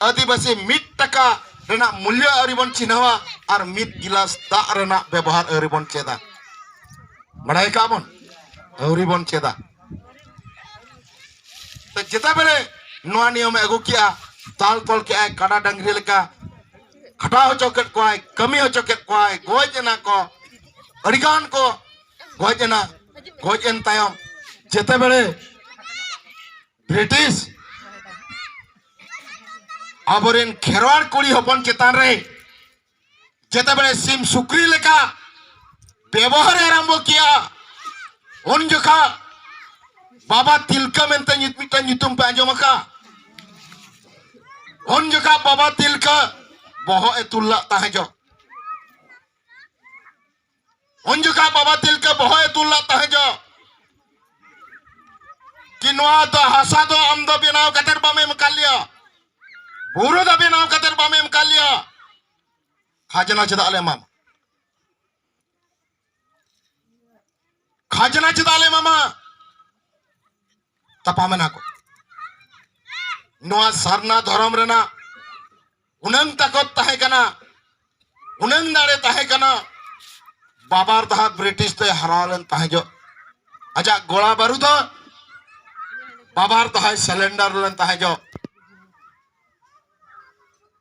ᱟᱹᱫᱤᱵᱟᱹᱥᱤ ᱢᱤᱫ ᱴᱟᱠᱟ ᱨᱮᱱᱟᱜ ᱢᱩᱞᱞᱚ ᱟᱹᱣᱨᱤ ᱵᱚᱱ ᱪᱤᱱᱦᱟᱹᱣᱟ ᱟᱨ ᱢᱤᱫ ᱜᱤᱞᱟᱥ ᱫᱟᱜ ᱨᱮᱱᱟᱜ ᱵᱮᱵᱚᱦᱟᱨ ᱟᱹᱣᱨᱤ ᱵᱚᱱ ᱪᱮᱫᱟ᱾ ᱵᱟᱲᱟᱭ ᱠᱟᱜ ᱵᱚᱱ, ᱟᱹᱣᱨᱤ ᱵᱚᱱ ᱪᱮᱫᱟ᱾ ᱛᱚ ᱡᱮᱛᱮ ᱵᱮᱲᱮ ᱱᱚᱣᱟ ᱱᱤᱭᱚᱢᱮ ᱟᱹᱜᱩ ᱠᱮᱜᱼᱟ, ᱫᱟᱞ ᱛᱚᱞ ᱠᱮᱜᱼᱟᱭ, ᱠᱟᱰᱟ ᱰᱟᱝᱨᱤ ᱞᱮᱠᱟ ᱠᱷᱟᱴᱟᱣ ᱦᱚᱪᱚ ᱠᱮᱫ ᱠᱚᱣᱟᱭ, ᱠᱟᱹᱢᱤ ᱦᱚᱪᱚ ᱠᱮᱫ ᱠᱚᱣᱟᱭ, ᱜᱚᱡ ᱮᱱᱟ ᱠᱚ, ᱟᱹᱰᱤᱜᱟᱱ ᱠᱚ ᱜᱚᱡ ᱮᱱᱟ᱾ ᱜᱚᱡ ᱮᱱ ᱛᱟᱭᱚᱢ ᱡᱮᱛᱮ ᱵᱮᱲᱮ ᱵᱨᱤᱴᱤᱥ ᱟᱵᱚᱨᱮᱱ ᱠᱷᱮᱨᱣᱟᱲ ᱠᱩᱲᱤ ᱦᱚᱯᱚᱱ ᱪᱮᱛᱟᱱ ᱨᱮ ᱡᱮᱛᱮ ᱵᱮᱲᱮ ᱥᱤᱢ ᱥᱩᱠᱨᱤ ᱞᱮᱠᱟ ᱵᱮᱵᱚᱦᱟᱨᱮ ᱟᱨᱟᱢᱵᱚ ᱠᱮᱜᱼᱟ, ᱩᱱ ᱡᱚᱠᱷᱟ ᱵᱟᱵᱟ ᱛᱤᱞᱠᱟᱹ ᱢᱮᱱᱛᱮ ᱧᱩᱛ-, ᱢᱤᱫᱴᱟᱝ ᱧᱩᱛᱩᱢ ᱯᱮ ᱟᱸᱡᱚᱢ ᱟᱠᱟᱫᱼᱟ? ᱩᱱ ᱡᱚᱠᱷᱟ ᱵᱟᱵᱟ ᱛᱤᱞᱠᱟᱹ ᱵᱚᱦᱚᱜ ᱮ ᱛᱩᱞ ᱞᱟᱜ ᱛᱟᱦᱮᱸ ᱡᱚ᱾ ᱩᱱ ᱡᱚᱠᱷᱟ ᱵᱟᱵᱟ ᱛᱤᱞᱠᱟᱹ ᱵᱚᱦᱚᱜ ᱮ ᱛᱩᱞ ᱞᱟᱜ ᱛᱟᱦᱮᱸ ᱡᱚ᱾ ᱠᱤ ᱱᱚᱣᱟ ᱫᱚ ᱦᱟᱥᱟ ᱫᱚ ᱟᱢ ᱫᱚ ᱵᱮᱱᱟᱣ ᱠᱟᱛᱮ ᱵᱟᱢ ᱮᱢ ᱟᱠᱟᱫ ᱞᱮᱭᱟ, ᱵᱩᱨᱩ ᱫᱚ ᱵᱮᱱᱟᱣ ᱠᱟᱛᱮ ᱵᱟᱢ ᱮᱢ ᱟᱠᱟᱫ ᱞᱮᱭᱟ, ᱠᱷᱟᱡᱽᱱᱟ ᱪᱮᱫᱟᱜ ᱞᱮ ᱮᱢᱟᱢᱟ? ᱠᱷᱟᱡᱽᱱᱟ ᱪᱮᱫᱟᱜ ᱞᱮ ᱮᱢᱟᱢᱟ? ᱛᱟᱯᱟᱢ ᱮᱱᱟ ᱠᱚ᱾ ᱱᱚᱣᱟ ᱥᱟᱨᱱᱟ ᱫᱷᱚᱨᱚᱢ ᱨᱮᱱᱟᱜ ᱩᱱᱟᱹᱝ ᱛᱟᱠᱚᱛ ᱛᱟᱦᱮᱸ ᱠᱟᱱᱟ, ᱩᱱᱟᱹᱝ ᱫᱟᱲᱮ ᱛᱟᱦᱮᱸ ᱠᱟᱱᱟ᱾ ᱵᱟᱵᱟᱨ ᱫᱟᱦᱟ ᱵᱨᱤᱴᱤᱥ ᱛᱮ ᱦᱟᱨᱟ ᱞᱮᱱ ᱛᱟᱦᱮᱸ ᱡᱚᱜ, ᱟᱡᱟᱜ ᱜᱚᱲᱟ ᱵᱟᱹᱨᱩᱫ ᱦᱚᱸ ᱵᱟᱵᱟᱨ ᱫᱟᱦᱟᱭ ᱥᱮᱞᱮᱱᱰᱟᱨ ᱞᱮᱱ ᱛᱟᱦᱮᱸ ᱡᱚᱜ,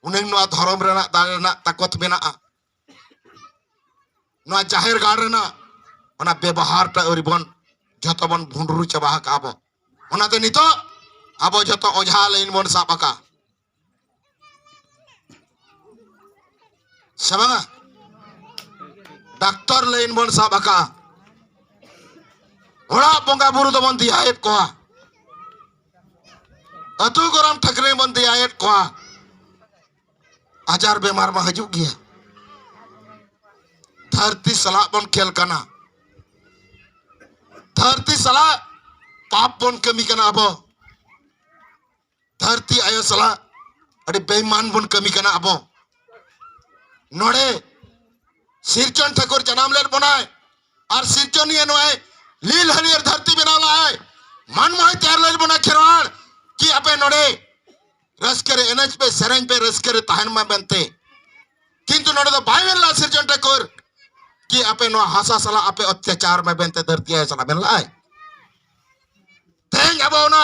ᱩᱱᱟᱹᱝ ᱱᱚᱣᱟ ᱫᱷᱚᱨᱚᱢ ᱨᱮᱱᱟᱜ ᱫᱟᱲᱮ ᱨᱮᱱᱟᱜ ᱛᱟᱠᱚᱛ ᱢᱮᱱᱟᱜᱼᱟ᱾ ᱱᱚᱣᱟ ᱡᱟᱦᱮᱨ ᱜᱟᱲ ᱨᱮᱱᱟᱜ ᱚᱱᱟ ᱵᱮᱵᱚᱦᱟᱨ ᱴᱟᱜ ᱟᱹᱣᱨᱤ ᱵᱚᱱ, ᱡᱷᱚᱛᱚ ᱵᱚᱱ ᱵᱷᱩᱸᱰᱨᱩ ᱪᱟᱵᱟ ᱟᱠᱟᱜᱼᱟ ᱵᱚ᱾ ᱚᱱᱟᱛᱮ ᱱᱤᱛᱚᱜ ᱟᱵᱚ ᱡᱷᱚᱛᱚ ᱚᱡᱷᱟ ᱞᱟᱭᱤᱱ ᱵᱚᱱ ᱥᱟᱵ ᱟᱠᱟᱜᱼᱟ, ᱥᱮ ᱵᱟᱝᱟ? ᱰᱟᱠᱛᱚᱨ ᱞᱟᱭᱤᱱ ᱵᱚᱱ ᱥᱟᱵ ᱟᱠᱟᱜᱼᱟ᱾ ᱚᱲᱟᱜ ᱵᱚᱸᱜᱟ ᱵᱩᱨᱩ ᱫᱚᱵᱚᱱ ᱫᱮᱭᱟᱭᱮᱫ ᱠᱚᱣᱟ, ᱟᱹᱛᱩ ᱜᱚᱨᱚᱢ ᱴᱷᱟᱹᱠᱨᱟᱹᱱ ᱵᱚᱱ ᱫᱮᱭᱟᱭᱮᱫ ᱠᱚᱣᱟ᱾ ᱟᱡᱟᱨ ᱵᱮᱢᱟᱨ ᱢᱟ ᱦᱤᱡᱩᱜ ᱜᱮᱭᱟ᱾ ᱫᱷᱟᱹᱨᱛᱤ ᱥᱟᱞᱟᱜ ᱵᱚᱱ ᱠᱷᱮᱞ ᱠᱟᱱᱟ, ᱫᱷᱟᱹᱨᱛᱤ ᱥᱟᱞᱟᱜ ᱯᱟᱯ ᱵᱚᱱ ᱠᱟᱹᱢᱤ ᱠᱟᱱᱟ ᱟᱵᱚ᱾ ᱫᱷᱟᱹᱨᱛᱤ ᱟᱭᱳ ᱥᱟᱞᱟᱜ ᱟᱹᱰᱤ ᱵᱮᱭᱢᱟᱱ ᱵᱚᱱ ᱠᱟᱹᱢᱤ ᱠᱟᱱᱟ ᱟᱵᱚ᱾ ᱱᱚᱰᱮ ᱥᱤᱨᱡᱚᱱ ᱴᱷᱟᱹᱠᱩᱨ ᱡᱟᱱᱟᱢ ᱞᱮᱫ ᱵᱚᱱᱟᱭ ᱟᱨ ᱥᱤᱨᱡᱚᱱᱤᱭᱟᱹ ᱱᱚᱣᱟᱭ ᱞᱤᱞ ᱦᱟᱹᱨᱭᱟᱹᱲ ᱫᱷᱟᱹᱨᱛᱤ ᱵᱮᱱᱟᱣ ᱞᱟᱜᱼᱟᱭ᱾ ᱢᱟᱱᱣᱟᱭ ᱛᱮᱭᱟᱨ ᱞᱮᱫ ᱵᱚᱱᱟ ᱠᱷᱮᱨᱣᱟᱲ, ᱠᱤ ᱟᱯᱮ ᱱᱚᱰᱮ ᱨᱟᱹᱥᱠᱟᱹ ᱨᱮ ᱮᱱᱮᱡ ᱯᱮ, ᱥᱮᱨᱮᱧ ᱯᱮ, ᱨᱟᱹᱥᱠᱟᱹ ᱨᱮ ᱛᱟᱦᱮᱱ ᱢᱟ ᱢᱮᱱᱛᱮ᱾ ᱠᱤᱱᱛᱩ ᱱᱚᱰᱮ ᱫᱚ ᱵᱟᱭ ᱢᱮᱱ ᱞᱮᱫᱟ ᱥᱤᱨᱡᱚᱱ ᱴᱷᱟᱹᱠᱩᱨ ᱠᱤ ᱟᱯᱮ ᱱᱚᱣᱟ ᱦᱟᱥᱟ ᱥᱟᱞᱟᱜ ᱟᱯᱮ ᱚᱛᱛᱟᱪᱟᱨ ᱢᱮ ᱢᱮᱱᱛᱮ, ᱫᱷᱟᱹᱨᱛᱤ ᱟᱭᱳ ᱥᱟᱞᱟᱜ ᱢᱮᱱ ᱞᱮᱫᱟᱭ? ᱛᱮᱦᱮᱧ ᱟᱵᱚ ᱚᱱᱟ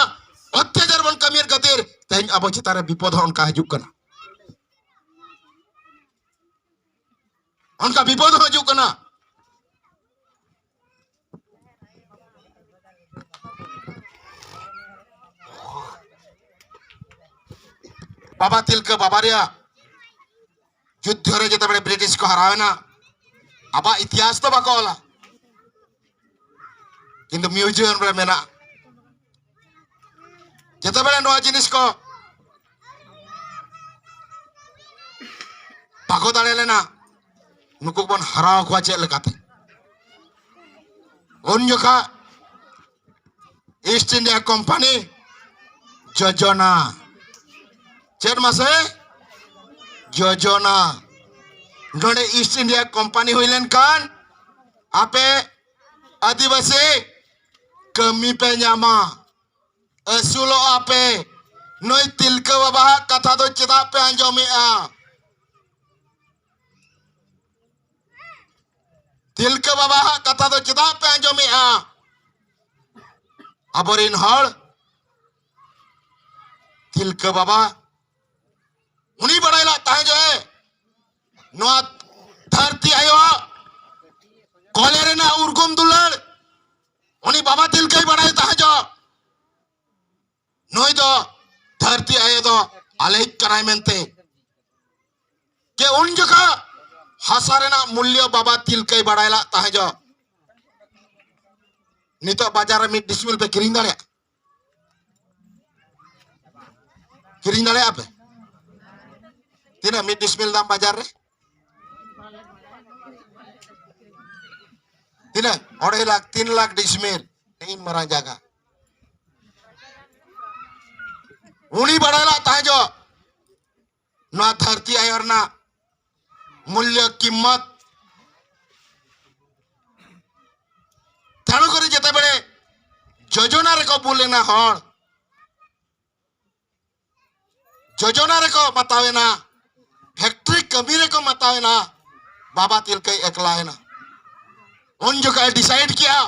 ᱚᱛᱛᱟᱪᱟᱨ ᱵᱚᱱ ᱠᱟᱹᱢᱤᱭᱮᱫ ᱠᱷᱟᱹᱛᱤᱨ ᱛᱮᱦᱮᱧ ᱟᱵᱚ ᱪᱮᱛᱟᱱ ᱨᱮ ᱵᱤᱯᱚᱫ ᱦᱚᱸ ᱚᱱᱠᱟ ᱦᱤᱡᱩᱜ ᱠᱟᱱᱟ, ᱚᱱᱠᱟ ᱵᱤᱯᱚᱫ ᱦᱚᱸ ᱦᱤᱡᱩᱜ ᱠᱟᱱᱟ᱾ ᱵᱟᱵᱟ ᱛᱤᱞᱠᱟᱹ ᱵᱟᱵᱟ ᱨᱮᱭᱟᱜ ᱡᱩᱫᱽᱫᱷᱚ ᱨᱮ ᱡᱮᱛᱮᱵᱮᱲᱮ ᱵᱨᱤᱴᱤᱥ ᱠᱚ ᱦᱟᱨᱟᱣᱮᱱᱟ, ᱟᱵᱚᱣᱟᱜ ᱤᱛᱤᱦᱟᱥ ᱫᱚ ᱵᱟᱠᱚ ᱚᱞᱟ, ᱠᱤᱱᱛᱩ ᱢᱤᱭᱩᱡᱤᱭᱟᱢ ᱨᱮ ᱢᱮᱱᱟᱜᱼᱟ᱾ ᱡᱮᱛᱮᱵᱮᱲᱮ ᱱᱚᱣᱟ ᱡᱤᱱᱤᱥ ᱠᱚ ᱵᱟᱠᱚ ᱫᱟᱲᱮ ᱞᱮᱱᱟ᱾ ᱱᱩᱠᱩ ᱵᱚᱱ ᱦᱟᱨᱟᱣ ᱠᱚᱣᱟ ᱪᱮᱫ ᱞᱮᱠᱟᱛᱮ? ᱩᱱ ᱡᱚᱠᱷᱟ ᱤᱥᱴ ᱤᱱᱰᱤᱭᱟ ᱠᱳᱢᱯᱟᱱᱤ ᱡᱳᱡᱚᱱᱟ, ᱪᱮᱫ ᱢᱟᱥᱮ? ᱡᱳᱡᱚᱱᱟ᱾ ᱱᱚᱰᱮ ᱤᱥᱴ ᱤᱱᱰᱤᱭᱟ ᱠᱳᱢᱯᱟᱱᱤ ᱦᱩᱭ ᱞᱮᱱᱠᱷᱟᱱ ᱟᱯᱮ ᱟᱹᱫᱤᱵᱟᱹᱥᱤ ᱠᱟᱹᱢᱤ ᱯᱮ ᱧᱟᱢᱟ, ᱟᱹᱥᱩᱞᱚᱜᱼᱟ ᱯᱮ᱾ ᱱᱩᱭ ᱛᱤᱞᱠᱟᱹ ᱵᱟᱵᱟᱣᱟᱜ ᱠᱟᱛᱷᱟ ᱫᱚ ᱪᱮᱫᱟᱜ ᱯᱮ ᱟᱸᱡᱚᱢᱮᱜᱼᱟ? ᱛᱤᱞᱠᱟᱹ ᱵᱟᱵᱟᱣᱟᱜ ᱠᱟᱛᱷᱟ ᱫᱚ ᱪᱮᱫᱟᱜ ᱯᱮ ᱟᱸᱡᱚᱢᱮᱜᱼᱟ? ᱟᱵᱚᱨᱮᱱ ᱦᱚᱲ ᱛᱤᱞᱠᱟᱹ ᱵᱟᱵᱟ ᱩᱱᱤ ᱵᱟᱲᱟᱭ ᱞᱟᱜ ᱛᱟᱦᱮᱸ ᱡᱚ ᱱᱚᱣᱟ ᱫᱷᱟᱹᱨᱛᱤ ᱟᱭᱳᱣᱟᱜ ᱠᱚᱞᱮ ᱨᱮᱱᱟᱜ ᱩᱨᱜᱩᱢ ᱫᱩᱞᱟᱹᱲ ᱩᱱᱤ ᱵᱟᱵᱟ ᱛᱤᱞᱠᱟᱹᱭ ᱵᱟᱲᱟᱭ ᱛᱟᱦᱮᱸ ᱡᱚ ᱱᱩᱭ ᱫᱚ ᱫᱷᱟᱹᱨᱛᱤ ᱟᱭᱳ ᱫᱚ ᱟᱞᱮᱭᱤᱡ ᱠᱟᱱᱟᱭ ᱢᱮᱱᱛᱮ᱾ ᱡᱮ ᱩᱱ ᱡᱚᱠᱷᱟ ᱦᱟᱥᱟ ᱨᱮᱱᱟᱜ ᱢᱩᱞᱞᱚ ᱵᱟᱵᱟ ᱛᱤᱞᱠᱟᱹᱭ ᱵᱟᱲᱟᱭ ᱞᱟᱜ ᱛᱟᱦᱮᱸ ᱡᱚ ᱱᱤᱛᱚᱜ ᱵᱟᱡᱟᱨ ᱨᱮ ᱢᱤᱫ ᱰᱤᱥᱢᱤᱞ ᱯᱮ ᱠᱤᱨᱤᱧ ᱫᱟᱲᱮᱭᱟᱜᱼᱟ? ᱠᱤᱨᱤᱧ ᱫᱟᱲᱮᱭᱟᱜᱼᱟ ᱯᱮ? ᱛᱤᱱᱟᱹᱜ ᱢᱤᱫ ᱰᱤᱥᱢᱤᱞ ᱫᱟᱢ ᱵᱟᱡᱟᱨ ᱨᱮ? ᱛᱤᱱᱟᱹᱜ? ᱚᱲᱟᱭ ᱞᱟᱠᱷ, ᱛᱤᱱ ᱞᱟᱠᱷ ᱰᱤᱥᱢᱤᱞ᱾ ᱤᱧ ᱢᱟᱨᱟᱝ ᱡᱟᱭᱜᱟ ᱩᱱᱤ ᱵᱟᱲᱟᱭ ᱞᱟᱜ ᱛᱟᱦᱮᱸ ᱡᱚ ᱱᱚᱣᱟ ᱫᱷᱟᱹᱨᱛᱤ ᱟᱭᱳ ᱨᱮᱱᱟᱜ ᱢᱩᱞᱞᱚ ᱠᱤᱢᱢᱚᱛ᱾ ᱛᱮᱬᱩ ᱠᱚᱨᱮ ᱡᱮᱛᱮ ᱵᱮᱲᱮ ᱡᱳᱡᱚᱱᱟ ᱨᱮᱠᱚ ᱵᱩᱞ ᱮᱱᱟ ᱦᱚᱲ, ᱡᱳᱡᱚᱱᱟ ᱨᱮᱠᱚ ᱢᱟᱛᱟᱣ ᱮᱱᱟ, ᱯᱷᱮᱠᱴᱨᱤ ᱠᱟᱹᱢᱤ ᱨᱮᱠᱚ ᱢᱟᱛᱟᱣ ᱮᱱᱟ, ᱵᱟᱵᱟ ᱛᱤᱞᱠᱟᱹᱭ ᱮᱠᱞᱟ ᱮᱱᱟ᱾ ᱩᱱ ᱡᱚᱠᱷᱚᱡ ᱰᱤᱥᱟᱭᱤᱰ ᱠᱮᱜᱼᱟ,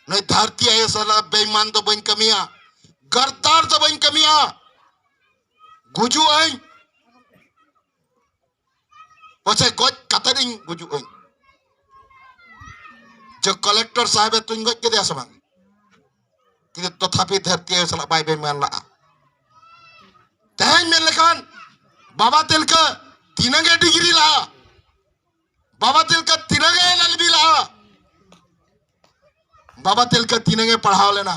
ᱱᱩᱭ ᱫᱷᱟᱹᱨᱛᱤ ᱟᱭᱳ ᱥᱟᱞᱟᱜ ᱵᱮᱭᱢᱟᱱ ᱫᱚ ᱵᱟᱹᱧ ᱠᱟᱹᱢᱤᱭᱟ, ᱜᱟᱨᱫᱟᱨ ᱫᱚ ᱵᱟᱹᱧ ᱠᱟᱹᱢᱤᱭᱟ, ᱜᱩᱡᱩᱜ ᱟᱹᱧ᱾ ᱯᱟᱪᱷᱮ ᱜᱚᱡ ᱠᱟᱛᱮ ᱤᱧ ᱜᱩᱡᱩᱜ ᱟᱹᱧ᱾ ᱡᱮ ᱠᱚᱞᱮᱠᱴᱚᱨ ᱥᱟᱦᱮᱵ ᱮ ᱛᱩᱧ ᱜᱚᱡ ᱠᱮᱫᱮᱭᱟ ᱥᱮ ᱵᱟᱝ? ᱠᱤᱱᱛᱩ ᱛᱚᱛᱷᱟᱯᱤ ᱫᱷᱟᱹᱨᱛᱤ ᱟᱭᱳ ᱥᱟᱞᱟᱜ ᱵᱟᱭ ᱵᱮᱭᱢᱟᱱ ᱞᱟᱜᱼᱟ᱾ ᱛᱮᱦᱮᱧ ᱢᱮᱱ ᱞᱮᱠᱷᱟᱱ ᱵᱟᱵᱟ ᱛᱤᱞᱠᱟᱹ ᱛᱤᱱᱟᱹᱜ ᱮ ᱰᱤᱜᱽᱨᱤ ᱞᱟᱜᱼᱟ, ᱵᱟᱵᱟ ᱛᱤᱞᱠᱟᱹ ᱛᱤᱱᱟᱹᱜ ᱮ ᱮᱞ ᱮᱞ ᱵᱤ ᱞᱟᱜᱼᱟ, ᱵᱟᱵᱟ ᱛᱤᱞᱠᱟᱹ ᱛᱤᱱᱟᱹᱜ ᱮ ᱯᱟᱲᱦᱟᱣ ᱞᱮᱱᱟ᱾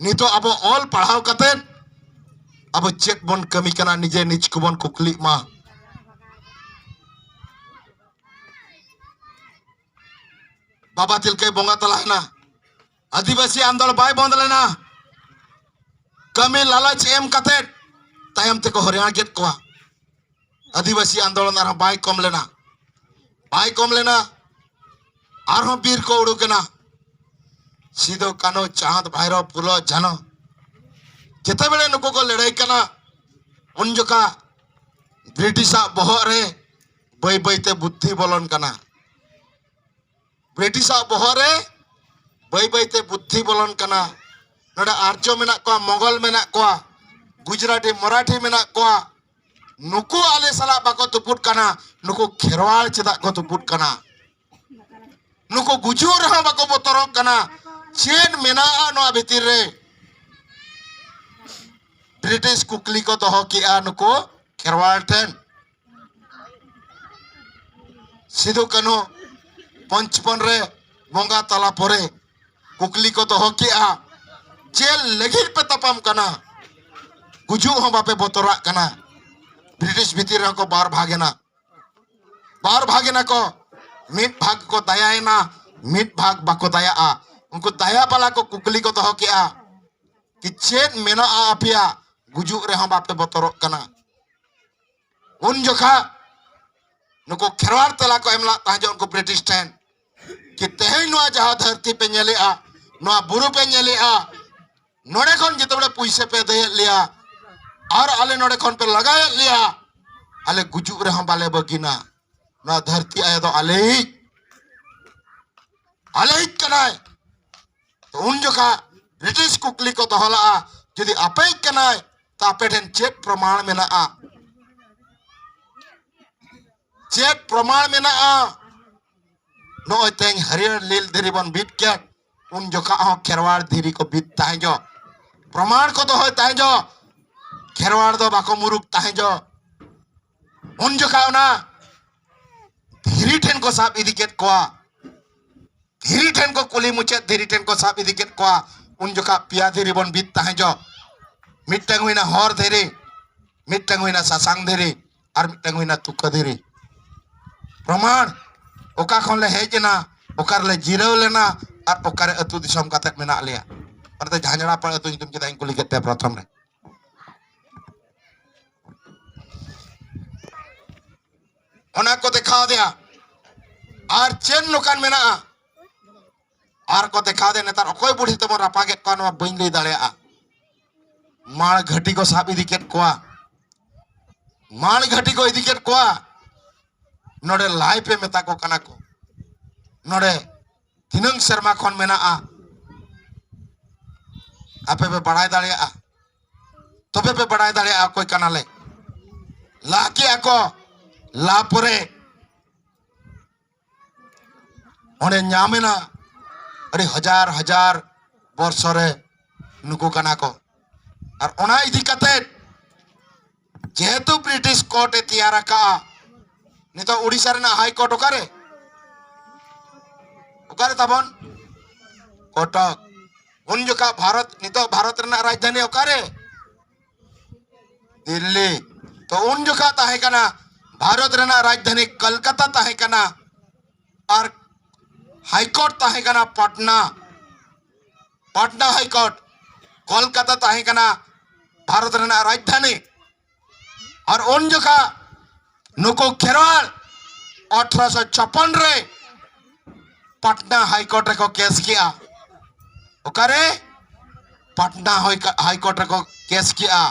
ᱱᱤᱛᱚᱜ ᱟᱵᱚ ᱚᱞ ᱯᱟᱲᱦᱟᱣ ᱠᱟᱛᱮ ᱟᱵᱚ ᱪᱮᱫ ᱵᱚᱱ ᱠᱟᱹᱢᱤ ᱠᱟᱱᱟ, ᱱᱤᱡᱮ ᱱᱤᱡ ᱠᱚᱵᱚᱱ ᱠᱩᱠᱞᱤᱜ ᱢᱟ᱾ ᱵᱟᱵᱟ ᱛᱤᱞᱠᱟᱹᱭ ᱵᱚᱸᱜᱟ ᱛᱟᱞᱟᱭᱮᱱᱟ, ᱟᱹᱫᱤᱵᱟᱹᱥᱤ ᱟᱱᱫᱳᱞᱚᱱ ᱵᱟᱭ ᱵᱚᱱᱫ ᱞᱮᱱᱟ᱾ ᱠᱟᱹᱢᱤ ᱞᱟᱞᱚᱪ ᱮᱢ ᱠᱟᱛᱮ ᱛᱟᱭᱚᱢ ᱛᱮᱠᱚ ᱦᱚᱨᱤᱭᱟᱱᱟ ᱠᱮᱫ ᱠᱚᱣᱟ᱾ ᱟᱹᱫᱤᱵᱟᱹᱥᱤ ᱟᱱᱫᱳᱞᱚᱱ ᱟᱨᱦᱚᱸ ᱵᱟᱭ ᱠᱚᱢ ᱞᱮᱱᱟ, ᱵᱟᱭ ᱠᱚᱢ ᱞᱮᱱᱟ᱾ ᱟᱨᱦᱚᱸ ᱵᱤᱨ ᱠᱚ ᱩᱰᱩᱠ ᱮᱱᱟ᱾ ᱥᱤᱫᱩ, ᱠᱟᱹᱱᱦᱩ, ᱪᱟᱸᱫᱽ, ᱵᱷᱟᱭᱨᱚ, ᱯᱷᱩᱞᱚ, ᱡᱷᱟᱱᱚ, ᱡᱮᱛᱮ ᱵᱮᱲᱮ ᱱᱩᱠᱩ ᱠᱚ ᱞᱟᱹᱲᱦᱟᱹᱭ ᱠᱟᱱᱟ, ᱩᱱ ᱡᱚᱠᱷᱟ ᱵᱨᱤᱴᱤᱥᱟᱜ ᱵᱚᱦᱚᱜ ᱨᱮ ᱵᱟᱹᱭ ᱵᱟᱹᱭᱛᱮ ᱵᱩᱫᱽᱫᱷᱤ ᱵᱚᱞᱚᱱ ᱠᱟᱱᱟ᱾ ᱵᱨᱤᱴᱤᱥᱟᱜ ᱵᱚᱦᱚᱜ ᱨᱮ ᱵᱟᱹᱭ ᱵᱟᱹᱭᱛᱮ ᱵᱩᱫᱽᱫᱷᱤ ᱵᱚᱞᱚᱱ ᱠᱟᱱᱟ᱾ ᱱᱚᱰᱮ ᱟᱨᱡᱚ ᱢᱮᱱᱟᱜ ᱠᱚᱣᱟ, ᱢᱚᱜᱚᱞ ᱢᱮᱱᱟᱜ ᱠᱚᱣᱟ, ᱜᱩᱡᱽᱨᱟᱴᱤ, ᱢᱚᱨᱟᱴᱷᱤ ᱢᱮᱱᱟᱜ ᱠᱚᱣᱟ᱾ ᱱᱩᱠᱩ ᱟᱞᱮ ᱥᱟᱞᱟᱜ ᱵᱟᱠᱚ ᱛᱩᱯᱩᱫ ᱠᱟᱱᱟ, ᱱᱩᱠᱩ ᱠᱷᱮᱨᱣᱟᱲ ᱪᱮᱫᱟᱜ ᱠᱚ ᱛᱩᱯᱩᱫ ᱠᱟᱱᱟ? ᱱᱩᱠᱩ ᱜᱩᱡᱩᱜ ᱨᱮᱦᱚᱸ ᱵᱟᱠᱚ ᱵᱚᱛᱚᱨᱚᱜ ᱠᱟᱱᱟ᱾ ᱪᱮᱫ ᱢᱮᱱᱟᱜᱼᱟ ᱱᱚᱣᱟ ᱵᱷᱤᱛᱤᱨ ᱨᱮ? ᱵᱨᱤᱴᱤᱥ ᱠᱩᱠᱞᱤ ᱠᱚ ᱫᱚᱦᱚ ᱠᱮᱜᱼᱟ ᱱᱩᱠᱩ ᱠᱷᱮᱨᱣᱟᱲ ᱴᱷᱮᱱ᱾ ᱥᱤᱫᱩ ᱠᱟᱹᱱᱦᱩ ᱯᱚᱧᱪᱯᱚᱱ ᱨᱮ ᱵᱚᱸᱜᱟ ᱛᱟᱞᱟ ᱯᱚᱨᱮ ᱠᱩᱠᱞᱤ ᱠᱚ ᱫᱚᱦᱚ ᱠᱮᱜᱼᱟ, "ᱪᱮᱫ ᱞᱟᱹᱜᱤᱫ ᱯᱮ ᱛᱟᱯᱟᱢ ᱠᱟᱱᱟ? ᱜᱩᱡᱩᱜ ᱦᱚᱸ ᱵᱟᱯᱮ ᱵᱚᱛᱚᱨᱟᱜ ᱠᱟᱱᱟ?" ᱵᱨᱤᱴᱤᱥ ᱵᱷᱤᱛᱤᱨ ᱨᱮᱦᱚᱸ ᱠᱚ ᱵᱟᱨ ᱵᱷᱟᱜᱽ ᱮᱱᱟ, ᱵᱟᱨ ᱵᱷᱟᱜᱽ ᱮᱱᱟ ᱠᱚ᱾ ᱢᱤᱫ ᱵᱷᱟᱜᱽ ᱠᱚ ᱫᱟᱭᱟᱭᱮᱱᱟ, ᱢᱤᱫ ᱵᱷᱟᱜᱽ ᱵᱟᱠᱚ ᱫᱟᱭᱟᱜᱼᱟ᱾ ᱩᱱᱠᱩ ᱫᱟᱭᱟ ᱵᱟᱞᱟ ᱠᱚ ᱠᱩᱠᱞᱤ ᱠᱚ ᱫᱚᱦᱚ ᱠᱮᱜᱼᱟ, ᱠᱤ ᱪᱮᱫ ᱢᱮᱱᱟᱜᱼᱟ ᱟᱯᱮᱭᱟᱜ ᱜᱩᱡᱩᱜ ᱨᱮᱦᱚᱸ ᱵᱟᱯᱮ ᱵᱚᱛᱚᱨᱚᱜ ᱠᱟᱱᱟ? ᱩᱱ ᱡᱚᱠᱷᱟ ᱱᱩᱠᱩ ᱠᱷᱮᱨᱣᱟᱲ ᱛᱮᱞᱟ ᱠᱚ ᱮᱢ ᱞᱟᱜ ᱛᱟᱦᱮᱸ ᱡᱚᱜ ᱩᱱᱠᱩ ᱵᱨᱤᱴᱤᱥ ᱴᱷᱮᱱ, ᱠᱤ ᱛᱮᱦᱮᱧ ᱱᱚᱣᱟ ᱡᱟᱦᱟᱸ ᱫᱷᱟᱹᱨᱛᱤ ᱯᱮ ᱧᱮᱞᱮᱜᱼᱟ, ᱱᱚᱣᱟ ᱵᱩᱨᱩ ᱯᱮ ᱧᱮᱞᱮᱜᱼᱟ, ᱱᱚᱰᱮ ᱠᱷᱚᱱ ᱡᱮᱛᱮ ᱵᱮᱲᱮ ᱯᱩᱭᱥᱟᱹ ᱯᱮ ᱟᱹᱫᱟᱹᱭᱮᱫ ᱞᱮᱭᱟ ᱟᱨ ᱟᱞᱮ ᱱᱚᱰᱮ ᱠᱷᱚᱱ ᱯᱮ ᱞᱟᱜᱟᱭᱮᱫ ᱞᱮᱭᱟ, ᱟᱞᱮ ᱜᱩᱡᱩᱜ ᱨᱮᱦᱚᱸ ᱵᱟᱞᱮ ᱵᱟᱹᱜᱤᱱᱟ᱾ ᱱᱚᱣᱟ ᱫᱷᱟᱹᱨᱛᱤ ᱟᱭᱳ ᱫᱚ ᱟᱞᱮᱭᱤᱡ, ᱟᱞᱮᱭᱤᱡ ᱠᱟᱱᱟᱭ᱾ ᱛᱚ ᱩᱱ ᱡᱚᱠᱷᱟ ᱵᱨᱤᱴᱤᱥ ᱠᱩᱠᱞᱤ ᱠᱚ ᱫᱚᱦᱚ ᱞᱟᱜᱼᱟ, ᱡᱩᱫᱤ ᱟᱯᱮᱭᱤᱡ ᱠᱟᱱᱟᱭ, ᱛᱚ ᱟᱯᱮ ᱴᱷᱮᱱ ᱪᱮᱫ ᱯᱨᱚᱢᱟᱬ ᱢᱮᱱᱟᱜᱼᱟ? ᱪᱮᱫ ᱯᱨᱚᱢᱟᱬ ᱢᱮᱱᱟᱜᱼᱟ? ᱱᱚᱜᱼᱚᱭ ᱛᱮᱦᱮᱧ ᱦᱟᱹᱨᱭᱟᱹᱲ ᱞᱤᱞ ᱫᱷᱤᱨᱤ ᱵᱚᱱ ᱵᱤᱫ ᱠᱮᱫ, ᱩᱱ ᱡᱚᱠᱷᱟ ᱦᱚᱸ ᱠᱷᱮᱨᱣᱟᱲ ᱫᱷᱤᱨᱤ ᱠᱚ ᱵᱤᱫ ᱛᱟᱦᱮᱸ ᱡᱚ, ᱯᱨᱚᱢᱟᱬ ᱠᱚ ᱫᱚᱦᱚᱭ ᱛᱟᱦᱮᱸ ᱡᱚ, ᱠᱷᱮᱨᱣᱟᱲ ᱫᱚ ᱵᱟᱠᱚ ᱢᱩᱨᱩᱠ ᱛᱟᱦᱮᱸ ᱡᱚ᱾ ᱩᱱ ᱡᱚᱠᱷᱟ ᱚᱱᱟ ᱫᱷᱤᱨᱤ ᱴᱷᱮᱱ ᱠᱚ ᱥᱟᱵ ᱤᱫᱤ ᱠᱮᱫ ᱠᱚᱣᱟ, ᱫᱷᱤᱨᱤ ᱴᱷᱮᱱ ᱠᱚ, ᱠᱩᱞᱦᱤ ᱢᱩᱪᱟᱹᱫ ᱫᱷᱤᱨᱤ ᱴᱷᱮᱱ ᱠᱚ ᱥᱟᱵ ᱤᱫᱤ ᱠᱮᱫ ᱠᱚᱣᱟ᱾ ᱩᱱ ᱡᱚᱠᱷᱟ ᱯᱮᱭᱟ ᱫᱷᱤᱨᱤ ᱵᱚᱱ ᱵᱤᱫ ᱛᱟᱦᱮᱸ ᱡᱚ, ᱢᱤᱫᱴᱟᱝ ᱦᱩᱭᱱᱟ ᱦᱚᱨ ᱫᱷᱤᱨᱤ, ᱢᱤᱫᱴᱟᱝ ᱦᱩᱭᱱᱟ ᱥᱟᱥᱟᱝ ᱫᱷᱤᱨᱤ, ᱟᱨ ᱢᱤᱫᱴᱟᱝ ᱦᱩᱭᱱᱟ ᱛᱩᱠᱟᱹ ᱫᱷᱤᱨᱤ᱾ ᱯᱨᱚᱢᱟᱬ, ᱚᱠᱟ ᱠᱷᱚᱱ ᱞᱮ ᱦᱮᱡ ᱮᱱᱟ, ᱚᱠᱟ ᱨᱮᱞᱮ ᱡᱤᱨᱟᱹᱣ ᱞᱮᱱᱟ, ᱟᱨ ᱚᱠᱟᱨᱮ ᱟᱹᱛᱩ ᱫᱤᱥᱚᱢ ᱠᱟᱛᱮ ᱢᱮᱱᱟᱜ ᱞᱮᱭᱟ᱾ ᱚᱱᱟᱛᱮ ᱡᱷᱟᱸᱡᱽᱲᱟ ᱯᱟᱲ ᱟᱹᱛᱩ ᱧᱩᱛᱩᱢ ᱪᱮᱫᱟᱜ ᱤᱧ ᱠᱩᱞᱤ ᱠᱮᱫ ᱯᱮᱭᱟ ᱯᱨᱚᱛᱷᱚᱢ ᱨᱮ? ᱚᱱᱟ ᱠᱚ ᱫᱮᱠᱷᱟᱣ ᱫᱮᱭᱟ᱾ ᱟᱨ ᱪᱮᱫ ᱱᱚᱝᱠᱟᱱ ᱢᱮᱱᱟᱜᱼᱟ? ᱟᱨ ᱠᱚ ᱫᱮᱠᱷᱟᱣ ᱫᱮᱭᱟ᱾ ᱱᱮᱛᱟᱨ ᱚᱠᱚᱭ ᱵᱩᱲᱦᱤ ᱛᱮᱵᱚᱱ ᱨᱟᱯᱟᱜᱮᱫ ᱠᱚᱣᱟ, ᱱᱚᱣᱟ ᱵᱟᱹᱧ ᱞᱟᱹᱭ ᱫᱟᱲᱮᱭᱟᱜᱼᱟ᱾ ᱢᱟᱲ ᱜᱷᱟᱹᱴᱤ ᱠᱚ ᱥᱟᱵ ᱤᱫᱤ ᱠᱮᱫ ᱠᱚᱣᱟ, ᱢᱟᱲ ᱜᱷᱟᱹᱴᱤ ᱠᱚ ᱤᱫᱤ ᱠᱮᱫ ᱠᱚᱣᱟ᱾ ᱱᱚᱰᱮ ᱞᱟᱭ ᱯᱮ ᱢᱮᱛᱟ ᱠᱚ ᱠᱟᱱᱟ ᱠᱚ᱾ ᱱᱚᱰᱮ ᱛᱤᱱᱟᱹᱝ ᱥᱮᱨᱢᱟ ᱠᱷᱚᱱ ᱢᱮᱱᱟᱜᱼᱟ, ᱟᱯᱮ ᱯᱮ ᱵᱟᱲᱟᱭ ᱫᱟᱲᱮᱭᱟᱜᱼᱟ᱾ ᱛᱚᱵᱮ ᱯᱮ ᱵᱟᱲᱟᱭ ᱫᱟᱲᱮᱭᱟᱜᱼᱟ ᱚᱠᱚᱭ ᱠᱟᱱᱟᱞᱮ᱾ ᱞᱟ ᱠᱮᱜᱼᱟ ᱠᱚ, ᱞᱟ ᱯᱚᱨᱮ ᱚᱸᱰᱮ ᱧᱟᱢ ᱮᱱᱟ, ᱟᱹᱰᱤ ᱦᱟᱡᱟᱨ ᱦᱟᱡᱟᱨ ᱵᱚᱨᱥᱚ ᱨᱮ ᱱᱩᱠᱩ ᱠᱟᱱᱟ ᱠᱚ᱾ ᱟᱨ ᱚᱱᱟ ᱤᱫᱤ ᱠᱟᱛᱮ ᱡᱮᱦᱮᱛᱩ ᱵᱨᱤᱴᱤᱥ ᱠᱳᱨᱴ ᱮ ᱛᱮᱭᱟᱨ ᱟᱠᱟᱜᱼᱟ, ᱱᱤᱛᱚᱜ ᱩᱲᱤᱥᱥᱟ ᱨᱮᱱᱟᱜ ᱦᱟᱭ ᱠᱳᱨᱴ ᱚᱠᱟᱨᱮ? ᱚᱠᱟᱨᱮ ᱛᱟᱵᱚᱱ? ᱠᱚᱴᱚᱠ᱾ ᱩᱱ ᱡᱚᱠᱷᱟ ᱵᱷᱟᱨᱚᱛ, ᱱᱤᱛᱚᱜ ᱵᱷᱟᱨᱚᱛ ᱨᱮᱱᱟᱜ ᱨᱟᱡᱽᱫᱷᱟᱱᱤ ᱚᱠᱟᱨᱮ? ᱫᱤᱞᱞᱤ᱾ ᱛᱚ ᱩᱱ ᱡᱚᱠᱷᱟ ᱛᱟᱦᱮᱸ ᱠᱟᱱᱟ ᱵᱷᱟᱨᱚᱛ ᱨᱮᱱᱟᱜ ᱨᱟᱡᱽᱫᱷᱟᱱᱤ ᱠᱚᱞᱠᱟᱛᱟ ᱛᱟᱦᱮᱸ ᱠᱟᱱᱟ, ᱟᱨ ᱦᱟᱭ ᱠᱳᱨᱴ ᱛᱟᱦᱮᱸ ᱠᱟᱱᱟ ᱯᱟᱴᱱᱟ᱾ ᱯᱟᱴᱱᱟ ᱦᱟᱭ ᱠᱳᱨᱴ, ᱠᱚᱞᱠᱟᱛᱟ ᱛᱟᱦᱮᱸ ᱠᱟᱱᱟ ᱵᱷᱟᱨᱚᱛ ᱨᱮᱱᱟᱜ ᱨᱟᱡᱽᱫᱷᱟᱱᱤ᱾ ᱟᱨ ᱩᱱ ᱡᱚᱠᱷᱟ ᱱᱩᱠᱩ ᱠᱷᱮᱨᱣᱟᱲ ᱟᱴᱷᱨᱚᱥᱚ ᱪᱷᱟᱯᱟᱱ ᱨᱮ ᱯᱟᱴᱱᱟ ᱦᱟᱭ ᱠᱳᱨᱴ ᱨᱮᱠᱚ ᱠᱮᱥ ᱠᱮᱜᱼᱟ᱾ ᱚᱠᱟᱨᱮ? ᱯᱟᱴᱱᱟ ᱦᱟᱭ ᱠᱳᱨᱴ ᱨᱮᱠᱚ ᱠᱮᱥ ᱠᱮᱜᱼᱟ᱾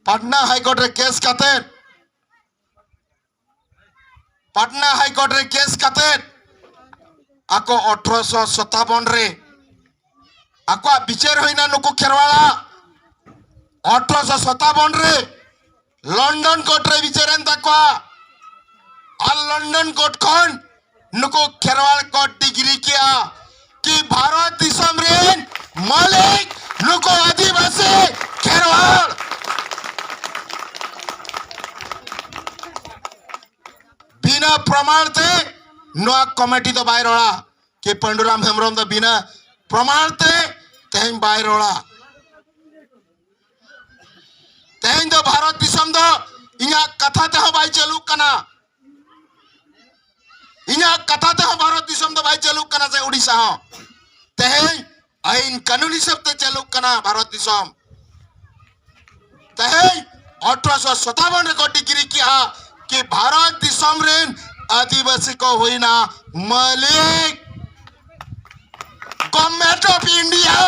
ᱯᱟᱴᱱᱟ ᱦᱟᱭ ᱠᱳᱨᱴ ᱨᱮ ᱠᱮᱥ ᱠᱟᱛᱮ, ᱯᱟᱴᱱᱟ ᱦᱟᱭ ᱠᱳᱨᱴ ᱨᱮ ᱠᱮᱥ ᱠᱟᱛᱮ ᱟᱠᱚ ᱟᱴᱷᱨᱚᱥᱚ ᱥᱟᱛᱟᱵᱚᱱ ᱨᱮ ᱟᱠᱚᱣᱟᱜ ᱵᱤᱪᱟᱹᱨ ᱦᱩᱭᱱᱟ ᱱᱩᱠᱩ ᱠᱷᱮᱨᱣᱟᱲᱟᱜ᱾ ᱟᱴᱷᱨᱚᱥᱚ ᱥᱟᱛᱟᱵᱚᱱ ᱨᱮ ᱞᱚᱱᱰᱚᱱ ᱠᱳᱨᱴ ᱨᱮ ᱵᱤᱪᱟᱹᱨ ᱮᱱ ᱛᱟᱠᱚᱣᱟ᱾ ᱟᱨ ᱞᱚᱱᱰᱚᱱ ᱠᱳᱨᱴ ᱠᱷᱚᱱ ᱱᱩᱠᱩ ᱠᱷᱮᱨᱣᱟᱲ ᱠᱚ ᱰᱤᱜᱽᱨᱤ ᱠᱮᱜᱼᱟ ᱠᱤ ᱵᱷᱟᱨᱚᱛ ᱫᱤᱥᱚᱢ ᱨᱮᱱ ᱢᱟᱹᱞᱤᱠ ᱱᱩᱠᱩ ᱟᱹᱫᱤᱵᱟᱹᱥᱤ ᱠᱷᱮᱨᱣᱟᱲ᱾ ᱵᱤᱱᱟᱹ ᱯᱨᱚᱢᱟᱬ ᱛᱮ ᱱᱚᱣᱟ ᱠᱚᱢᱤᱴᱤ ᱫᱚ ᱵᱟᱭ ᱨᱚᱲᱟ᱾ ᱠᱤ ᱯᱟᱹᱰᱩᱨᱟᱢ ᱦᱮᱢᱵᱨᱚᱢ ᱫᱚ ᱵᱤᱱᱟᱹ ᱯᱨᱚᱢᱟᱬ ᱛᱮ ᱛᱮᱦᱮᱧ ᱵᱟᱭ ᱨᱚᱲᱟ᱾ ᱛᱮᱦᱮᱧ ᱫᱚ ᱵᱷᱟᱨᱚᱛ ᱫᱤᱥᱚᱢ ᱫᱚ ᱤᱧᱟᱹᱜ ᱠᱟᱛᱷᱟ ᱛᱮᱦᱚᱸ ᱵᱟᱭ ᱪᱟᱹᱞᱩᱜ ᱠᱟᱱᱟ᱾ ᱤᱧᱟᱹᱜ ᱠᱟᱛᱷᱟ ᱛᱮᱦᱚᱸ ᱵᱷᱟᱨᱚᱛ ᱫᱤᱥᱚᱢ ᱫᱚ ᱵᱟᱭ ᱪᱟᱹᱞᱩᱜ ᱠᱟᱱᱟ ᱥᱮ ᱩᱰᱤᱥᱟ ᱦᱚᱸ᱾ ᱛᱮᱦᱮᱧ ᱟᱭᱤᱱ ᱠᱟᱹᱱᱩᱱ ᱦᱤᱥᱟᱹᱵ ᱛᱮ ᱪᱟᱹᱞᱩᱜ ᱠᱟᱱᱟ ᱵᱷᱟᱨᱚᱛ ᱫᱤᱥᱚᱢ᱾ ᱛᱮᱦᱮᱧ ᱟᱴᱷᱨᱚᱥᱚ ᱥᱟᱛᱟᱵᱚᱱ ᱨᱮᱠᱚ ᱰᱤᱜᱽᱨᱤ ᱠᱮᱜᱼᱟ ᱠᱤ ᱵᱷᱟᱨᱚᱛ ᱫᱤᱥᱚᱢ ᱨᱮᱱ ᱟᱹᱫᱤᱵᱟᱹᱥᱤ ᱠᱚ ᱦᱩᱭᱱᱟ ᱢᱟᱹᱞᱤᱠ, Government of India᱾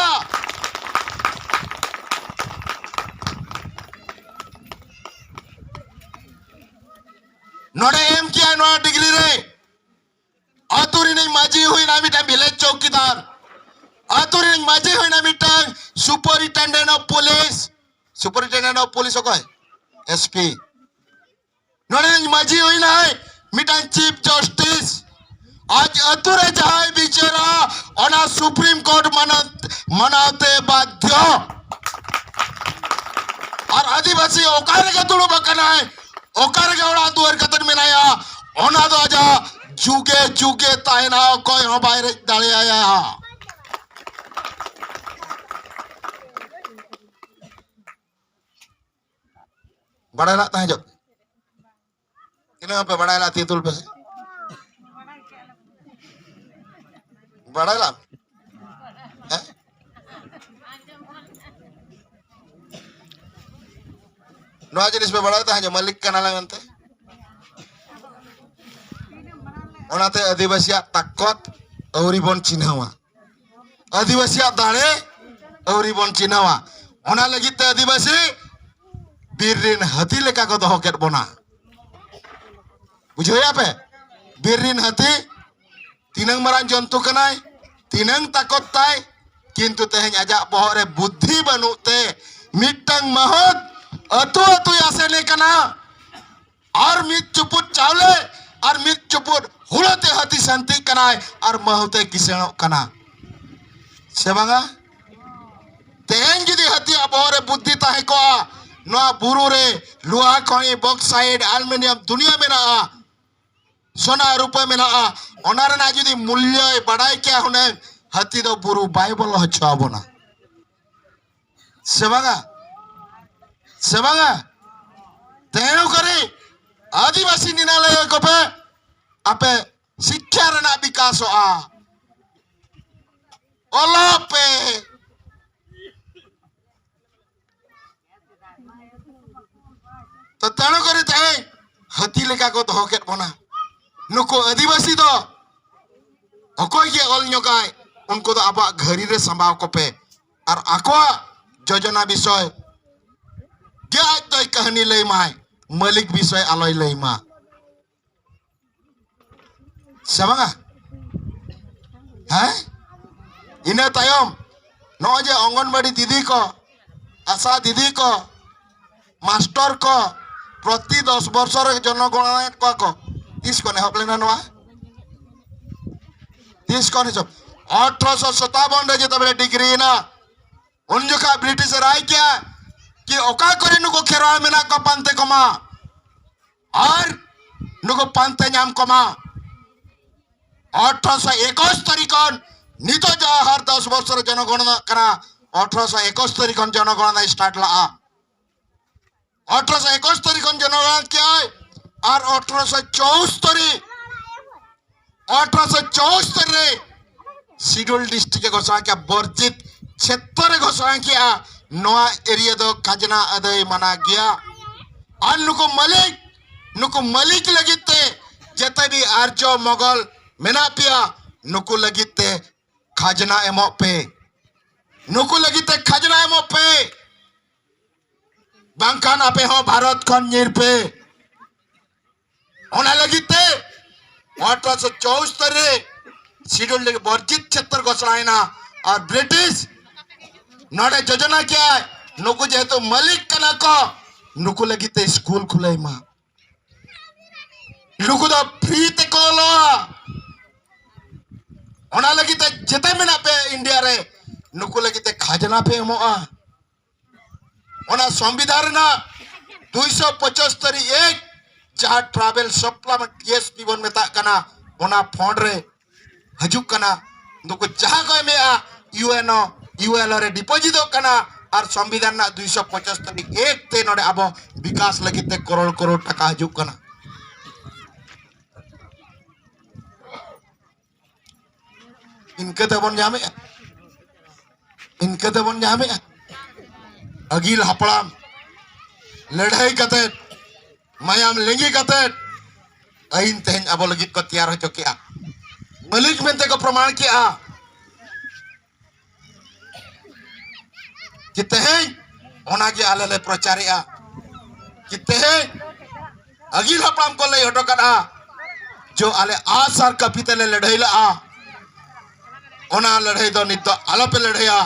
ᱱᱚᱰᱮ ᱮᱢ ᱠᱮᱜᱼᱟ ᱱᱚᱣᱟ ᱰᱤᱜᱽᱨᱤ ᱨᱮ ᱟᱹᱛᱩ ᱨᱤᱱᱤᱡ ᱢᱟᱹᱡᱷᱤ ᱦᱩᱭᱱᱟ ᱢᱤᱫᱴᱟᱝ village ᱪᱚᱣᱠᱤᱫᱟᱨ, ᱟᱹᱛᱩ ᱨᱤᱱᱤᱡ ᱢᱟᱹᱡᱷᱤ ᱦᱩᱭᱱᱟ ᱢᱤᱫᱴᱟᱝ superintendent of police᱾ Superintendent of police ᱚᱠᱚᱭ? S P᱾ ᱱᱚᱰᱮ ᱨᱤᱱᱤᱡ ᱢᱟᱹᱡᱷᱤ ᱦᱩᱭᱱᱟᱭ ᱢᱤᱫᱴᱟᱝ chief justice᱾ ᱟᱡ ᱟᱹᱛᱩ ᱨᱮ ᱡᱟᱦᱟᱸᱭ ᱵᱤᱪᱟᱹᱨᱟ, ᱚᱱᱟ Supreme Court ᱢᱟᱱᱟᱣ, ᱢᱟᱱᱟᱣ ᱛᱮ ᱵᱟᱫᱽᱫᱷᱚ᱾ ᱟᱨ ᱟᱹᱫᱤᱵᱟᱹᱥᱤ ᱚᱠᱟ ᱨᱮᱜᱮ ᱫᱩᱲᱩᱵ ᱟᱠᱟᱱᱟᱭ, ᱚᱠᱟ ᱨᱮᱜᱮ ᱚᱲᱟᱜ ᱫᱩᱣᱟᱹᱨ ᱠᱟᱛᱮ ᱢᱮᱱᱟᱭᱟ, ᱚᱱᱟ ᱫᱚ ᱟᱡᱟᱜ ᱡᱩᱜᱮ ᱡᱩᱜᱮ ᱛᱟᱦᱮᱱᱟ, ᱚᱠᱚᱭ ᱦᱚᱸ ᱵᱟᱭ ᱨᱮᱡ ᱫᱟᱲᱮᱭᱟᱭᱟ᱾ ᱵᱟᱲᱟᱭ ᱞᱟᱜ ᱛᱟᱦᱮᱸ ᱡᱚᱜ ᱯᱮ᱾ ᱛᱤᱱᱟᱹᱜ ᱯᱮ ᱵᱟᱲᱟᱭ ᱞᱟᱜ ᱛᱤ ᱛᱩᱞ ᱯᱮ ᱥᱮ᱾ ᱵᱟᱲᱟᱭ ᱞᱟᱜ? ᱦᱮᱸ? ᱱᱚᱣᱟ ᱡᱤᱱᱤᱥ ᱯᱮ ᱵᱟᱲᱟᱭ ᱛᱟᱦᱮᱸ ᱡᱮ ᱢᱟᱹᱞᱤᱠ ᱠᱟᱱᱟᱞᱮ ᱢᱮᱱᱛᱮ? ᱚᱱᱟᱛᱮ ᱟᱹᱫᱤᱵᱟᱹᱥᱤᱭᱟᱜ ᱛᱟᱠᱚᱛ ᱟᱹᱣᱨᱤ ᱵᱚᱱ ᱪᱤᱱᱦᱟᱹᱣᱟ᱾ ᱟᱹᱫᱤᱵᱟᱹᱥᱤᱭᱟᱜ ᱫᱟᱲᱮ ᱟᱹᱣᱨᱤ ᱵᱚᱱ ᱪᱤᱱᱦᱟᱹᱣᱟ᱾ ᱚᱱᱟ ᱞᱟᱹᱜᱤᱫ ᱛᱮ ᱟᱹᱫᱤᱵᱟᱹᱥᱤ ᱵᱤᱨ ᱨᱤᱱ ᱦᱟᱹᱛᱤ ᱞᱮᱠᱟ ᱠᱚ ᱫᱚᱦᱚ ᱠᱮᱫ ᱵᱚᱱᱟ᱾ ᱵᱩᱡᱷᱟᱹᱣᱮᱭᱟ ᱯᱮ? ᱵᱤᱨ ᱨᱤᱱ ᱦᱟᱹᱛᱤ ᱛᱤᱱᱟᱹᱝ ᱢᱟᱨᱟᱝ ᱡᱚᱱᱛᱩ ᱠᱟᱱᱟᱭ, ᱛᱤᱱᱟᱹᱝ ᱛᱟᱠᱚᱛ ᱛᱟᱭ, ᱠᱤᱱᱛᱩ ᱛᱮᱦᱮᱧ ᱟᱡᱟᱜ ᱵᱚᱦᱚᱜ ᱨᱮ ᱵᱩᱫᱽᱫᱷᱤ ᱵᱟᱹᱱᱩᱜ ᱛᱮ ᱢᱤᱫᱴᱟᱝ ᱢᱟᱦᱚᱛ ᱟᱹᱛᱩ ᱟᱹᱛᱩᱭ ᱟᱥᱮᱱᱮ ᱠᱟᱱᱟ᱾ ᱟᱨ ᱢᱤᱫ ᱪᱩᱯᱩᱫ ᱪᱟᱣᱞᱮ ᱟᱨ ᱢᱤᱫ ᱪᱩᱯᱩᱫ ᱦᱩᱲᱟᱹ ᱛᱮ ᱦᱟᱹᱛᱤ ᱥᱟᱱᱛᱤᱜ ᱠᱟᱱᱟᱭ ᱟᱨ ᱢᱟᱹᱦᱩ ᱛᱮ ᱠᱤᱥᱟᱹᱬᱚᱜ ᱠᱟᱱᱟ᱾ ᱥᱮ ᱵᱟᱝᱟ? ᱛᱮᱦᱮᱧ ᱡᱩᱫᱤ ᱦᱟᱹᱛᱤᱭᱟᱜ ᱵᱚᱦᱚᱜ ᱨᱮ ᱵᱩᱫᱽᱫᱷᱤ ᱛᱟᱦᱮᱸ ᱠᱚᱜᱼᱟ, ᱱᱚᱣᱟ ᱵᱩᱨᱩ ᱨᱮ ᱞᱳᱦᱟ ᱠᱷᱚᱱᱤ, bauxite, aluminium ᱫᱩᱱᱤᱭᱟᱹ ᱢᱮᱱᱟᱜᱼᱟ, ᱥᱚᱱᱟ ᱨᱩᱯᱟᱹ ᱢᱮᱱᱟᱜᱼᱟ, ᱚᱱᱟ ᱨᱮᱱᱟᱜ ᱡᱩᱫᱤ ᱢᱩᱞᱞᱚᱭ ᱵᱟᱰᱟᱭ ᱠᱮᱭᱟ ᱦᱩᱱᱟᱹᱝ, ᱦᱟᱹᱛᱤ ᱫᱚ ᱵᱩᱨᱩ ᱵᱟᱭ ᱵᱚᱞᱚ ᱦᱚᱪᱚ ᱟᱵᱚᱱᱟ᱾ ᱥᱮ ᱵᱟᱝᱟ? ᱥᱮ ᱵᱟᱝᱟ? ᱛᱮᱱᱩ ᱠᱟᱨᱤ ᱟᱹᱫᱤᱵᱟᱹᱥᱤ ᱱᱤᱱᱟ ᱞᱟᱹᱭ ᱠᱚᱯᱮ, ᱟᱯᱮ ᱥᱤᱠᱠᱷᱟ ᱨᱮᱱᱟᱜ ᱵᱤᱠᱟᱥᱚᱜᱼᱟ᱾ ᱚᱞᱚᱜ ᱯᱮ᱾ ᱛᱚ ᱛᱮᱱᱩ ᱠᱟᱨᱤ ᱛᱮᱦᱮᱧ ᱦᱟᱹᱛᱤ ᱞᱮᱠᱟ ᱠᱚ ᱫᱚᱦᱚ ᱠᱮᱫ ᱵᱚᱱᱟ᱾ ᱱᱩᱠᱩ ᱟᱹᱫᱤᱵᱟᱹᱥᱤ ᱫᱚ ᱚᱠᱚᱭ ᱜᱮ ᱚᱞ ᱧᱚᱜᱟᱭ, ᱩᱱᱠᱩ ᱫᱚ ᱟᱵᱚᱣᱟᱜ ᱜᱷᱟᱹᱨᱤ ᱨᱮ ᱥᱟᱢᱵᱟᱣ ᱠᱚᱯᱮ᱾ ᱟᱨ ᱟᱠᱚᱣᱟᱜ ᱡᱳᱡᱚᱱᱟ ᱵᱤᱥᱚᱭ ᱜᱮ ᱟᱡ ᱫᱚᱭ ᱠᱟᱹᱦᱱᱤ ᱞᱟᱹᱭ ᱢᱟᱭ, ᱢᱟᱹᱞᱤᱠ ᱵᱤᱥᱚᱭ ᱟᱞᱚᱭ ᱞᱟᱹᱭ ᱢᱟ᱾ ᱥᱮ ᱵᱟᱝᱟ? ᱦᱮᱸ? ᱤᱱᱟᱹ ᱛᱟᱭᱚᱢ ᱱᱚᱜᱼᱚᱭ ᱡᱮ ᱚᱝᱜᱚᱱᱵᱟᱲᱤ ᱫᱤᱫᱤ ᱠᱚ, ᱟᱥᱟ ᱫᱤᱫᱤ ᱠᱚ, ᱢᱟᱥᱴᱚᱨ ᱠᱚ ᱯᱨᱚᱛᱤ ᱫᱚᱥ ᱵᱚᱨᱥᱚ ᱨᱮ ᱡᱚᱱᱚᱜᱚᱬᱱᱟᱭᱮᱫ ᱠᱚᱣᱟ ᱠᱚ, ᱛᱤᱥ ᱠᱷᱚᱱ ᱮᱦᱚᱵ ᱞᱮᱱᱟ ᱱᱚᱣᱟ? ᱛᱤᱥ ᱠᱷᱚᱱ ᱦᱤᱥᱟᱹᱵ? ᱟᱴᱷᱨᱚᱥᱚ ᱥᱟᱛᱟᱵᱚᱱ ᱨᱮ ᱡᱮᱛᱮ ᱵᱮᱲᱮ ᱰᱤᱜᱽᱨᱤ ᱮᱱᱟ, ᱩᱱ ᱡᱚᱠᱷᱟ ᱵᱨᱤᱴᱤᱥ ᱮ ᱨᱟᱭ ᱠᱮᱭᱟ ᱠᱤ ᱚᱠᱟ ᱠᱚᱨᱮ ᱱᱩᱠᱩ ᱠᱷᱮᱨᱣᱟᱲ ᱢᱮᱱᱟᱜ ᱠᱚᱣᱟ ᱯᱟᱱᱛᱮ ᱠᱚᱢᱟ ᱟᱨ ᱱᱩᱠᱩ ᱯᱟᱱᱛᱮ ᱧᱟᱢ ᱠᱚᱢᱟ᱾ ᱟᱴᱷᱨᱚᱥᱚ ᱮᱠᱩᱥ ᱛᱟᱹᱨᱤᱠᱷ ᱠᱷᱚᱱ ᱱᱤᱛᱚᱜ ᱡᱟᱦᱟᱸ ᱦᱟᱨ ᱫᱚᱥ ᱵᱚᱪᱷᱚᱨ ᱡᱚᱱᱚᱜᱚᱬᱱᱟ ᱠᱟᱱᱟ, ᱟᱴᱷᱨᱚᱥᱚ ᱮᱠᱩᱥ ᱛᱟᱹᱨᱤᱠᱷ ᱠᱷᱚᱱ ᱡᱚᱱᱚᱜᱚᱬᱱᱟ ᱥᱴᱟᱨᱴ ᱞᱟᱜᱼᱟ᱾ ᱟᱴᱷᱨᱚᱥᱚ ᱮᱠᱩᱥ ᱛᱟᱹᱨᱤᱠᱷ ᱠᱷᱚᱱ ᱡᱚᱱᱚᱜᱚᱬᱱᱟ ᱠᱮᱜᱼᱟᱭ ᱟᱨ ᱟᱴᱷᱨᱚᱥᱚ ᱪᱩᱣᱟᱛᱛᱳᱨ ᱨᱮ, ᱟᱴᱷᱨᱚᱥᱚ ᱪᱩᱣᱟᱛᱛᱳᱨ ᱨᱮ ᱥᱤᱰᱩᱞ ᱰᱤᱥᱴᱨᱤᱠᱴ ᱮ ᱜᱷᱳᱥᱚᱱᱟ ᱠᱮᱜᱼᱟ, ᱵᱚᱨᱡᱤᱛ ᱪᱷᱮᱛᱨᱚ ᱨᱮ ᱜᱷᱳᱥᱚᱱᱟ ᱠᱮᱜᱼᱟ᱾ ᱱᱚᱣᱟ ᱮᱨᱤᱭᱟ ᱫᱚ ᱠᱷᱟᱡᱽᱱᱟ ᱟᱹᱫᱟᱹᱭ ᱢᱟᱱᱟ ᱜᱮᱭᱟ᱾ ᱟᱨ ᱱᱩᱠᱩ ᱢᱟᱹᱞᱤᱠ, ᱱᱩᱠᱩ ᱢᱟᱹᱞᱤᱠ ᱞᱟᱹᱜᱤᱫ ᱛᱮ ᱡᱮᱛᱮ ᱵᱤ ᱟᱨᱡᱚ ᱢᱚᱜᱚᱞ ᱢᱮᱱᱟᱜ ᱯᱮᱭᱟ, ᱱᱩᱠᱩ ᱞᱟᱹᱜᱤᱫ ᱛᱮ ᱠᱷᱟᱡᱽᱱᱟ ᱮᱢᱚᱜ ᱯᱮ, ᱱᱩᱠᱩ ᱞᱟᱹᱜᱤᱫ ᱛᱮ ᱠᱷᱟᱡᱽᱱᱟ ᱮᱢᱚᱜ ᱯᱮ, ᱵᱟᱝᱠᱷᱟᱱ ᱟᱯᱮ ᱦᱚᱸ ᱵᱷᱟᱨᱚᱛ ᱠᱷᱚᱱ ᱧᱤᱨ ᱯᱮ᱾ ᱚᱱᱟ ᱞᱟᱹᱜᱤᱫ ᱛᱮ ᱟᱴᱷᱨᱚᱥᱚ ᱪᱩᱣᱟᱛᱛᱳᱨ ᱨᱮ ᱥᱤᱰᱩᱞ ᱞᱟᱹᱜᱤᱫ ᱵᱚᱨᱡᱤᱛ ᱪᱷᱮᱛᱨᱚ ᱜᱷᱳᱥᱚᱱᱟᱭᱮᱱᱟ᱾ ᱟᱨ ᱵᱨᱤᱴᱤᱥ ᱱᱚᱰᱮ ᱡᱳᱡᱚᱱᱟ ᱠᱮᱜᱼᱟᱭ, ᱱᱩᱠᱩ ᱡᱮᱦᱮᱛᱩ ᱢᱟᱹᱞᱤᱠ ᱠᱟᱱᱟ ᱠᱚ, ᱱᱩᱠᱩ ᱞᱟᱹᱜᱤᱫ ᱛᱮ ᱥᱠᱩᱞ ᱠᱷᱩᱞᱟᱹᱭ ᱢᱟ, ᱱᱩᱠᱩ ᱫᱚ ᱯᱷᱨᱤ ᱛᱮᱠᱚ ᱚᱞᱚᱜᱼᱟ᱾ ᱚᱱᱟ ᱞᱟᱹᱜᱤᱫ ᱛᱮ ᱡᱮᱛᱮ ᱢᱮᱱᱟᱜ ᱯᱮ ᱤᱱᱰᱤᱭᱟ ᱨᱮ, ᱱᱩᱠᱩ ᱞᱟᱹᱜᱤᱫ ᱛᱮ ᱠᱷᱟᱡᱽᱱᱟ ᱯᱮ ᱮᱢᱚᱜᱼᱟ᱾ ᱚᱱᱟ ᱥᱚᱝᱵᱤᱫᱷᱟᱱ ᱨᱮᱱᱟᱜ ᱫᱩᱭᱥᱚ ᱯᱚᱸᱪᱟᱥᱛᱳᱨᱤ ᱮᱠ, ᱡᱟᱦᱟᱸ ᱴᱨᱟᱭᱵᱟᱞ ᱥᱟᱯᱞᱟᱢᱮᱱᱴ ᱴᱤ ᱮᱥ ᱯᱤ ᱵᱚᱱ ᱢᱮᱛᱟᱜ ᱠᱟᱱᱟ, ᱚᱱᱟ ᱯᱷᱚᱱᱰ ᱨᱮ ᱦᱤᱡᱩᱜ ᱠᱟᱱᱟ᱾ ᱱᱩᱠᱩ ᱡᱟᱦᱟᱸ ᱠᱚ ᱮᱢᱮᱜᱼᱟ, ᱤᱭᱩ ᱮᱱ ᱳ, ᱤᱭᱩ ᱮᱞ ᱳ ᱨᱮ ᱰᱤᱯᱚᱡᱤᱴᱚᱜ ᱠᱟᱱᱟ᱾ ᱟᱨ ᱥᱚᱝᱵᱤᱫᱷᱟᱱ ᱨᱮᱱᱟᱜ ᱫᱩᱭᱥᱚ ᱯᱚᱸᱪᱟᱥ ᱛᱟᱹᱨᱤᱠᱷ ᱮᱠ ᱛᱮ ᱱᱚᱰᱮ ᱟᱵᱚ ᱵᱤᱠᱟᱥ ᱞᱟᱹᱜᱤᱫ ᱛᱮ ᱠᱨᱳᱲ ᱠᱨᱳᱲ ᱴᱟᱠᱟ ᱦᱤᱡᱩᱜ ᱠᱟᱱᱟ᱾ ᱤᱱᱠᱟᱹ ᱛᱮᱵᱚᱱ ᱧᱟᱢᱮᱜᱼᱟ, ᱤᱱᱠᱟᱹ ᱛᱮᱵᱚᱱ ᱧᱟᱢᱮᱜᱼᱟ᱾ ᱟᱹᱜᱤᱞ ᱦᱟᱯᱲᱟᱢ ᱞᱟᱹᱲᱦᱟᱹᱭ ᱠᱟᱛᱮᱫ, ᱢᱟᱭᱟᱢ ᱞᱤᱸᱜᱤ ᱠᱟᱛᱮᱫ ᱟᱹᱭᱤᱱ ᱛᱮᱦᱮᱧ ᱟᱵᱚ ᱞᱟᱹᱜᱤᱫ ᱠᱚ ᱛᱮᱭᱟᱨ ᱦᱚᱪᱚ ᱠᱮᱜᱼᱟ, ᱢᱟᱹᱞᱤᱠ ᱢᱮᱱᱛᱮ ᱠᱚ ᱯᱨᱚᱢᱟᱬ ᱠᱮᱜᱼᱟ᱾ ᱠᱤ ᱛᱮᱦᱮᱧ ᱚᱱᱟᱜᱮ ᱟᱞᱮ ᱞᱮ ᱯᱨᱚᱪᱟᱨᱮᱜᱼᱟ᱾ ᱠᱤ ᱛᱮᱦᱮᱧ ᱟᱹᱜᱤᱞ ᱦᱟᱯᱲᱟᱢ ᱠᱚ ᱞᱟᱹᱭ ᱦᱚᱴᱚ ᱠᱟᱫᱼᱟ, ᱡᱚ ᱟᱞᱮ ᱟᱥ ᱟᱨ ᱠᱟᱹᱯᱤ ᱛᱮᱞᱮ ᱞᱟᱹᱲᱦᱟᱹᱭ ᱞᱟᱜᱼᱟ, ᱚᱱᱟ ᱞᱟᱹᱲᱦᱟᱹᱭ ᱫᱚ ᱱᱤᱛ ᱫᱚ ᱟᱞᱚᱯᱮ ᱞᱟᱹᱲᱦᱟᱹᱭᱟ᱾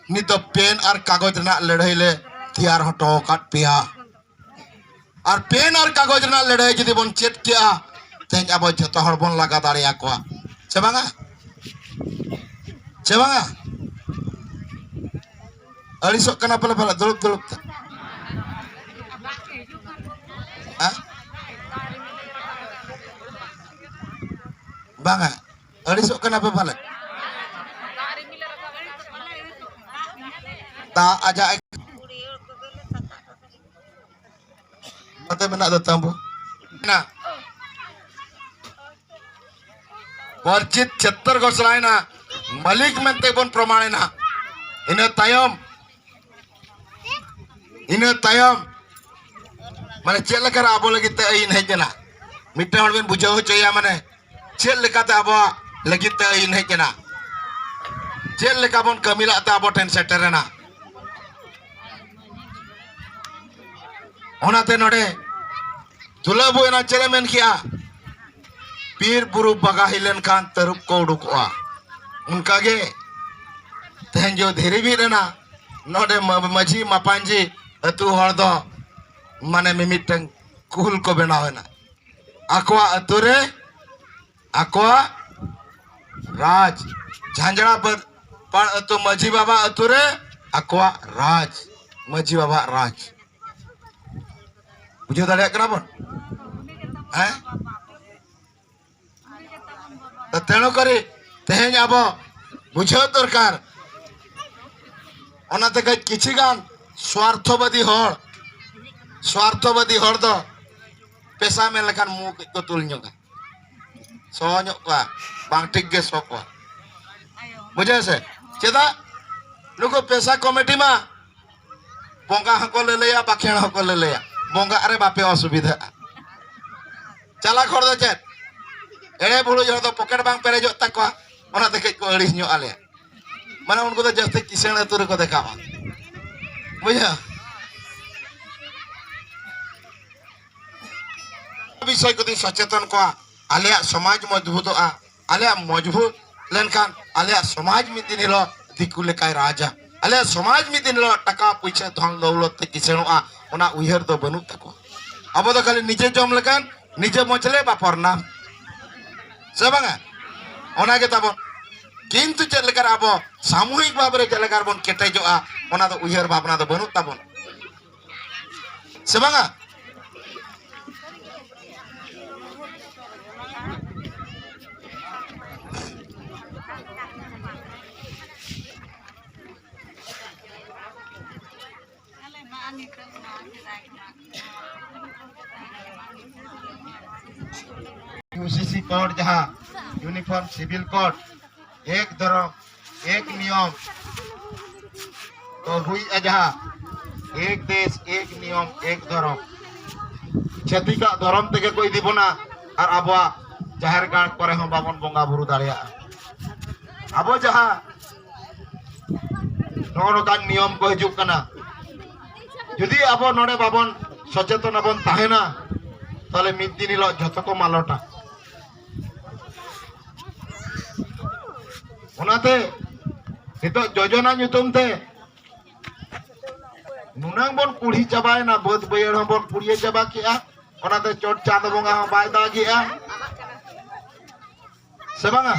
ᱱᱤᱛ ᱫᱚ ᱯᱮᱱ ᱟᱨ ᱠᱟᱜᱚᱡᱽ ᱨᱮᱱᱟᱜ ᱞᱟᱹᱲᱦᱟᱹᱭ ᱞᱮ ᱛᱮᱭᱟᱨ ᱦᱚᱴᱚ ᱟᱠᱟᱫ ᱯᱮᱭᱟ᱾ ᱟᱨ ᱯᱮᱱ ᱟᱨ ᱠᱟᱜᱚᱡᱽ ᱨᱮᱱᱟᱜ ᱞᱟᱹᱲᱦᱟᱹᱭ ᱡᱩᱫᱤ ᱵᱚᱱ ᱪᱮᱫ ᱠᱮᱜᱼᱟ, ᱛᱮᱦᱮᱧ ᱟᱵᱚ ᱡᱚᱛᱚ ᱦᱚᱲ ᱵᱚᱱ ᱞᱟᱜᱟ ᱫᱟᱲᱮᱭᱟᱠᱚᱣᱟ, ᱥᱮ ᱵᱟᱝᱟ? ᱥᱮ ᱵᱟᱝᱟ? ᱟᱹᱲᱤᱥᱚᱜ ᱠᱟᱱᱟ ᱯᱟᱞᱮ, ᱯᱟᱞᱮ ᱫᱩᱲᱩᱵ ᱫᱩᱲᱩᱵ ᱛᱮ᱾ ᱦᱮᱸ? ᱵᱟᱝᱟ, ᱟᱹᱲᱤᱥᱚᱜ ᱠᱟᱱᱟ ᱯᱮ ᱯᱟᱞᱮ᱾ ᱫᱟᱜ ᱟᱡᱟᱜ ᱱᱚᱛᱮ ᱢᱮᱱᱟᱜ ᱫᱚ ᱛᱟᱢᱵᱩ᱾ ᱯᱚᱨᱪᱤᱛ ᱪᱷᱮᱛᱛᱚᱨ ᱜᱷᱳᱥᱲᱟᱭᱮᱱᱟ, ᱢᱟᱹᱞᱤᱠ ᱢᱮᱱᱛᱮ ᱵᱚᱱ ᱯᱨᱚᱢᱟᱬᱮᱱᱟ᱾ ᱤᱱᱟᱹ ᱛᱟᱭᱚᱢ, ᱤᱱᱟᱹ ᱛᱟᱭᱚᱢ, ᱢᱟᱱᱮ, ᱪᱮᱫ ᱞᱮᱠᱟᱨᱮ ᱟᱵᱚ ᱞᱟᱹᱜᱤᱫ ᱛᱮ ᱟᱹᱭᱤᱱ ᱦᱮᱡ ᱮᱱᱟ, ᱢᱤᱫᱴᱟᱝ ᱦᱚᱲ ᱵᱮᱱ ᱵᱩᱡᱷᱟᱹᱣ ᱦᱚᱪᱚᱭᱮᱭᱟ, ᱢᱟᱱᱮ, ᱪᱮᱫ ᱞᱮᱠᱟᱛᱮ ᱟᱵᱚᱣᱟᱜ ᱞᱟᱹᱜᱤᱫ ᱛᱮ ᱟᱹᱭᱤᱱ ᱦᱮᱡ ᱮᱱᱟ, ᱪᱮᱫ ᱞᱮᱠᱟ ᱵᱚᱱ ᱠᱟᱹᱢᱤ ᱞᱟᱜ ᱛᱮ ᱟᱵᱚ ᱴᱷᱮᱱ ᱥᱮᱴᱮᱨ ᱮᱱᱟ᱾ ᱚᱱᱟᱛᱮ ᱱᱚᱰᱮ ᱫᱩᱞᱟᱹᱵᱩ ᱮᱱᱟ ᱪᱮᱫ ᱮ ᱢᱮᱱ ᱠᱮᱜᱼᱟ? ᱵᱤᱨ ᱵᱩᱨᱩ ᱵᱟᱜᱟᱦᱤ ᱞᱮᱱᱠᱷᱟᱱ ᱛᱟᱹᱨᱩᱵ ᱠᱚ ᱩᱰᱩᱠᱚᱜᱼᱟ᱾ ᱚᱱᱠᱟᱜᱮ ᱛᱮᱦᱮᱧ ᱡᱚ ᱫᱷᱤᱨᱤ ᱵᱤᱫ ᱮᱱᱟ, ᱱᱚᱰᱮ ᱢᱟ-, ᱢᱟᱹᱡᱷᱤ ᱢᱟᱯᱟᱧᱡᱤ ᱟᱹᱛᱩ ᱦᱚᱲ ᱫᱚ ᱢᱟᱱᱮ ᱢᱤᱢᱤᱫᱴᱟᱝ ᱠᱩᱞ ᱠᱚ ᱵᱮᱱᱟᱣ ᱮᱱᱟ᱾ ᱟᱠᱚᱣᱟᱜ ᱟᱹᱛᱩ ᱨᱮ ᱟᱠᱚᱣᱟᱜ ᱨᱟᱡᱽ, ᱡᱷᱟᱸᱡᱽᱲᱟ ᱵᱟᱹᱫ-, ᱯᱟᱲ ᱟᱹᱛᱩ ᱢᱟᱹᱡᱷᱤ ᱵᱟᱵᱟ ᱟᱹᱛᱩ ᱨᱮ ᱟᱠᱚᱣᱟᱜ ᱨᱟᱡᱽ, ᱢᱟᱹᱡᱷᱤ ᱵᱟᱵᱟᱣᱟᱜ ᱨᱟᱡᱽ᱾ ᱵᱩᱡᱷᱟᱹᱣ ᱫᱟᱲᱮᱭᱟᱜ ᱠᱟᱱᱟ ᱵᱚᱱ? ᱦᱮᱸ? ᱛᱚ ᱛᱮᱬᱩ ᱠᱚᱨᱤ ᱛᱮᱦᱮᱧ ᱟᱵᱚ ᱵᱩᱡᱷᱟᱹᱣ ᱫᱚᱨᱠᱟᱨ, ᱚᱱᱟᱛᱮ ᱠᱟᱹᱡ ᱠᱤᱪᱷᱤ ᱜᱟᱱ ᱥᱣᱟᱨᱛᱷᱚᱵᱟᱫᱤ ᱦᱚᱲ, ᱥᱣᱟᱨᱛᱷᱚᱵᱟᱫᱤ ᱦᱚᱲ ᱫᱚ ᱯᱮᱥᱟ ᱢᱮᱱ ᱞᱮᱠᱷᱟᱱ ᱢᱩ ᱠᱟᱹᱡ ᱠᱚ ᱛᱩᱞ ᱧᱚᱜᱟ, ᱥᱚ ᱧᱚᱜ ᱠᱚᱣᱟ, ᱵᱟᱝ ᱴᱷᱤᱠ ᱜᱮ ᱥᱚ ᱠᱚᱣᱟ᱾ ᱵᱩᱡᱷᱟᱹᱣ ᱥᱮ? ᱪᱮᱫᱟᱜ? ᱱᱩᱠᱩ ᱯᱮᱥᱟ ᱠᱚᱢᱤᱴᱤ ᱢᱟ ᱵᱚᱸᱜᱟ ᱦᱚᱸᱠᱚ ᱞᱟᱹᱞᱟᱹᱭᱟ, ᱵᱟᱠᱷᱮᱲ ᱦᱚᱸᱠᱚ ᱞᱟᱹᱞᱟᱹᱭᱟ, ᱵᱚᱸᱜᱟᱜ ᱨᱮ ᱵᱟᱯᱮ ᱚᱥᱩᱵᱤᱫᱷᱟᱜᱼᱟ᱾ ᱪᱟᱞᱟᱠ ᱦᱚᱲ ᱫᱚ ᱪᱮᱫ? ᱮᱲᱮ ᱵᱷᱩᱲᱩᱡ ᱦᱚᱲ ᱫᱚ ᱯᱚᱠᱮᱴ ᱵᱟᱝ ᱯᱮᱨᱮᱡᱚᱜ ᱛᱟᱠᱚᱣᱟ, ᱚᱱᱟᱛᱮ ᱠᱟᱹᱡ ᱠᱚ ᱟᱹᱲᱤᱥ ᱧᱚᱜ ᱟᱞᱮᱭᱟ᱾ ᱢᱟᱱᱮ ᱩᱱᱠᱩ ᱫᱚ ᱡᱟᱹᱥᱛᱤ ᱠᱤᱥᱟᱹᱬ ᱟᱹᱛᱩ ᱨᱮᱠᱚ ᱫᱮᱠᱷᱟᱣᱟ᱾ ᱵᱩᱡᱷᱟᱹᱣ? ᱵᱤᱥᱚᱭ ᱠᱚᱫᱚᱧ ᱥᱚᱪᱮᱛᱚᱱ ᱠᱚᱣᱟ, ᱟᱞᱮᱭᱟᱜ ᱥᱚᱢᱟᱡᱽ ᱢᱚᱡᱽᱵᱩᱛᱚᱜᱼᱟ, ᱟᱞᱮᱭᱟᱜ ᱢᱚᱡᱽᱵᱩᱛ ᱞᱮᱱᱠᱷᱟᱱ ᱟᱞᱮᱭᱟᱜ ᱥᱚᱢᱟᱡᱽ ᱢᱤᱫ ᱫᱤᱱ ᱦᱤᱞᱳᱜ ᱫᱤᱠᱩ ᱞᱮᱠᱟᱭ ᱨᱟᱡᱟ, ᱟᱞᱮᱭᱟᱜ ᱥᱚᱢᱟᱡᱽ ᱢᱤᱫ ᱫᱤᱱ ᱦᱤᱞᱳᱜ ᱴᱟᱠᱟ ᱯᱩᱭᱥᱟᱹ ᱫᱷᱚᱱ ᱫᱚᱣᱞᱚᱛ ᱛᱮ ᱠᱤᱥᱟᱹᱬᱚᱜᱼᱟ, ᱚᱱᱟ ᱩᱭᱦᱟᱹᱨ ᱫᱚ ᱵᱟᱹᱱᱩᱜ ᱛᱟᱠᱚᱣᱟ᱾ ᱟᱵᱚ ᱫᱚ ᱠᱷᱟᱹᱞᱤ ᱱᱤᱡᱮ ᱡᱚᱢ ᱞᱮᱠᱟᱱ, ᱱᱤᱡᱮ ᱢᱚᱪᱞᱮ ᱵᱟᱯᱚᱨ ᱱᱟᱢ, ᱥᱮ ᱵᱟᱝᱟ? ᱚᱱᱟ ᱜᱮ ᱛᱟᱵᱚᱱ᱾ ᱠᱤᱱᱛᱩ ᱪᱮᱫ ᱞᱮᱠᱟᱨᱮ ᱟᱵᱚ ᱥᱟᱢᱩᱦᱤᱠ ᱵᱷᱟᱵᱽ ᱨᱮ ᱪᱮᱫ ᱞᱮᱠᱟ ᱨᱮᱵᱚᱱ ᱠᱮᱴᱮᱡᱚᱜᱼᱟ, ᱚᱱᱟ ᱫᱚ ᱩᱭᱦᱟᱹᱨ ᱵᱷᱟᱵᱽᱱᱟ ᱫᱚ ᱵᱟᱹᱱᱩᱜ ᱛᱟᱵᱚᱱ, ᱥᱮ ᱵᱟᱝᱟ? ᱭᱩ ᱥᱤ ᱥᱤ ᱠᱳᱰ, ᱡᱟᱦᱟᱸ ᱤᱭᱩᱱᱤᱯᱷᱚᱨᱢ ᱥᱤᱵᱤᱞ ᱠᱳᱰ, ᱮᱠ ᱫᱷᱚᱨᱚᱢ ᱮᱠ ᱱᱤᱭᱚᱢ ᱠᱚ ᱦᱩᱭᱮᱜᱼᱟ, ᱡᱟᱦᱟᱸ ᱮᱠ ᱫᱮᱥ ᱮᱠ ᱱᱤᱭᱚᱢ ᱮᱠ ᱫᱷᱚᱨᱚᱢ, ᱪᱷᱟᱹᱛᱤᱠᱟᱜ ᱫᱷᱚᱨᱚᱢ ᱛᱮᱜᱮ ᱠᱚ ᱤᱫᱤ ᱵᱚᱱᱟ ᱟᱨ ᱟᱵᱚᱣᱟᱜ ᱡᱟᱦᱮᱨ ᱜᱟᱲ ᱠᱚᱨᱮ ᱦᱚᱸ ᱵᱟᱵᱚᱱ ᱵᱚᱸᱜᱟ ᱵᱩᱨᱩ ᱫᱟᱲᱮᱭᱟᱜᱼᱟ᱾ ᱟᱵᱚ ᱡᱟᱦᱟᱸ ᱱᱚᱜᱼᱚ ᱱᱚᱝᱠᱟᱱ ᱱᱤᱭᱚᱢ ᱠᱚ ᱦᱤᱡᱩᱜ ᱠᱟᱱᱟ, ᱡᱩᱫᱤ ᱟᱵᱚ ᱱᱚᱰᱮ ᱵᱟᱵᱚᱱ ᱥᱚᱪᱮᱛᱚᱱ ᱵᱚᱱ ᱛᱟᱦᱮᱱᱟ, ᱛᱟᱦᱞᱮ ᱢᱤᱫ ᱫᱤᱱ ᱦᱤᱞᱳᱜ ᱡᱷᱚᱛᱚ ᱠᱚ ᱢᱟᱞᱚᱴᱟ᱾ ᱚᱱᱟᱛᱮ ᱱᱤᱛᱚᱜ ᱡᱳᱡᱚᱱᱟ ᱧᱩᱛᱩᱢ ᱛᱮ ᱱᱩᱱᱟᱹᱝ ᱵᱚᱱ ᱠᱩᱲᱦᱤ ᱪᱟᱵᱟᱭᱮᱱᱟ, ᱵᱟᱹᱫᱽ ᱵᱟᱹᱭᱦᱟᱹᱲ ᱦᱚᱸᱵᱚᱱ ᱯᱩᱲᱤᱭᱟᱹ ᱪᱟᱵᱟ ᱠᱮᱜᱼᱟ, ᱚᱱᱟᱛᱮ ᱪᱚᱴ ᱪᱟᱸᱫᱚ ᱵᱚᱸᱜᱟ ᱦᱚᱸ ᱵᱟᱭ ᱫᱟᱜᱮᱜᱼᱟ, ᱥᱮ ᱵᱟᱝᱟ?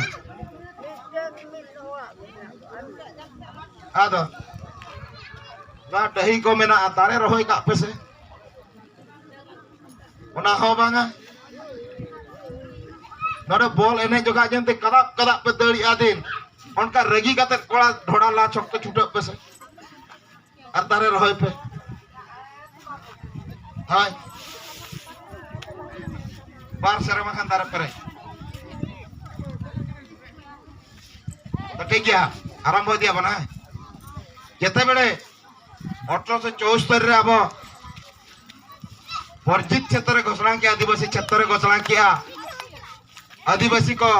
ᱟᱫᱚ ᱱᱚᱣᱟ ᱰᱟᱹᱦᱤ ᱠᱚ ᱢᱮᱱᱟᱜᱼᱟ, ᱫᱟᱨᱮ ᱨᱚᱦᱚᱭ ᱠᱟᱜ ᱯᱮᱥᱮ᱾ ᱚᱱᱟ ᱦᱚᱸ ᱵᱟᱝᱟ᱾ ᱱᱚᱰᱮ ᱵᱚᱞ ᱮᱱᱮᱡ ᱡᱚᱠᱷᱟᱡ ᱡᱮᱱᱛᱮ ᱠᱟᱫᱟᱯ ᱠᱟᱫᱟᱯ ᱯᱮ ᱫᱟᱹᱲᱤᱜᱼᱟ ᱫᱤᱱ, ᱚᱱᱠᱟ ᱨᱟᱹᱜᱤ ᱠᱟᱛᱮ ᱠᱚᱲᱟ ᱰᱷᱚᱲᱟ ᱞᱟ ᱪᱷᱚᱠ ᱛᱮ ᱪᱷᱩᱴᱟᱹᱜ ᱯᱮᱥᱮ᱾ ᱟᱨ ᱫᱟᱨᱮ ᱨᱚᱦᱚᱭ ᱯᱮ᱾ ᱦᱳᱭ᱾ ᱵᱟᱨ ᱥᱮᱨᱢᱟ ᱠᱷᱟᱱ ᱫᱟᱨᱮ ᱯᱮᱨᱮᱡ᱾ ᱛᱚ ᱴᱷᱤᱠ ᱜᱮᱭᱟ, ᱟᱨᱟᱢᱵᱷᱚ ᱤᱫᱤᱭᱟ ᱵᱚᱱ, ᱦᱮᱸ? ᱡᱮᱛᱮ ᱵᱮᱲᱮ ᱟᱴᱷᱨᱚᱥᱚ ᱪᱩᱣᱟᱛᱛᱳᱨ ᱨᱮ ᱟᱵᱚ ᱵᱚᱨᱡᱤᱛ ᱪᱷᱮᱛᱨᱚ ᱨᱮ ᱜᱷᱳᱥᱚᱱᱟ ᱠᱮᱜᱼᱟ, ᱟᱹᱫᱤᱵᱟᱹᱥᱤ ᱪᱷᱮᱛᱨᱚ ᱨᱮ ᱜᱷᱳᱥᱚᱱᱟ ᱠᱮᱜᱼᱟ᱾ ᱟᱹᱫᱤᱵᱟᱹᱥᱤ ᱠᱚ